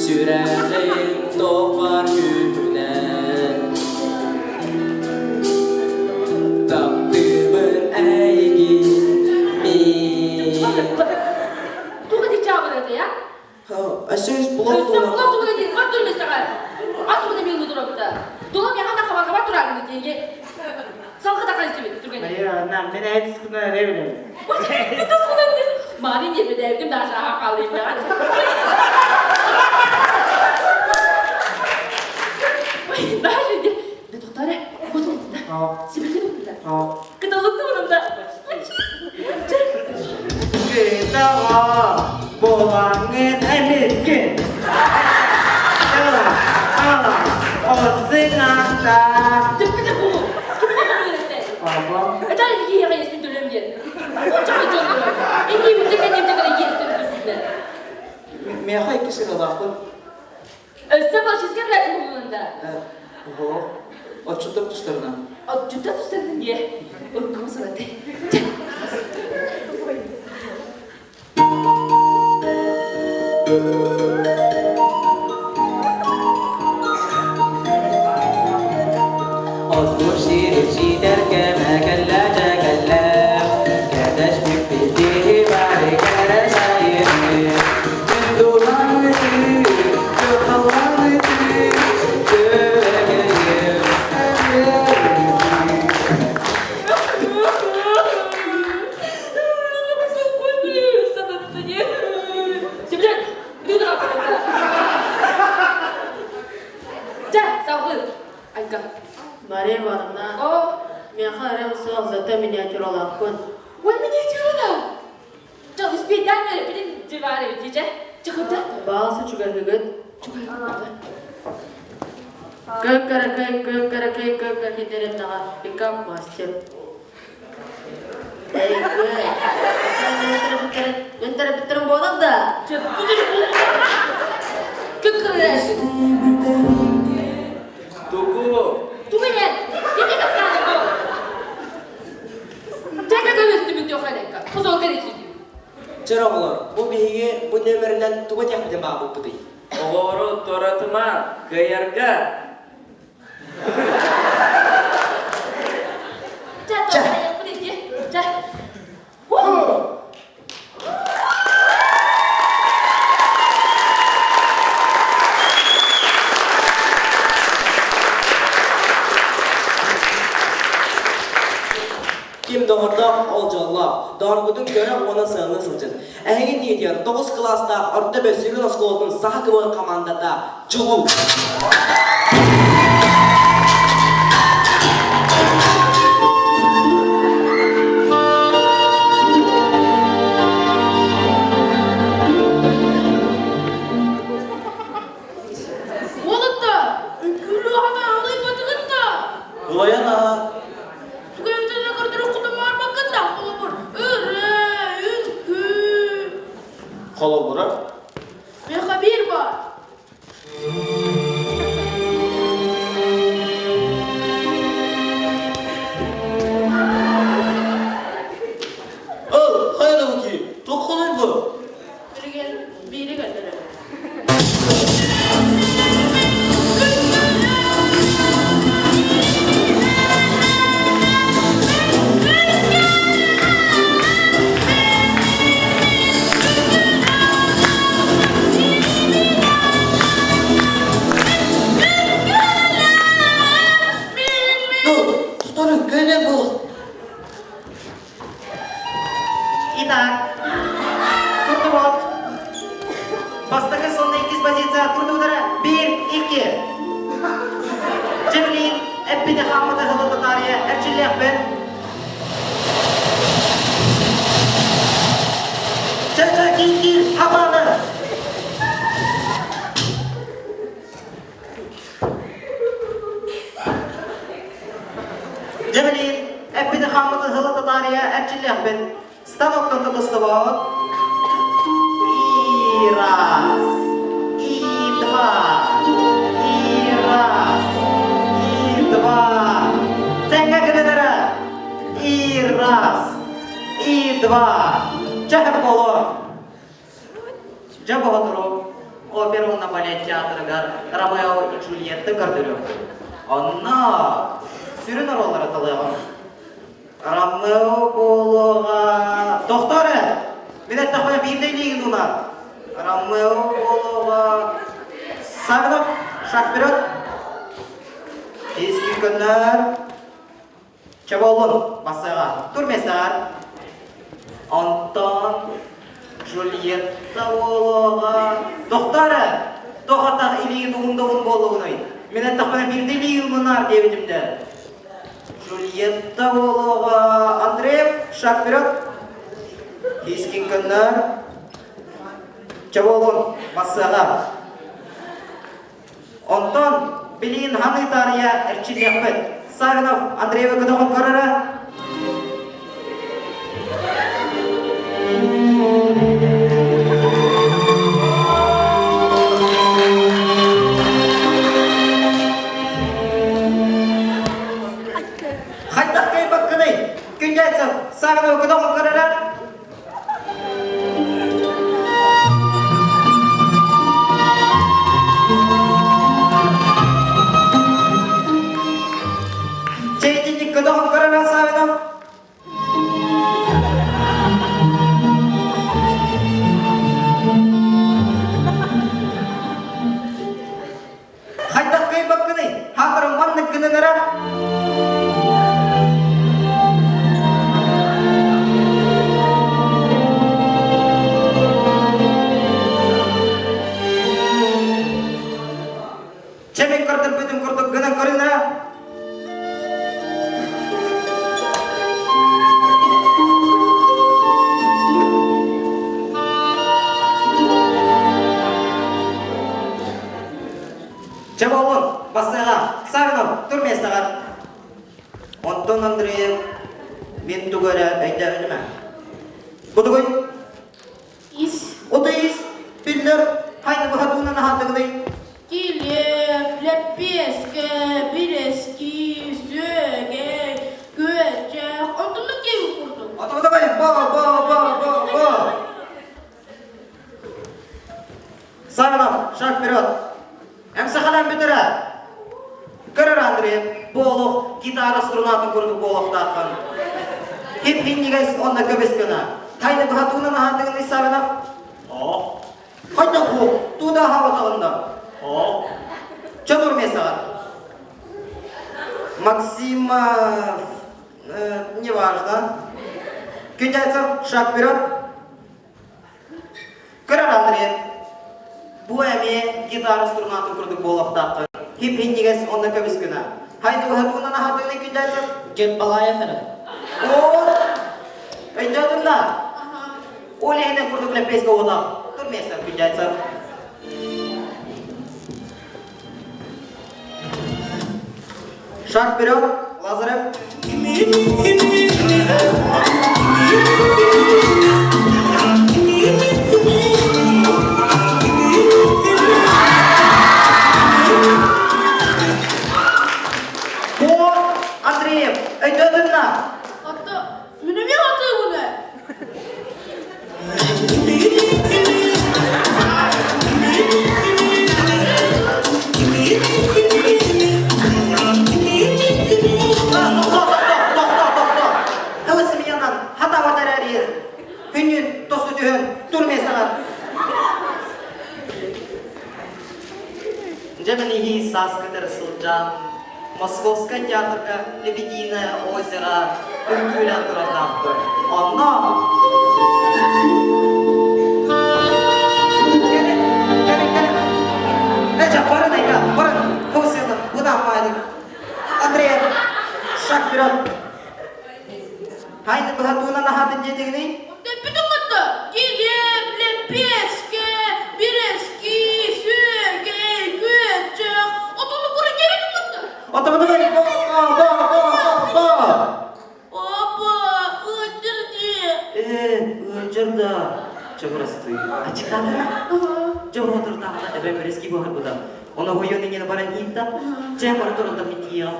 S6: Сүрэҕим топар күүһүнэн Таптыыбын эйигин мин
S18: Туга дичаабырата я?
S6: Өссө блок
S18: Өссө блок тугуна диэн ат турмесаҕа. Ат тугуна миэлу турабыта. Долом яхан да хабарҕаба турагын диэги. Салгы да кайсыбыт түргэн.
S8: Мен эт скына ревелем.
S18: Мани не бедевдим даже аха қалайым Даже де. Да тоқтар, вот да. Сибирде да. Кыталыкты онында.
S8: Кытаға болаңын әмескен. Ала, ала, осын ата.
S18: Түпкіті бұл. Это еға есін төлемген. Онша жолдыры. Энни бітті кәнемді ғана естіп түсінді.
S6: Миэхэ икки сыгалаахпын.
S18: Өссө фашистка билэтин булунда.
S6: Ого, отчуттар тустарынан.
S18: Отчуттар тустарынан дие. Уруккума сураты.
S5: Оттуур сири ситэр кэмэ кэллэ дьэ кэллэ, кэтэспиппит киһи бары кэрэ сайыны. Күн кыһалланыты, күөрэгэйим
S18: Чэ, салгыы. Айка.
S12: Мария Ивановна, миэхэ эрэ суох, зато миниатюралаахпын.
S18: Ой, миниатюра! Чэ, успейдаан үөрэппитин дьыбаар эбит, дьэ. Чэ,
S12: Баалсы чугаһыгыт.
S18: Чугаһыгыт.
S12: Көк-каракай, көк-каракай, көк-каракай пикап мастер. Эйгэ, мен төрөппүттэрим буолар да.
S24: Тугу?
S18: Тугу эн? Кини капсааны Чэ, көмөстүмүн диоханекка. Хозол кэричи.
S6: Чэр оҕолор, бу биһиги бу нүөмэринэн тугу этиэхпитин баҕарбыппытый?
S24: Оҕолору туоратыма, кыайарга.
S18: Чэ, чэ.
S6: Ким доҕордоох, ол дьоллоох. Доҕоргутун көрө уонна сыанна сылдьын. Эһиги диэтигэр 9 кылаастаах орто бөсүгүн оскуолатын саха кыбын хамаандата Дьулуу.
S2: Уолаттар, үҥкүүлүөҕүнэ ылыйбатыгыт да?
S19: Ылайан аһа.
S2: Түгэбитинэ көрдөрөххүтүн баарбаккын да, холобур, ырыа, үҥкүү.
S19: Холобура?
S2: Миэхэ биир баар.
S19: Ыл, хайа да бу киһи, туох холобур?
S2: Билигин биири көрдөрөбүн.
S14: Тутары көнө бул.
S8: Итак, турдубут. Бастакы сонно иккис позиция турдубутара 1, 2. Джевелин эппити хааммыты хылы татаарыйа эрчиллиэхпин.
S14: Чэ-чэ, киир-киир, хабааны!
S8: Дьэ билигин эппити-хааммыты ыһыла татаарыйа эрчиллиэхпит. Станоктан тутустубут. И раз, и два, и раз, и два. Тэҥҥэ гынанара. И раз, и два. Чэхэр боло. Дьэ боотуру опера уонна балет театрыгар Ромео и Джульетта көрдөрүөм. Онно сүрүн оруоллары талыаҕым. Ромео буолуоҕа... Тохтоо эрэ! Мин эттэхпинэ биирдэ илиигин уунар. Ромео буолуоҕа... Савинов, шаг вперед! Киискин көннөр. Чэ буоллун, бассыаҕа. Тур мессаар. Онтон Джульетта буолуоҕа. Тохтоо эрэ! Туох атах илиигин уһун да уһун буоллугунуй? Мин эттэхпинэ биирдэ илиигин мунаар диэбитим да. Джульетта буолуоҕа. Андреев, шаг вперед. Киискин көннөр. Чэ буоллун, бассыаҕа. Онтон билигин ханыы таарыйа эрчиллиэхпит. Савинов Андреева көтөҕөн көрөрө. Хайдах кыайбаккыный? Күндээтсев Савинова көтөҕөн көрөрө. тугу эрэ өйдөөбүтүм ээ. Бу тугуй?
S9: Ис.
S8: Ото ис. Биллэр. Хайны быһа туунан аһаатыгыный?
S9: Килиэп, лэппиэскэ, бирэски, сүөгэй, күөчэх, онтуннук диэбит курдук.
S8: Ото давай, ба, ба, ба, ба, ба. Савинов, шаг вперед. Эм сахалан бүтэрэ. Көрөр Андрей, бу олох гитара струнатын курдук буолуохтааххын. Хип хиннигээс онно көбүс гына. Тайны быһатуунан аһаатыгын Савинов?
S13: О.
S8: Хайдах бу? Туда аһаабатаҕында?
S13: О.
S8: Чотур месаҕа. Максимов, э, неважно. Китайцев, шаг вперед. Көрөр Андрей, бу эмиэ гитара струнатын курдук буолуохтааххын. Хип-хинньигэс онно көмүс гына. Хайдыбыһа туунан аһатыыны күндээтин?
S6: Гетбалаев эрэ.
S8: О, өйдөөтүм да. Ол иһинэн курдук лэппиэскэ уотах. Тур место күндээтсэр. Шаг вперед, Лазарев. По Андреев, өйдөөтүн да.
S9: Отто, мүнүмү атыыбыны.
S8: Тылы сымыйанан хатаабат эрээрийэр. Күннүн тосту түһэн тур месаҕар. Дьэ мин иһии сааскытыр сылдьан Московскай театрга Лебединое озеро үҥкүүлээн турардаахпын. Онно Эча, барын айка, барын, Косилов, куда маленький? Андрей, шаг вперед. Хайны быһатуунан аһатын диэтигиний?
S9: Дэппитин кытта килиэп, лэппиэскэ, бирэски, сүөгэй, күөччэх, отону курун диэбитин кытта.
S8: Отону бо бо бо бо
S9: Опа, ыалдьар дии.
S8: Ээ, ыалдьар да. Чабырастыы. Ачыкаатара. Дьоһуотуртаҕына эбэм бирэски буһарбыта. Ону хойуон иннинэ баран иитта. Чэ, бары турунтан митииҕэ.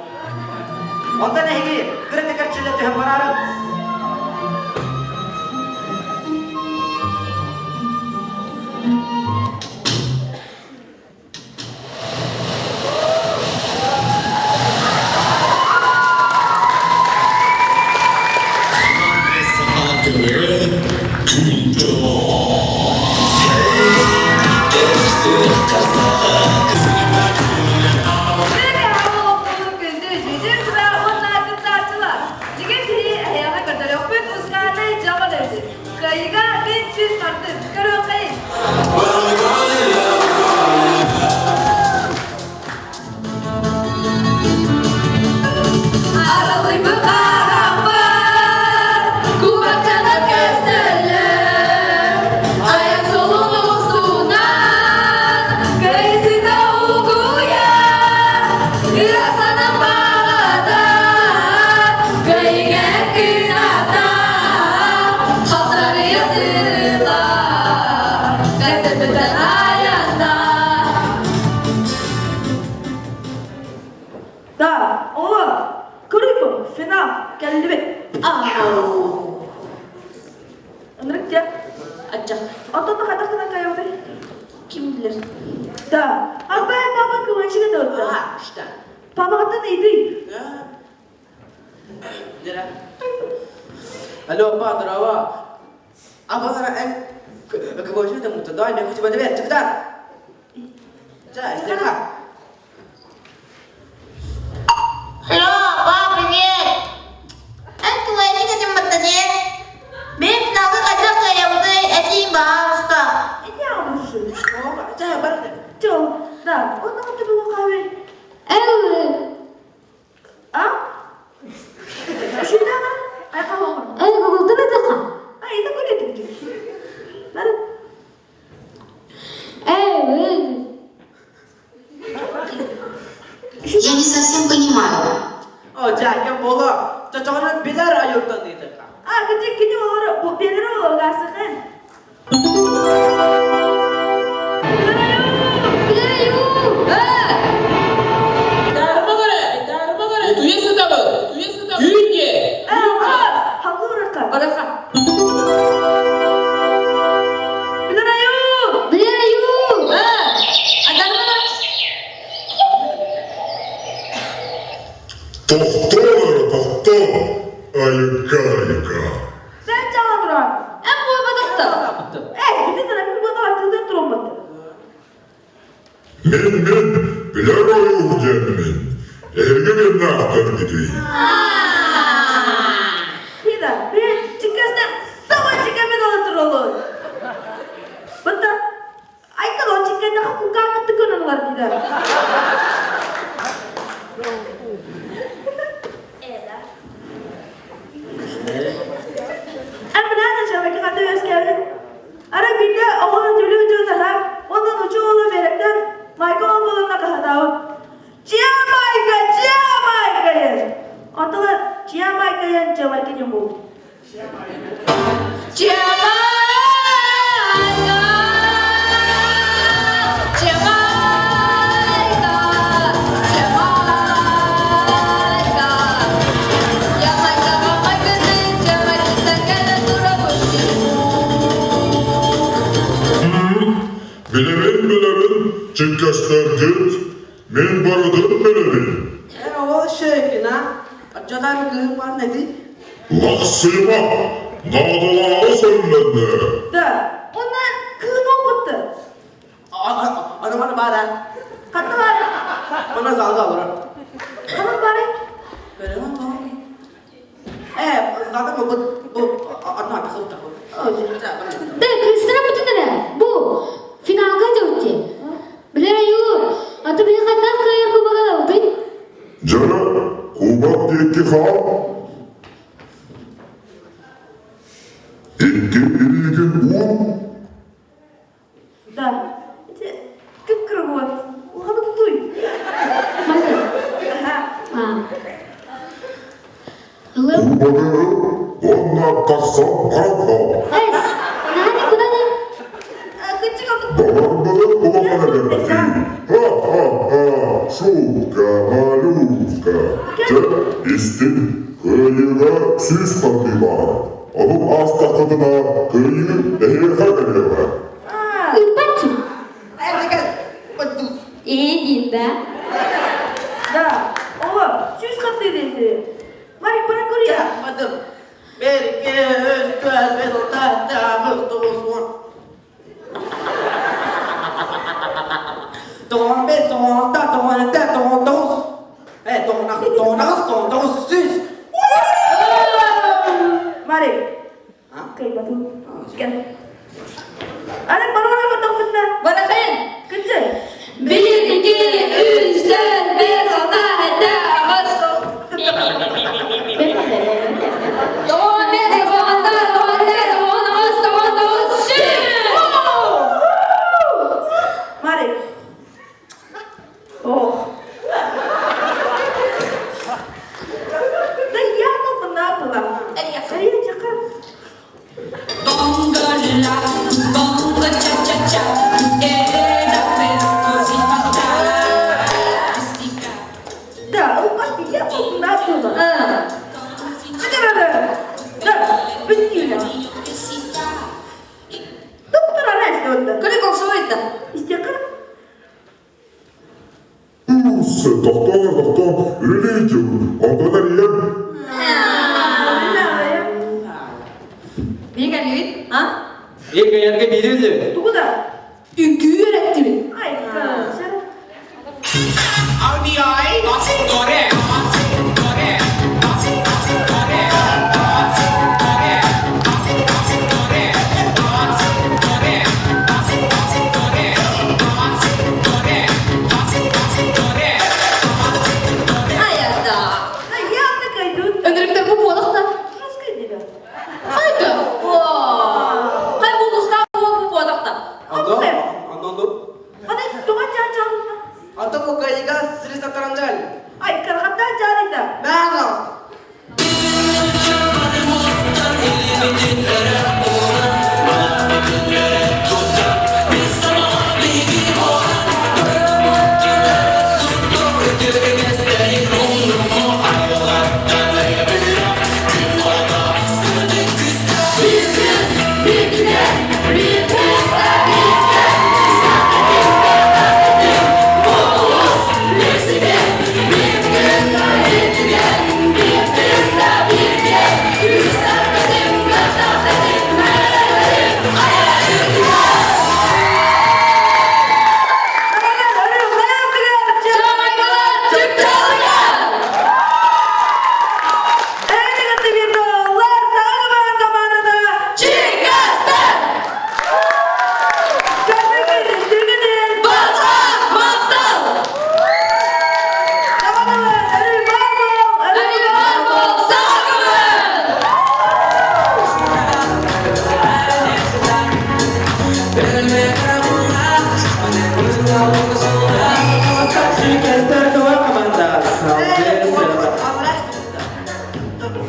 S8: Онтон эһиги кыра кэрчилэ түһэн бараарыҥ.
S11: Кыайыыга мин сүүс мартын көрүөххэйин! Аралыйбыт харахпар кубакканан көстөллөр Айан суолун устунан кыайсыта угуйар Ыра санам баҕата кыайыга кыната Халтарыйа сырылар кайсыппытын айанна
S7: Да, оҕолор, көрүҥ финал кэллибит. Ынырык дьэ.
S9: Аччах.
S7: Оттон хайдах гынан кайабытай?
S9: Ким билэр?
S7: Да, арбай папа кылычыга да
S4: А, что?
S7: Папаҕыттан ыйытый.
S4: Алло, па, здорово. Абалара эн кыбылжы да мутадой, мен хоть бы дверь, чыкта. Ча, сеха.
S17: Алло, па, привет! Эн кылайдың этим баттане. Мен финалга хайдах кыайабыты этиим баҕалыста.
S7: Не Чо, да, он нам тебе лукавый. А? Шуйдана? Ай қалоңыр.
S10: Эй, гугултун этиха.
S7: Ай, это күлетик Бары.
S10: Эй,
S17: Я не совсем понимаю.
S4: О, жаке боло. Чочоҕунан билэр айылтан ыйтыкка.
S7: А, кыдьык кини олору, бу бэлэри олору гаасыхын.
S16: Утуйа сытабын. Түүн диэ.
S20: Тохтоо эрэ, тохтоо, айыка-айыка.
S7: Sen чала турар.
S2: Эн буолбатахта.
S7: Эй, кини тараппы буолан аттыгар туроммут.
S20: Мин, мин, билэр ойуур диэммин. Эһиги кимнээхтэргитий?
S7: Хида, мен чиккасна сама чиккамен ола туролун. Бытта, айкал о чикканна хукукаакы тыкынылар дида. Эн шабаки хата үөскээбит. Ара биирдэ оҕону түлүү дьылтаһар, онон учуу уолу биэрэктэн Майка уолбулунна хаһатаабыт. Чиа Майка, Чиа Майка диэн. Онтон Чиа Майка диэн Чиа диэн буолбут.
S20: Билэбин, билэбин, чиккэстэргит, мин барытын билэбин.
S6: Эн ол шөкүн а? Оччотон кыһын бар неди?
S20: Лахсыма, наадалааҕы сөллөннө.
S7: Да, онон кыһын опытты.
S6: Аны маны баар а?
S7: Хатта бар.
S6: Мана залга олорор.
S7: Ханан бары?
S6: Көрөм тоҕо. Э, залга бу бу одно тахып тахып.
S10: Да, кыыстара бүтүннэрэ. Бу финалга дьоутти. Билэр айуу, аты биһи ханнах кыайар кубагалабытый?
S20: Дьэ, кубок диэки хаал. Икки илиигин уун.
S7: Да. Ити кып-кыра вот. Улаханы тутуй. Ага.
S20: Кубогы уонна тахсан баран хаал.
S10: Эс, наһаа куда не?
S20: Баларбыгын улахан эбэрдии. Ха-ха-ха, шутка, малютка. Чэ, истиҥ, кыайыыга сүүс хардыы баар. Ону аастаххытына кыайыы эһиэхэ кэлиэҕэ.
S10: Ыыппат Ээ, да.
S7: Да, оҕо, сүүс хардыы диэти. Марик, бара көрүө.
S6: Бадым. Берке, өстөс, бетулта, мыктыбыз он. Тоҕон бес, тоҕон алта, тоҕон этэ, тоҕон тоҕус. Э, тоҕон тоҕон аҕыс, тоҕон тоҕус, сүүс.
S7: Марик, кыйбатым. Кэл. Аны барара котохпутна.
S2: Барахайын.
S7: Кытты.
S2: Bir, iki, üç, dört, beş, altı, yedi, аҕыс. Тоҕон бес, тоҕон алта, тоҕон этэ, тоҕон аҕыс, тоҕон тоҕус, сүүс!
S7: Марик. Ох. Да я мына была. Я чака.
S5: Bongo la, bongo cha cha cha, era per così fantastica.
S7: Да, я мына была. Да, бүттүлэ. Доктор арестован.
S2: Көрүк олсубайта.
S7: Истека.
S20: Ус, тохтоо, тохтоо, үлэлиир онтон эрийэн.
S2: Биир кэллибит, а?
S19: Биир кыайарга биири үллүбүт.
S7: Тугу да?
S2: Үҥкүү үөрэттибит.
S7: Ай,
S2: Айда.
S7: Явно кайдут.
S11: Өнөрүктөр бу буолахта.
S7: Жестко диля.
S11: Хайда. Хай булуста бу буолахта.
S4: Андо, андо, андо.
S7: Аны туга чаачалына.
S6: Ата бу кайыга сири сатаранжал.
S7: Ай, карахата.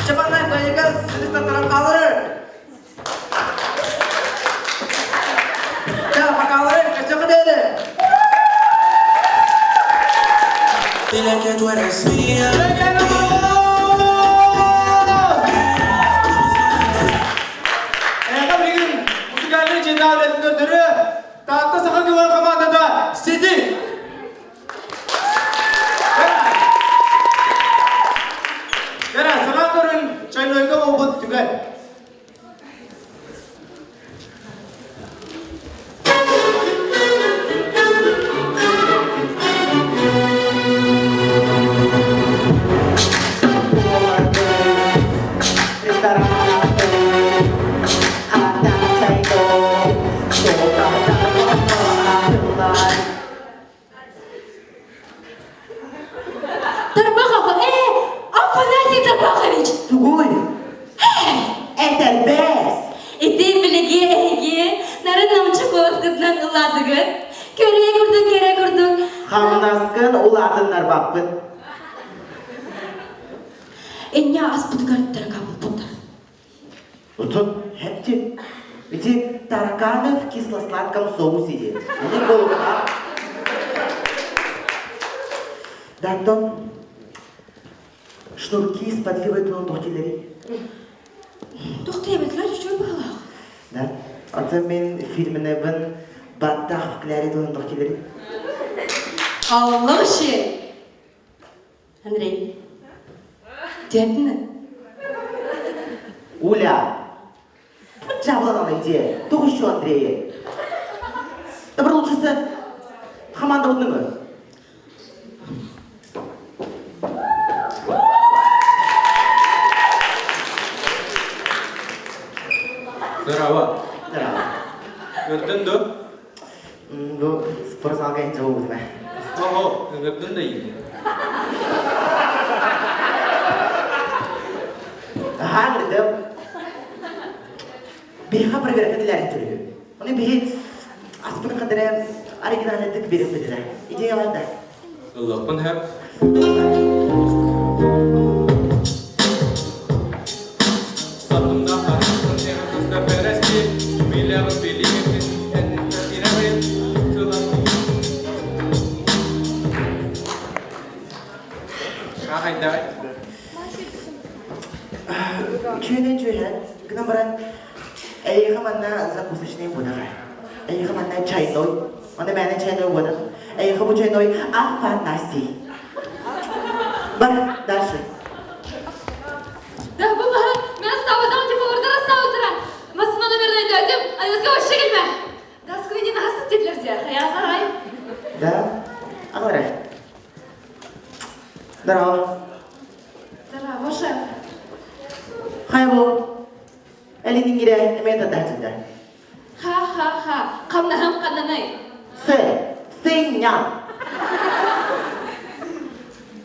S8: Чапанай байыгар сырыстаттаран хаалар. Да, покалары, көсөкөдөрү.
S5: Dile que tú eres mía.
S1: Эҕэ билигин музыкальнай дьиэтээҕи көрдөрө Таатта саха кылар хамаандата Сити! Кэрэ, саҥа көрүн чайнойга буолбут түгэн.
S2: Тарбахов, э, Афанасий Тарбахович!
S14: Тугуй? Этэрбэс!
S2: Ити билиги эһиги нарын намчы куоласкытынан ыллаатыгыт. Көрө курдук, кэрэ курдук.
S8: Хамнаскын улаатыннарбаппын.
S2: Инньэ аспытыгар таракааппыттар.
S8: Утун, хепти. Ити тараканы в кисло-сладком соусе ели. Они голубка. Да, Антон, шнурки с подливой тон тохтилери.
S2: Тохтуйабытлар үчүгэй быһыылаах.
S8: Да. Аты мен фильминебин баттах кляри тон тохтилери.
S2: Аллах Андрей, Дедні?
S8: Уля, Жабылан идея. Тух еще Андрея. Добро лучше команда одного.
S16: Здорово.
S8: Здорово.
S16: Көрдүн ду?
S8: Бу спортзалга инче болбут
S16: Ого, ыҥырдын да иин.
S8: Аһаа ыҥырдым. Биһиэхэ проверка кэлээрин төрүһү. Оны биһи аспытын кадары оригинальныйдык береппитинэ. Идея бар да.
S16: Ыллахпын хэп.
S8: Үчүгэй үчүгэй гынан баран эйиэхэ манна закусочный буодаҕа. Эйиэхэ манна чайной. Онно мээнэ чайной буодар. Эйиэхэ бу чайной Афанасий. Бар, дальше.
S2: Да, бу баһа, мен ставытам типа ордер ставытыра. Масына номерін өйдөтүм, айызга вообще келме. Даскыны не насып дедлер де, хаял қарай.
S8: Да? Ағылар. Здорово.
S18: Здорово, шеф.
S8: Хай бу. Элинин кире эме татаачында.
S2: Ха-ха-ха, қамнаһым қаннанай.
S8: Сы, сыня.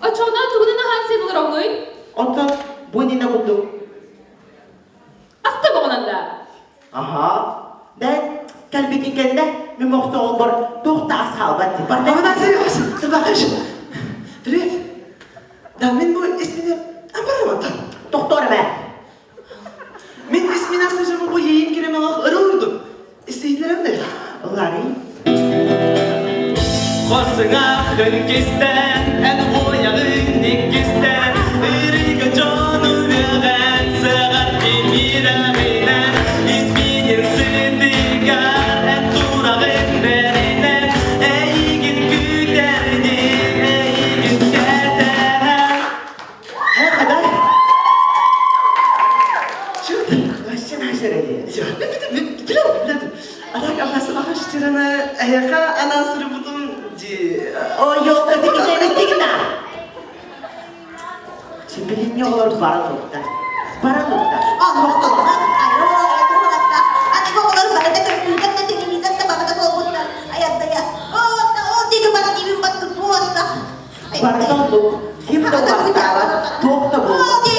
S2: Очоҕуна тугунан аһаан сиэн олороҥҥуй?
S8: Оттон бу иннинэ курдук.
S2: Аста боҕунан да.
S8: Аха. Да, кэлбитин кэннэ мин мохсоҕолбор туох да ас хаалбат дии.
S6: Табакаш. Привет. Да, мин бу исмини амбараматтан.
S8: Тохтоор эбэ.
S6: Мин исмин асыжымы бу ейин керемелах ырылырдым. Истейлерем де.
S8: Ларри.
S5: Қосыңа кестен, ән ояғын кестен, Иригі жону өғән, сығар кемирәғінен, Изменен сіндігар, ән турағын бәрінен, Әйігін күдәрінен, әйігін кәтәр.
S8: Хэ,
S6: Чё ты?
S8: Вообще наша
S6: Я, билем, билем. Алак алласы баха штерана, аяка анасыры бутум ди.
S8: Ой, ёлка, ты не стигна. Чемпионе олар бара тутта. Бара тутта. Барда лук. Ким да бастаабат, туох да буолбат.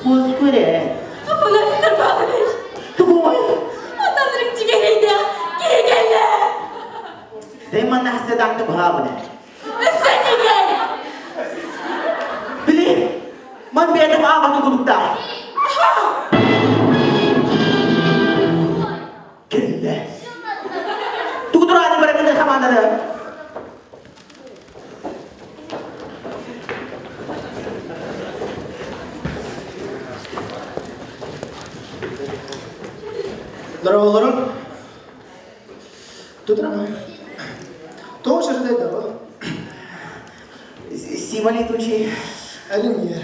S8: Куоску эрэ.
S9: Афанасий Карпанович!
S8: Тугуй?
S9: Онтон рымчигэһийдэ киһи кэллэ!
S8: Дэй манна хасыдаакты быһаабына.
S9: Өссө тигэй!
S8: Били, ман бэйэтим аабатын кудуктаах. Кэллэ. Тугу турааны барагыны хамаананы?
S1: Здороволорум. Тут Роман. Тоже да?
S8: Сима летучий.
S1: Алимер.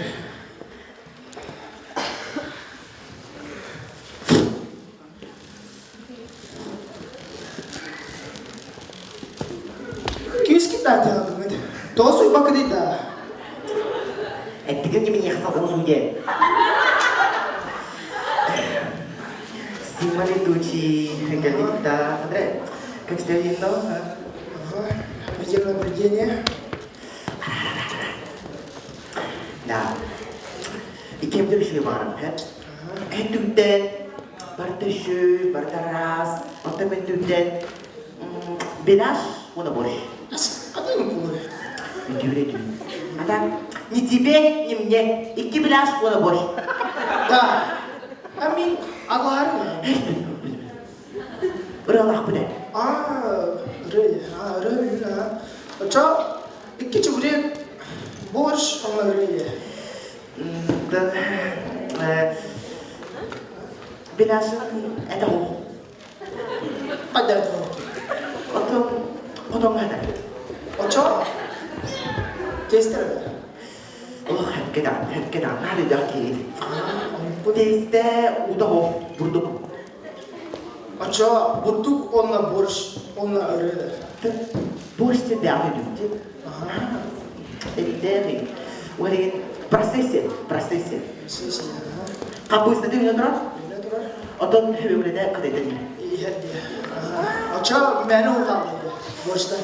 S1: Күүскүт даатыалгыҥыт. Тоҕо суйбаккытый даа?
S8: Эттигин кимиэхэ салгын суудэ. Сима летучий, говорит, Андрей, как тебя видно?
S1: Ага, видеонаблюдение.
S8: Да. Иккиэмдэр үчүгэй баҕарам, эн түгтэн барыта үчүгэй, барыта араас, оттон мен түгтэн беляш уонна борщ.
S1: Атын кулур.
S8: Үтүөрэ түүн. А так, ни тебе, ни мне. Икки беляш уонна борщ.
S1: Да. А мин алаарым.
S8: Ырыалаахпын ээ.
S1: А, ырыа, а, ырыа бүгүн, а. Очо, икки чебурек борщ онно ырыа.
S8: Да, беляшын это ол.
S1: Қайда это ол?
S8: Отон, отон қайда?
S1: Очо, тестер.
S8: Олох хэпке да, хэпке да, нары да киит. Тесте уда ол, бурдук.
S1: Очо, бурдук онна борщ, онна ырыа.
S8: Борщ дәғі дүнте. Дәғі. Олеген процессе, процессе. Қапысты үйіне тұрар? Отон хөбөмүледе кыдайтын.
S1: Очо, мәні ұлған борщта.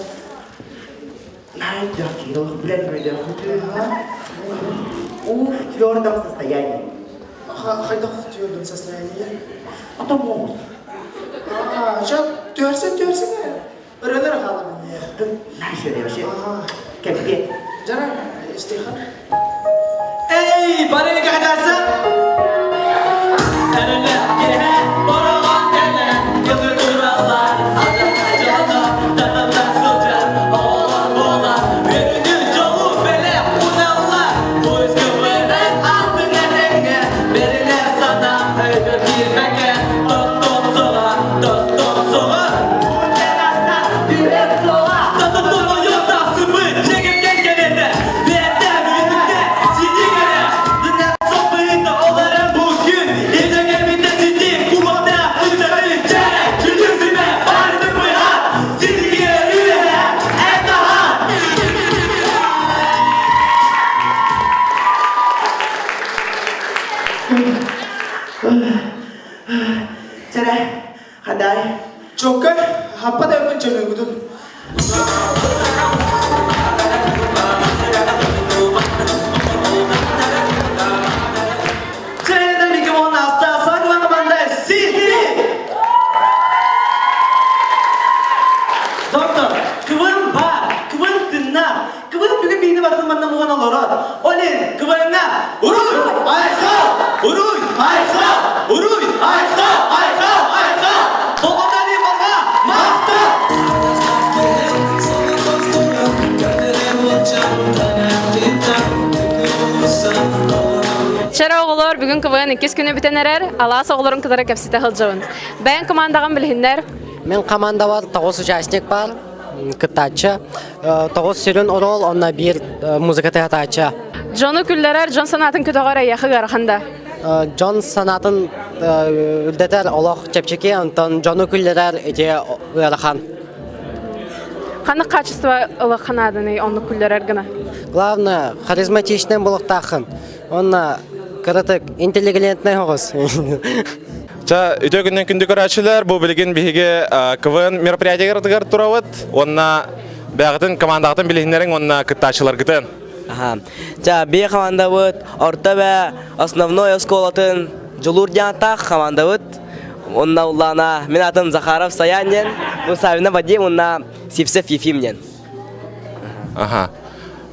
S8: Ай, да, Кирилл, блядь, блядь, Уф, в твердом состоянии.
S1: Хайдах в твердом состоянии?
S8: А то мозг.
S1: А, сейчас төрсен төрсен. Ырыныр халамын.
S8: Наша вообще. Кәпке.
S1: Жара, истихан.
S19: Эй, барыны кахатарса?
S8: Чара, хадай.
S1: Чокка, хаппа да өкін чөнөгүдүн.
S19: Доктор, кыбын бар, кыбын тыннар, кыбын бүгүн биини бардын манна муган олорор. Олин, кыбынга уруй, айхал, уруй, айхал, уруй, айхал, айхал, айхал. Тоғытани барға, мақты!
S3: Чара оҕолор бүгүн КВН иккис күнү бүтэн эрэр, алаас оҕолорун кытары кэпсэтэ сылдьабын. Бэйэн командаҕын билиһиннэр.
S6: Мен командабар тоҕус участник бар, кыттааччы. Тоҕус сүрүн оруол, онно биир музыка тыатааччы.
S3: Дьону күллэрэр, дьон санаатын көтөҕөр эйиэхэ ыарахан да?
S6: Дьон санаатын үрдэтэр олох чэпчэки, онтон дьону күллэрэр ити ыарахан.
S3: Ханнык качество ылаханаадыный оннук күллэрэр гына?
S6: Главное, харизматичный буолуохтааххын. Онно кыратык интеллигентный оҕус.
S21: Ча үтө күннен күндү көрөөчүлөр, бу билигин биһиги КВН мероприятиегар турабыт. Онна бэҕитин командаҕытын билиһиннэриҥ уонна кыттааччыларгытын.
S12: Аха. Ча, бие командабыт орто бэ основной оскуолатын Дьулуур диэн ааттаах командабыт. Онна уллаана мин атым Захаров Саян диэн, бу Савина Вадим уонна Сивцев Ефим диэн.
S21: Аха.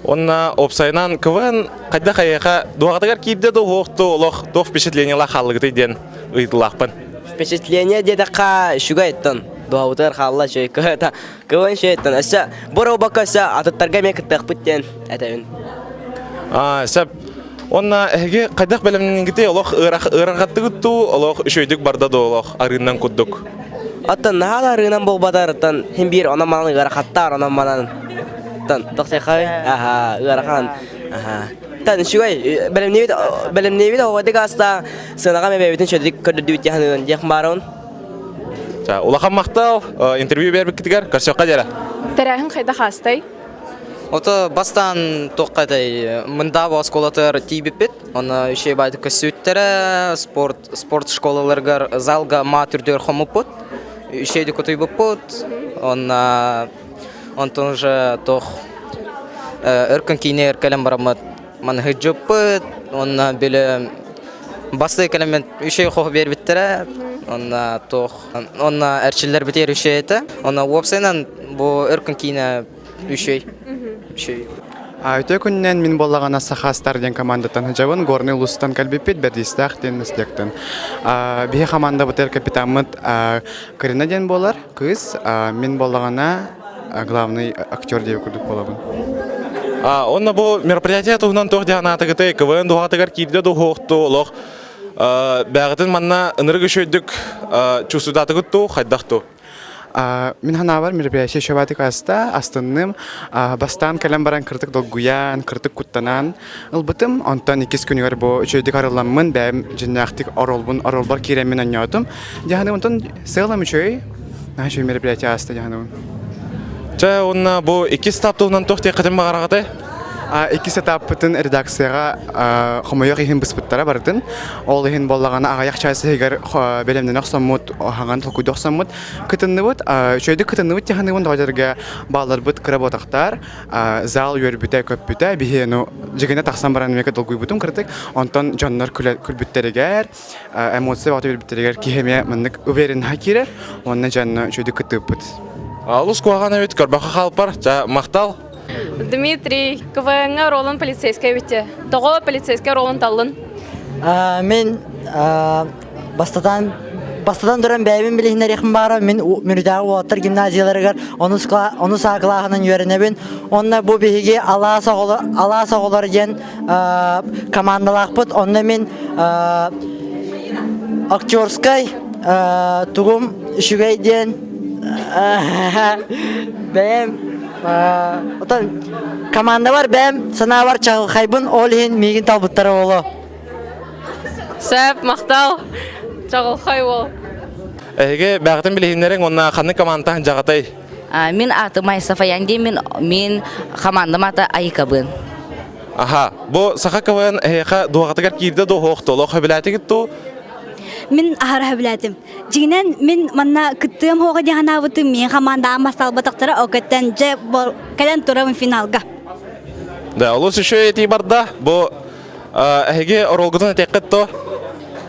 S21: Онна опсайынан КВН хайдах эйиэхэ дуоҕатыгар киирдэ да уһуохту олох туох впечатлениелаах хааллыгытый диэн ыйытылаахпын.
S12: Впечатление диэтэххэ үчүгэй оттон дуоҕабытыгар хаалла үчүгэй КВН үчүгэй оттон өссө бу робокка өссө атыттарга эмиэ кыттыахпыт диэн этэбин.
S21: Аа, сөп. Онна эһиги хайдах бэлэмнэниҥҥитий олох ыарахаттыгыт дуу, олох үчүгэйдик барда дуу олох арыыннан курдук?
S12: Оттон наһаа да арыынан буолбатарыттан хин биир онон манан ыарахаттар онон манан тан тохтойхой аха ыарахан аха тан үчүгэй бэлэмниибит бэлэмниибит оҕодик аста сыанаҕа бэйэбитин чөдүк көрдөрдүбүт диэханын диэх баарон
S21: Улахан махтал интервью биэрбиккитигэр көрсөххө диэри.
S3: Тэрээһин хайдах аастай?
S24: Ото бастаан туохха этэй Мындаба оскуолатыгар тиийбиппит. Онно үчүгэй баайдык көссүүттэрэ, спорт спорт школаларыгар залга маа түрдүгэр хоммуппут. Үчүгэйдик утуйбуппут. Онно онтон уже туох өркөн киинигэр кэлэн бараммыт маны сылдьыбыппыт. Онно били бастыы кэлэммит үчүгэй хоһу биэрбиттэрэ. Онно туох онно эрчиллэрбитигэр үчүгэй этэ. Онно уопсайынан бу өркөн киинэ Үчүгэй. Үчүгэй.
S15: Үтүө күнүнэн мин буоллаҕына Саха Стар диэн командаттан сылдьабын. Горнай улуустан кэлбиппит, Бэрдиистээх диэн нэһилиэктэн. Биһи командабытыгар капитаммыт Карина диэн буолар, кыыс. Мин буоллаҕына главный актер диэбит курдук буолабын.
S21: Онно бу мероприятие туһунан туох диэн анаатыгытай? КВН дуһаатыгар киирдэ дуһуохту олох бэҕитин манна ынырык үчүгэйдик чувствуйдаатыгыт туу, хайдах туу?
S15: Мин санаабар мероприятие шабатык аста, астынным. Бастаан кэлэн баран кырдык долгуйан, кырдык куттанан ылбытым. Онтон иккис күнүгэр бу үчүгэйдик арылламмын, бэйэм дьиннээхтик оролбун, оролбор киирэммин онньоотум. Дьаһаным онтон сыалам үчүгэй. Наһаа үчүгэй мероприятие ааста дьаһаныбын.
S21: Чэ, уонна бу иккис этап туһунан туох диэххитин баҕараҕытай?
S15: Иккис этаппытын редакцияҕа хомойуох иһин быспыттара барытын. Ол иһин буоллаҕына аҕыйах чаас иһигэр бэлэмнэнэ охсоммут, хаҥан толкуйда охсоммут кытынныбыт. Үчүгэйдик кытынныбыт дьаһаныыбын тоҕо баалларбыт кыра буотахтар. Зал үөрбүтэ, көппүтэ. Биһи ну дьигинэ тахсан баран эмиэ долгуйбутум кырдык. Онтон дьоннор күлбүттэригэр, эмоция баҕата биэрбиттэригэр киһи эмиэ маннык уверенноһа киирэр. Уонна дьонно үчүгэйдик кыттыыппыт.
S21: Олус куһаҕан эбит, көрбөххө хаалпар. Ча, махтал.
S3: Дмитрий, КВН-ҥа ролун полицейскай эбитэ. Тоҕо полицейскай ролун таллын?
S14: Мин бастатан бастатан туран бэйэбин билиһиннэриэхпин баара мин Мүрүтээҕи уолаттар гимназияларыгар онус онус А кылааһынан үөрэнэбин. Онно бу биһиги алаас оҕолор алаас оҕолор диэн командалаахпыт. Онно мин актерскай тугум үчүгэй диэн бэйэм Отон командабар бэйэм санаабар чаҕылхайбын, ол иһин миигин талбыттара буолуо.
S3: Сөп, махтал. Чаҕылхай уол.
S21: Эһиги бэҕитин билиһиннэриҥ уонна ханнык командтан дьаҕатай?
S22: Мин аатым Айса Фаянди, мин мин командам ата Айыкабын.
S21: Аха, бу Саха КВН эһиэхэ дуоҕатыгар киирдэ дуо, суох дуо? Олох сөбүлээтигит дуу?
S23: Мин аһара сөбүлээтим. Дьиҥинэн, мин манна кыттыам суоҕа дии санаабытым, миин хамаандаҕа масталбатахтара, ол кэттэн дьэ кэлэн турабын финалга.
S21: Да, олус үчүгэй этии барда. Бу эһиги оруолгутун этиэххит то?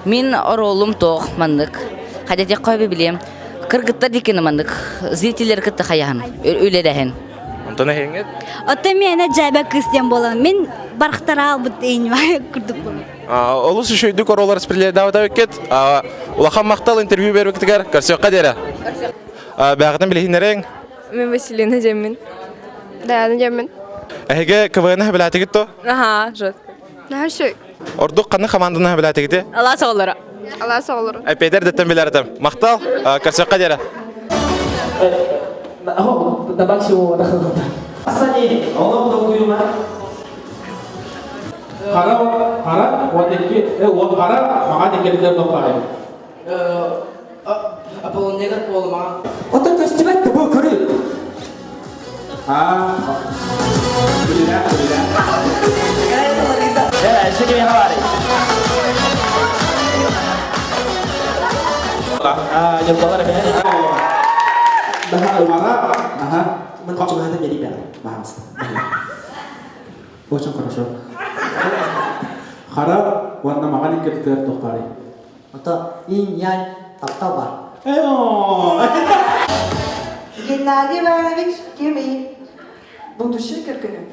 S22: Мин оруолум туох маннык. Хадятеххо билиэм. Кыргыттар дикини маннык. Зрителлер кытта хайаһын, үлэлэһин.
S21: Онтон эһиҥҥит?
S23: Оттон миэнэ дьээбэ кыыс диэн буолан, мин бархтара албыт курдук буолан.
S21: Олус үчүгэйдик оруолар распределяйдаабыта эбиккит. Улахан махтал интервью биэрбиккитигэр. Көрсүөххэ диэри. Бэҕэтин билиһиннэриҥ.
S11: Мин Василина диэммин. Даяна диэммин.
S21: Эһиги КВН сөбүлээтигит то?
S11: Аха, жестко. Наһаа үчүгэй.
S21: Ордук ханнык команданы сөбүлээтигити?
S3: Алаас оҕолоро.
S11: Алаас оҕолоро.
S21: Петер дэттэн билэр Махтал. Көрсүөххэ диэри.
S1: Хара, хара, уон икки, уон хара, маҥан иккилитер доппаай.
S24: Аполлонегар буолумаҕа.
S1: Оттон көстүбэт да бу көрү. Аа, билирэ, билирэ.
S8: Э, өссө кимиэхэ баарый?
S1: Аа, ньурбалар эбээ. Наһаа, аха.
S6: Мин чугаһатым биэрии баар. Баһаалыста.
S10: Очень хорошо. Хара уонна маҕан иккитигэр туохтаарый?
S14: Ото инь-янь таптал бар.
S13: Геннадий Иванович кимий? Будущий кэргэним.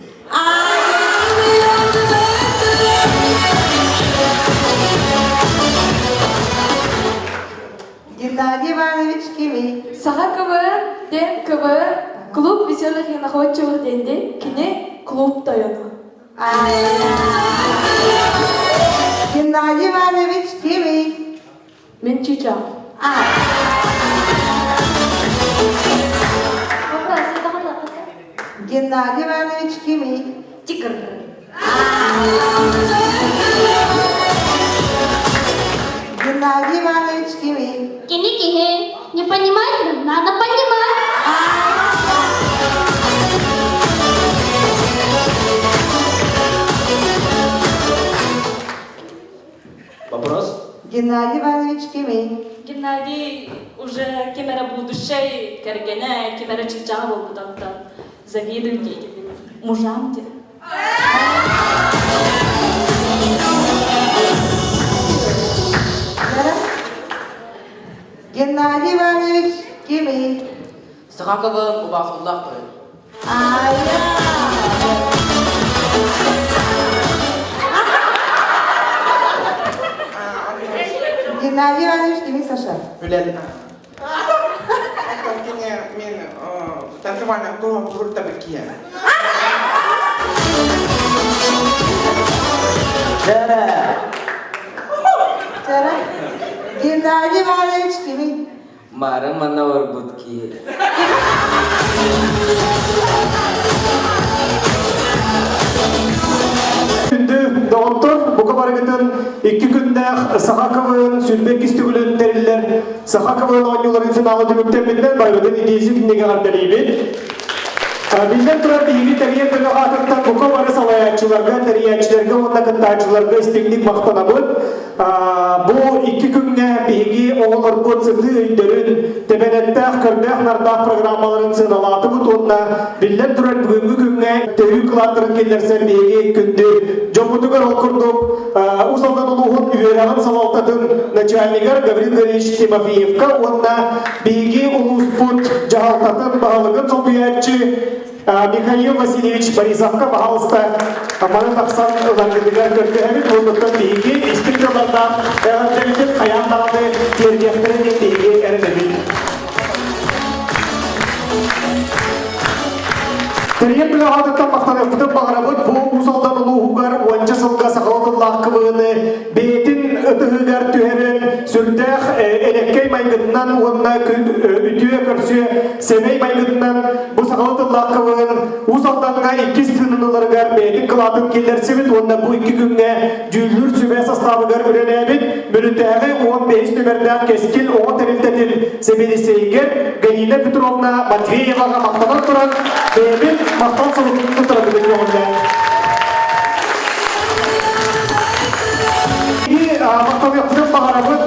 S13: Геннадий Иванович кимий?
S11: Саха КВН, Дэн КВН, клуб веселых и находчивых денди, кини клуб тойону.
S13: Геннадий Иванович кимий?
S11: Мин чича.
S13: Геннадий Иванович кимий?
S7: Тигр.
S13: Геннадий Иванович кимий?
S17: Кини киһи. Не понимаете? Надо понимать.
S16: Вопрос?
S13: Геннадий Иванович кимий?
S7: Геннадий уже ким эрэ будущай кэргэнэ, ким эрэ чыпчаҕа буолбутаттан завидуйте этим мужам те.
S13: Геннадий Иванович кимий?
S20: Саха кыбын убаасыллаах тойон.
S13: Геннадий Иванович кимий Саша?
S4: Үлэн. Кини мен танцевальный клуб табакия.
S13: Чара. Геннадий Иванович кимий?
S20: Марын манна барбыт киһи.
S1: Күндү доҕоттор, бука барыгытын икки күннээх Саха КВН 22 төгүлүн тэриллэр Саха КВН оонньууларын финала түмүктэммитинэн барыгытын итиисик кинигэ эҕэрдэлиибит. Биллэн турар, биһиги тэрийэр бөлөх аатыттан бука бары салайааччыларга, тэрийээччилэргэ уонна кыттааччыларга истиҥник махтанабыт. Бу икки күҥҥэ биһиги оҕолорбут сытыы өйдөрүн, тэбэнэттээх, көрдөөх-нардаах программаларын сыаналаатыбыт уонна биллэн турар бүгүҥҥү күҥҥэ төһүү кылааттарын киллэрсэн биһиги күндү дьоммутугар ол курдук Уус Алдан улууһун үөрэҕин салалтатын начальнигар Гаврил Григорьевич Тимофеевка уонна биһиги улууспут дьаһалтатын баһылыгын солбуйааччы Михаил Васильевич Борисовка баһаалыста маны тахсан ыларгытыгар көрдөһөбүт уоннуттан биһиги истиҥ тыллардаах эҕэрдэбитин хайаан даҕаны тиэрдиэхтэрэ диэн биһиги эрэнэбит. Тэрийэр бөлөҕөтүттэн махтаныахпытын баҕарабыт. Бу Уус Алдан улууһугар уонча сылга сахалыы тыллаах КВН-ы бэйэтин ытыһыгар түһэрэн сүрдээх элэккэй майгытынан уонна үтүө көрсүө сэмэй майгытынан бу сахалыы тыллаах КВН Уус Алдаҥҥа иккис тыынын ыларыгар бэйэтин кылаатын киллэрсибит уонна бу икки күҥҥэ дьүүллүүр сүбэ састаабыгар үлэлээбит Мүрүтээҕи 15 нүмердээх Кэскил оҕо тэрилтэтин сэбиэдиссэйигэр Галина Петровна Матвееваҕа махтанан туран бэйэбит махтал суругун туттарабытын көҕүллээн. Махтаныахпытын баҕарабыт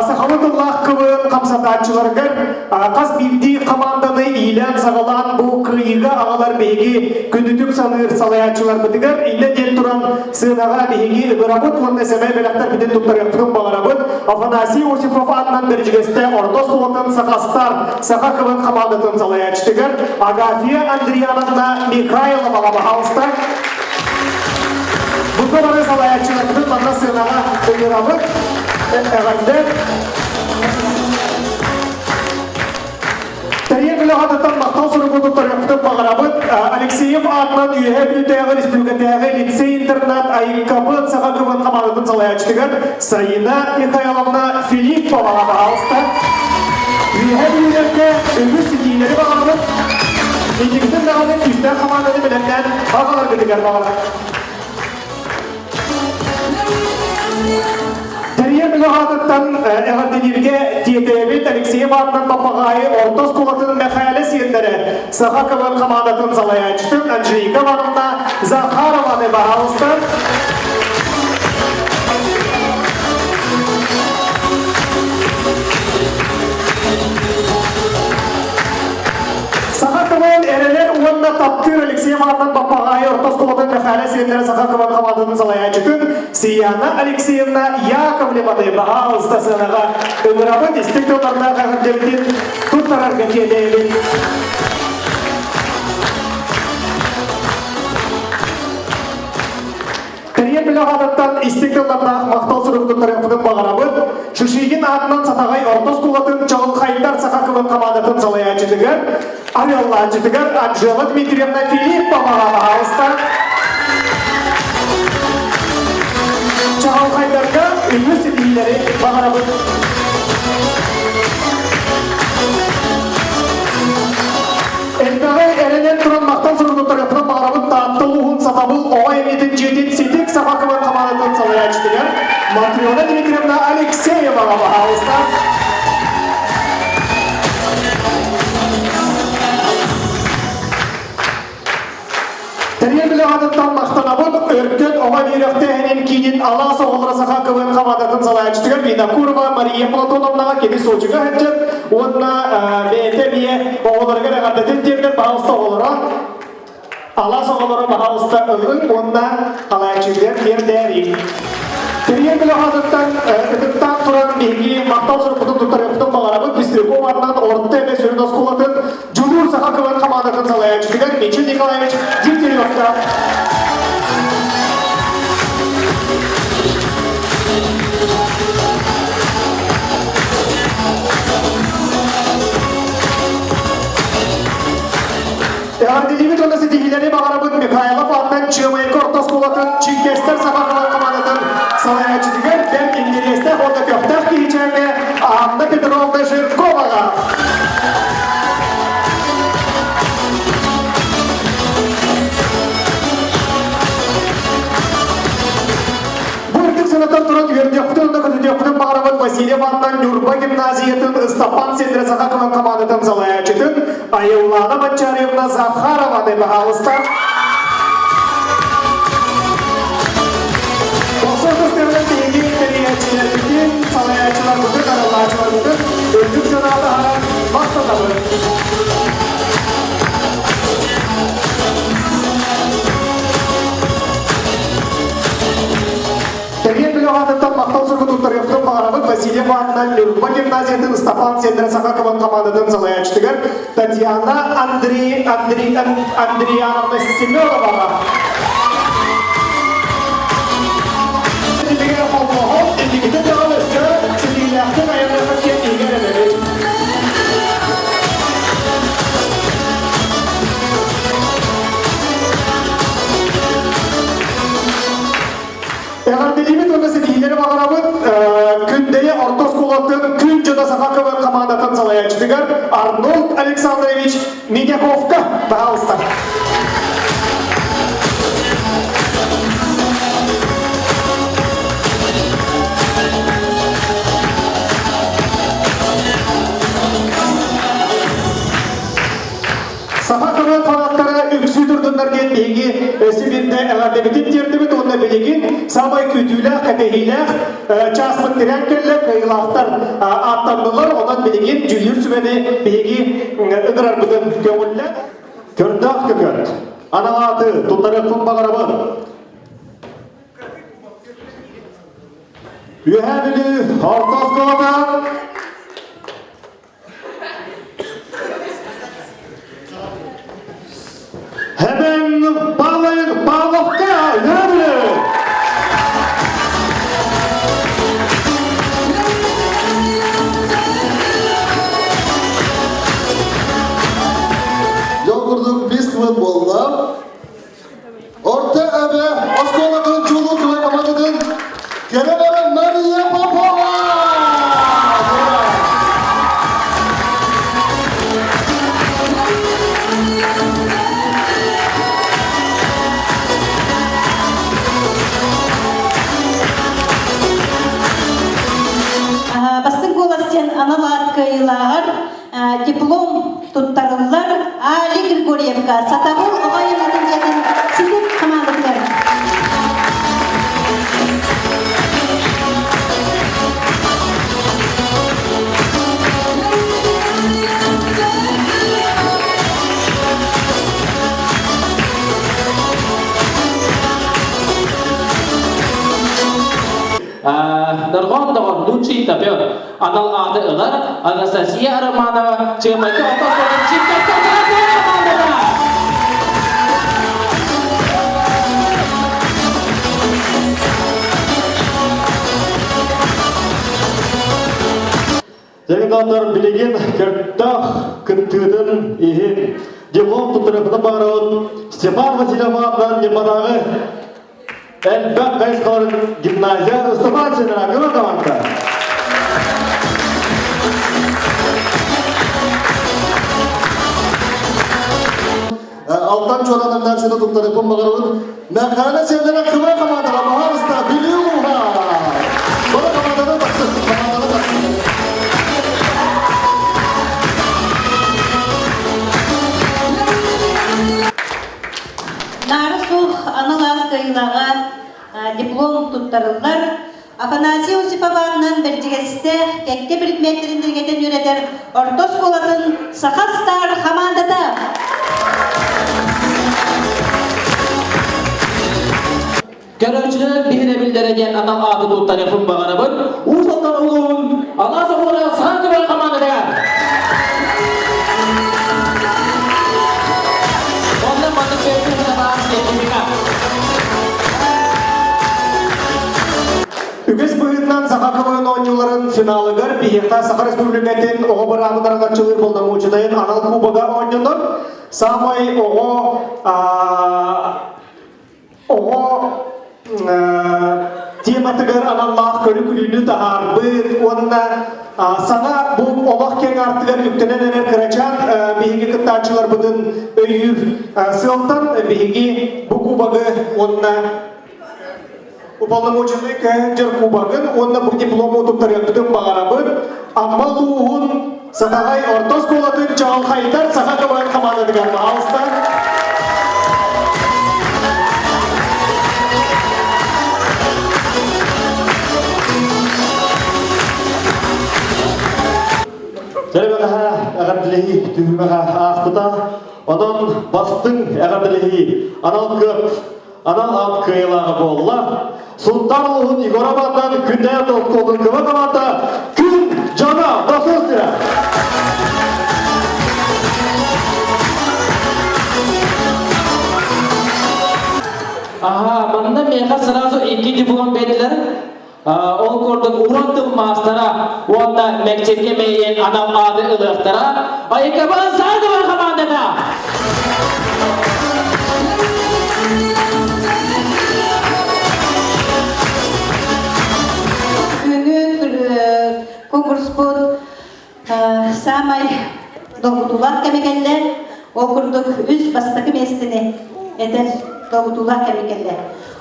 S1: сахалыы тыллаах КВН хамсатааччыларыгар хас биирдии хамаанданы иилээн-саҕалаан бу кыайыыга аҕалар биһиги күндүтүк саныыр салайааччыларбытыгар иннэ диэн туран сыанаҕа биһиги ыҥырабыт уонна сэмэй бэлэхтэрбитин туттарыахпытын баҕарабыт. Афанасий Осипов аатынан Бэрдьигэстэ орто оскуолатын Сахастар Саха КВН хамаандатын салайааччытыгар Агафья Андриановна Михайловаҕа баһаалыста. Бука бары салайааччыларбытын манна сыанаҕа ыҥырабыт. Эҕэрдэ! Тэрийэр бөлөҕөтүттэн махтал суругу туттарыахпытын баҕарабыт. Алексеев аатынан Үөһээ Бүлүүтээҕи республикатааҕы лицей-интернат Айыккабыт саха КВН хамаандатын салайааччытыгар Саина Михайловна Филипповаҕа баһаалыста. Үөһээ Бүлүүлэргэ үгүс ситиилэри баҕарабыт. Инникитин даҕаны күүстээх хамаанданы бэлэмнээн аҕаларгытыгар баҕарабыт. Тэрийэр бөлөх аатыттан эҕэрдэлииргэ тиэтэйэбит Алексеев аатынан Баппаҕаайы орто оскуолатын Мэхээлэ сиэннэрэ Саха КВН хамаандатын салайааччытын Анжелика Ивановна Захарованы баһаалыста. Саха КВН эрэлэр уонна таптыыр Алексеев аатынан Баппаҕаайы орто оскуолатын Мэхээлэ сиэннэрэ. Сияна Алексеевна Яковлеваны баһаалыста сыанаҕа ыҥырабыт истиҥ тыллардаах эҕэрдэбитин туттарарга тиэтэйэбит. Тэрийэр бөлөх аатыттан истиҥ тыллардаах махтал сурук туттарыахпытын баҕарабыт. Шишигин аатынан Сатаҕай орто оскуолатын Чаҕылхайдар саха кылын хамаандатын салайааччытыгар, арыаллааччытыгар Анжела Дмитриевна Филипповаҕа баһаалыста. Чаҕылхайдарга үгүс ситиһиилэри баҕарабыт. Элбэҕи эрэнэн туран махтал суругуттарыттан баҕарабыт Таатта улууһун Сатабыл оҕо эмиэтин дьиэтин Ситик саха кылын хамаандатын салайааччытыгар Матрена Дмитриевна Алексееваҕа баһаалыста. Тэрийэр бөлөҕүттэн махтанабыт Өркөн оҕо үөрэхтээһинин киинин Алаас оҕолоро саха кылын хамаандатын салайааччытыгар Винокурова Мария Платоновнаҕа кини Сочига сылдьар уонна бэйэтэ эмиэ оҕолоругар эҕэрдэтин тиэрдэр баһаалыста оҕолоро Алаас оҕолоро баһаалыста ылыҥ уонна халааччытыгар тиэрдээриҥ. Тэрийэр бөлөҕүттэн ытыктаан туран биһиги махтал сурукпутун туттарыахпытын баҕарабыт Быстряков аатынан орто эмэ сүрүн оскуолатын Дьулуур саха кылын хамаандатын салайааччытыгар Мичил Николаевич Дегтяревка. Эҕэрдэлиибит уонна ситиһиилэри баҕарабыт Михайлов аатынан Чыамайка орто оскуолатын Чинкестер саха кылын хамаандатын салайааччытыгар бэрт интэриэстээх уонна көхтөөх киһичээҥҥэ Анна Петровна Жирковаҕа. Бу үрдүк санатан туран үөрдүөхпүтүн уонна көтүтүөхпүтүн баҕарабыт Василий Ивановна Ньурба гимназиятын Ыстапаан Сендре саха кылын хамаандатын салайааччытын Айыллаана Бачарьевна Захарованы баһаалыста. Тохсун көстөрүнэн биһиги тэрийээччилэрбитин, салайааччыларбытын, араллааччыларбытын үрдүк санаа таһааран махтанабыт. Тэрийэр бөлөх аатыттан махтал суругу туттарыахпытын баҕарабыт Василий Ивановна Ньурба гимназиятын Ыстапаан Сендра Саха кылын хамаандатын салайааччытыгар Татьяна Андрей Андрей Андриановна Семеноваҕа. Иннигэр холбоһон, инникитин даҕаны өссө ситиһиилээхтик айанныаххыт диэн иһигэр эрэнэбит. Эҕэрдэлиибит уонна ситиһиилэри баҕарабыт Күндэйэ орто оскуолатын Күн дьоно саха КВН хамаандатын салайааччытыгар Арнольд Александрович Медяковка, пожалуйста. Саха КВН фанаттара үксүү турдуннар диэн биһиги өссө биирдэ эҕэрдэбитин тиэрдибит уонна билигин саамай күүтүүлээх, кэтэһиилээх чааспыт тирээн кэллэ, кыайыылаахтар ааттаннылар, онон билигин дьүүллүүр сүбэни биһиги ыҥырарбытын көҥүллэ. Көрдөөх көкөт, анал ааты туттарыахпын баҕарабын. Үөһээ Бүлүү орто оскуолата Hemen Павловка Үөһээ
S2: Дьол курдук бис кылын буолла. Орто эбэ оскуолатын чулуу кылын командатын кэрэ баран Мария Попова!
S5: Бастыҥ куолас диэн анал аат кыайыылааҕар диплом туттарыллар Али Григорьевка Сатабыл оҕо айымньытын дьиэтин ситим хамаандатыгар.
S9: Дорҕоон доҕор лучший топер анал ааты ылар Анастасия Романова Чыамайка орто оскуолатын чемпионка командата!
S1: Дьаҥдаатар билигин көхтөөх кыттыытын иһин диплом туттарыахпытын баҕарабыт Степан Васильев аатынан Ньурбатааҕы элбэх хайысхаларын гимназия Ыстапаан Сенера көмө команда.
S2: Алтан Чуоран номинацияны туттарыппын баҕарабын. Мэхээлэ Сиэннэрэ КВ командаҕа баһаарыста Бүлүү улууһа. Бары команданы тахсын, команданы тахсын.
S5: Наара суох анал аат кыайыылааҕа диплом туттарыллар. Афанасий Осипованынан Бэрдьигэстээх кэккэ предметтэрин диригэтэн үөрэтэр орто оскуолатын Саха Стар хамаандата.
S9: Көрөөччүлэр биһирэбиллэрэ диэн анал ааты туттарыахпын баҕарабын. Уус Алдан улууһун Алаас оҕолоро Саха Көбөр хамаандатыгар. Онно маннык бэйэтин сертификат.
S1: Үгэс быһыытынан Саха КВН оонньууларын финалыгар биһиэхэ Саха Республикатын оҕо быраабын араҥаччылыыр боломуочунайын анал кубога оонньонор. Саамай оҕо оҕо тематыгар аналлаах көрү-күлүүнү таһаарбыт уонна саҥа бу олох киэҥ аартыгар үктэнэн эрэр кырачаан биһиги кыттааччыларбытын өйүүр сыалтан биһиги бу кубогы уонна уполномоченный көһөнжөр кубогын уонна бу диплому туттарыахпытын баҕарабыт. Амма улууһун Сатаҕай орто оскуолатын чаҕылхайдар саха КВН хамаандатыгар пожалуйста. Дьэ, эҕэрдэлэһии түһүмэҕэ ааспыта. Онон бастыҥ эҕэрдэлэһии анал кыат анал аат кыайыылааҕа буолла. Сунтаар улууһун Егоров аатынан Күндэйэ оскуолатын көмө команда Күн дьоно Досуостия!
S9: Аха, манна миэхэ сразу икки диплом бердилэр. Ол курдук уран тыл маастара уонна мэкчиргэ мэйиэн анал ааты ылыахтара. Айыкабан Саадова хамаандата!
S5: Бүгүҥҥү конкурспут саамай долгутуулаах кэмэ кэллэ. Ол курдук үс бастакы миэстэни этэр долгутуулаах кэмэ кэллэ.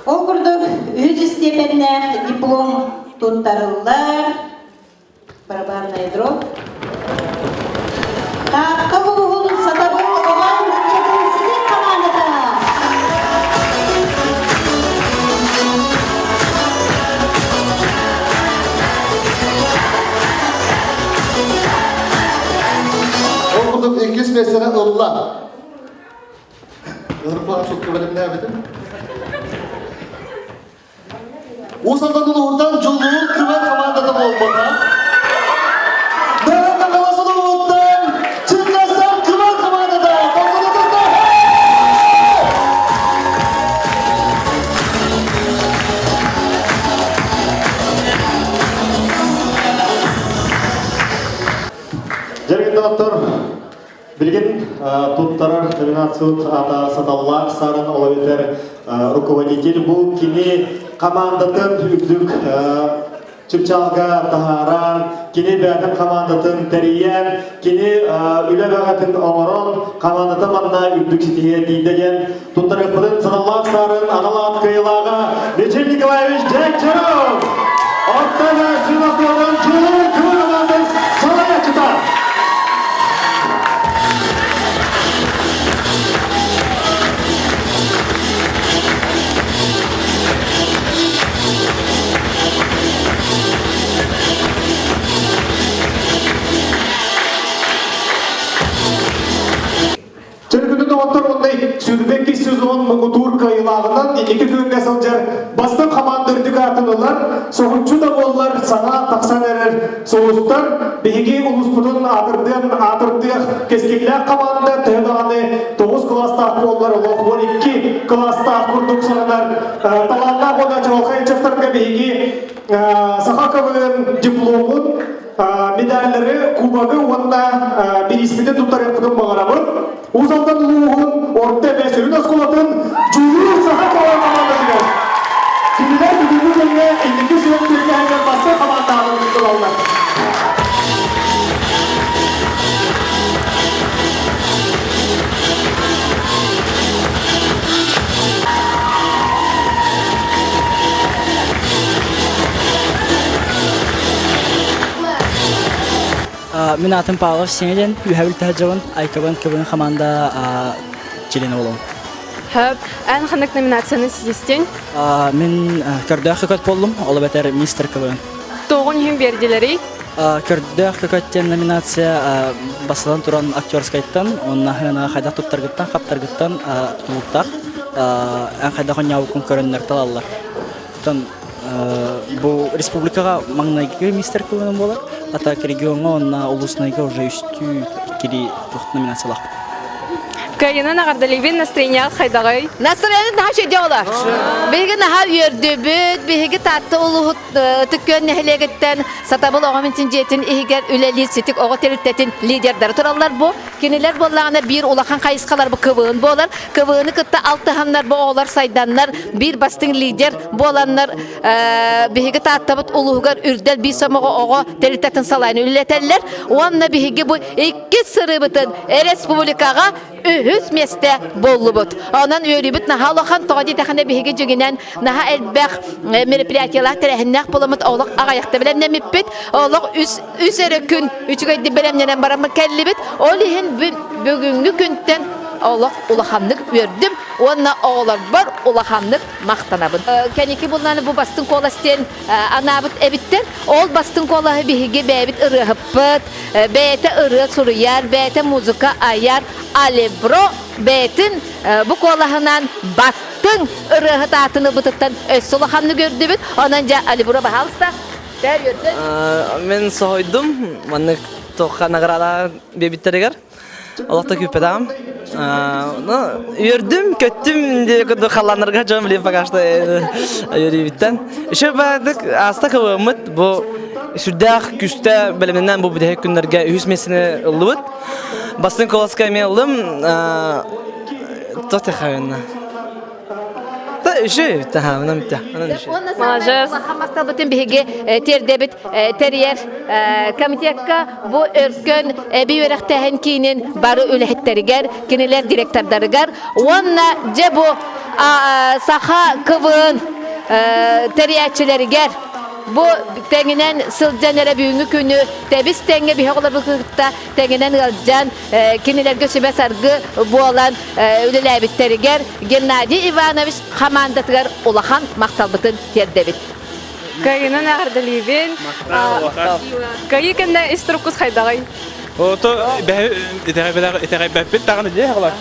S5: Ол курдук үһүс истиэпэннээх диплом туттарыллар. Барабанная дробь. Таатта улууһун Сатабыл оҕо ыччатын ситим хамаандата.
S2: Ол курдук иккис миэстэни ылла. Ырпаан сукка бэлэмнээбитим. Уус Алдан улууһуттан Дьулуур Кыван хамаандата буолбата. Нарын Хаҥалас улууһуттан Чингасан Кыван хамаандата.
S1: Дьэргин Билигин туттарар номинациябыт аата Саталлаах Сарын ол эбэтэр руководитель бу кини командатын үрдүк чыпчаалга таһааран, кини бэйэтин командатын тэрийэн, кини үлэ бөҕөтүн оҥорон, командата манна үрдүк ситиһиэ тиийдэ диэн туттарыахпытын Саталлаах Сарын анал аат кыайыылааҕа Мичил Николаевич Дьячаров! Оттон Синофлотон Чулуур Күн командатын салайааччыта! Чөргүнүн доҕоттор уонна 22. сезон муҥутуур кыайыылааҕынан инники күөҥҥэ сылдьар бастыҥ хамаанда үрдүк аатын ылар, соһуччу да буоллар саҥа тахсан эрэр сулустар биһиги улууспутун аатырдыан аатырдыах кэскиллээх хамаанда төһө даҕаны тоҕус кылаастаах буоллар олох 12 кылаастаах курдук сананар талааннаах уонна чаҕылхай ыччаттарга биһиги саха КВН дипломун медаллары, кубогы уонна бирииспитин туттарыахпытын баҕарабыт. Уус Алдан улууһун орто эбэ сүрүн оскуолатын Дьулуур саха КВН хамаандатыгар кинилэр бүгүҥҥү күҥҥэ инники сүрүн күрэхтэһэригэр бастыҥ хамаандаҕын ылаллар.
S12: Мин аатым Павлов Сеня диэн, үһэбил таһаджабын, Айкабын КВН хамаанда чилиэнэ буолабын.
S3: Хөп, эн ханнык номинацияны ситистиҥ?
S12: Мин көрдөөх көкөт буоллум, ол эбэтэр мистер КВН.
S3: Тоҕун иһин биэрдилэрий?
S12: Көрдөөх көкөт диэн номинация басылан туран актерскайтан, уонна хыана хайдах туттаргыттан, хаптаргыттан тутулуктаах. Эн хайдах оонньообуккун көрөннөр талаллар. Оттон бу республикаҕа маҥнайгы мистер КВН буолар, а так региоҥҥа уонна улуснайга уже үстүү иккилии туох номинациялаахпыт.
S3: Кыайыынан эҕэрдэлиибин, настроениеҕыт хайдаҕый?
S15: Настроение наһаа үчүгэй оҕолор. Биһиги наһаа үөрдүбүт, биһиги Таатта улууһут Ытык Күөл нэһилиэгиттэн Сатабыл оҕо минтин дьиэтин иһигэр үлэлиир ситик оҕо тэрилтэтин лидердара тураллар бу. Кинилэр буоллаҕына биир улахан хайысхалар бу КВН буолар. КВНы кытта алтыһаннар бу оҕолор сайданнар, биир бастыҥ лидер буоланнар биһиги Тааттабыт улууһугар үрдэл биир сомоҕо оҕо тэрилтэтин салайан үлэлэтэллэр. Уонна биһиги бу иккис сырыыбытын республикаҕа үһүс миэстэ буоллубут. Онон үөрүүбүт наһаа улахан, тоҕо диэтэхинэ биһиги дьиҥинэн наһаа элбэх мероприятиялаах тэрээһиннээх буоламмыт олох аҕыйахта бэлэмнэммиппит. Олох үс, үс эрэ күн үчүгэйдик бэлэмнэнэн бараммыт кэллибит. Ол иһин бүгүҥҥү күнтэн олох улаханнык үөрдүм уонна оҕолорбор улаханнык махтанабын. Кэнники булланы бу бастыҥ куолас диэн анаабыт эбиттэр. Ол бастыҥ куолаһы биһиги бэйэбит ырыаһыппыт, бэйэтэ ырыа суруйар, бэйэтэ музыка айар, Алебро бэйэтин бу куолаһынан бастыҥ ырыаһыт аатын ылбытыттан өссө улаханнык үөрдүбүт. Онон дьэ Алебро, баһаалыста,
S18: Мин соһуйдум, маннык туохха награда биэрбиттэригэр. Олохто күүппэтэҕим. Ну, үөрдүм, көттүм диye курдук халлааннарга дьон билим пока что үөрүүбүттэн. Еще баардык ааста кылыаммыт бу сүрдээх күстэ бэлэмнэнэн бу бүтэһик күннэргэ үһүс миэстэни ыллыбыт. Бастыҥ колоска эмиэ ыллым. Туох тэхавенна.
S3: Маладьыас.
S15: Махталбытын биһиги тиэрдэбит тэрийэр комитекка бу өркөн эбии үөрэхтээһин киинин бары үлэһиттэригэр, кинилэр директордарыгар уонна дьэ бу саха КВН тэрийээччилэригэр бу тэҥинэн сылдьан эрэ бүгүҥҥү күнү тэбис тэҥҥэ биһи оҕолорбут кытта тэҥинэн ыалдьан кинилэргэ сүбэ-саргы буолан үлэлээбиттэригэр Геннадий Иванович хамаандатыгар улахан махталбытын тиэрдэбит.
S3: Кыайыынан эҕэрдэлиибин. Кыайыы кэннэ ис туруккус хайдаҕый?
S10: Ото итэҕэйбэппит даҕаны дии аҕалар.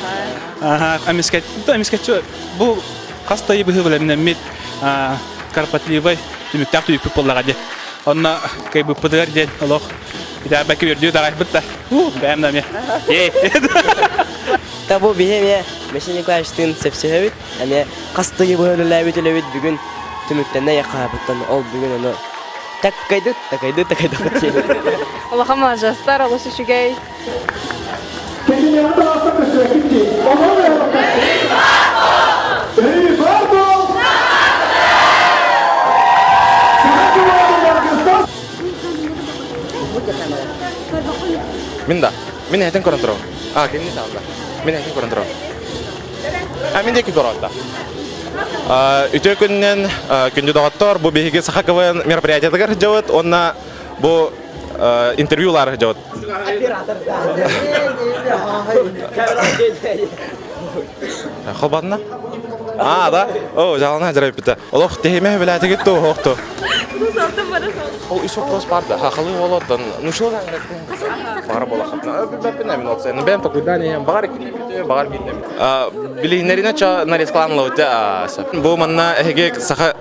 S10: Эмискэччи бу хас да быһыы бэлэмнэммит корпоративай түмүктээх түбүкпүт буоллаҕа дии. Онно кыайбыппытыгар диэн олох итэҕэйбэккэ үөрдүү даҕайбыт да. Бэйэм да эмиэ.
S18: Та бу биһи эмиэ Миша Николаевичтыын сөпсөһөбүт. Эмиэ хас да ыйы быһа үлэлээбит үлэбит бүгүн түмүктэннэ яхаабыттан ол бүгүн ону таккайды такайды такайды
S3: Улахан маладьыастар, олус үчүгэй.
S1: Кэтинээҕи таҥаста көстүбэккит дии. Оҕолор Рибардо! Саха кылаабы
S21: Мин да. Мин эһэтин көрөн турабын. А, кинини саалда. Мин эһэтин көрөн турабын. А, мин диэки көрөөттө. Үтүө күнүнэн күндү доҕоттор, бу биһиги Саха КВН мероприятиятыгар сылдьабыт уонна бу интервьюлар сылдьабыт. Холбанна? А, да? О, жалана жарайпыта. Олох тиһимэ билээтигит ту, охто. Ол үс вопрос бар да. Хахалы болоттан. Ну что да? Баҕар буолаххытына. Билбэппин эмин опция. Бэйэм такуйдаан иһэн баҕар иккини бүтүө, баҕар биирдэ. Билиһиннэринэ чо нарезкалаан лабыта. Бу манна эһиги саха.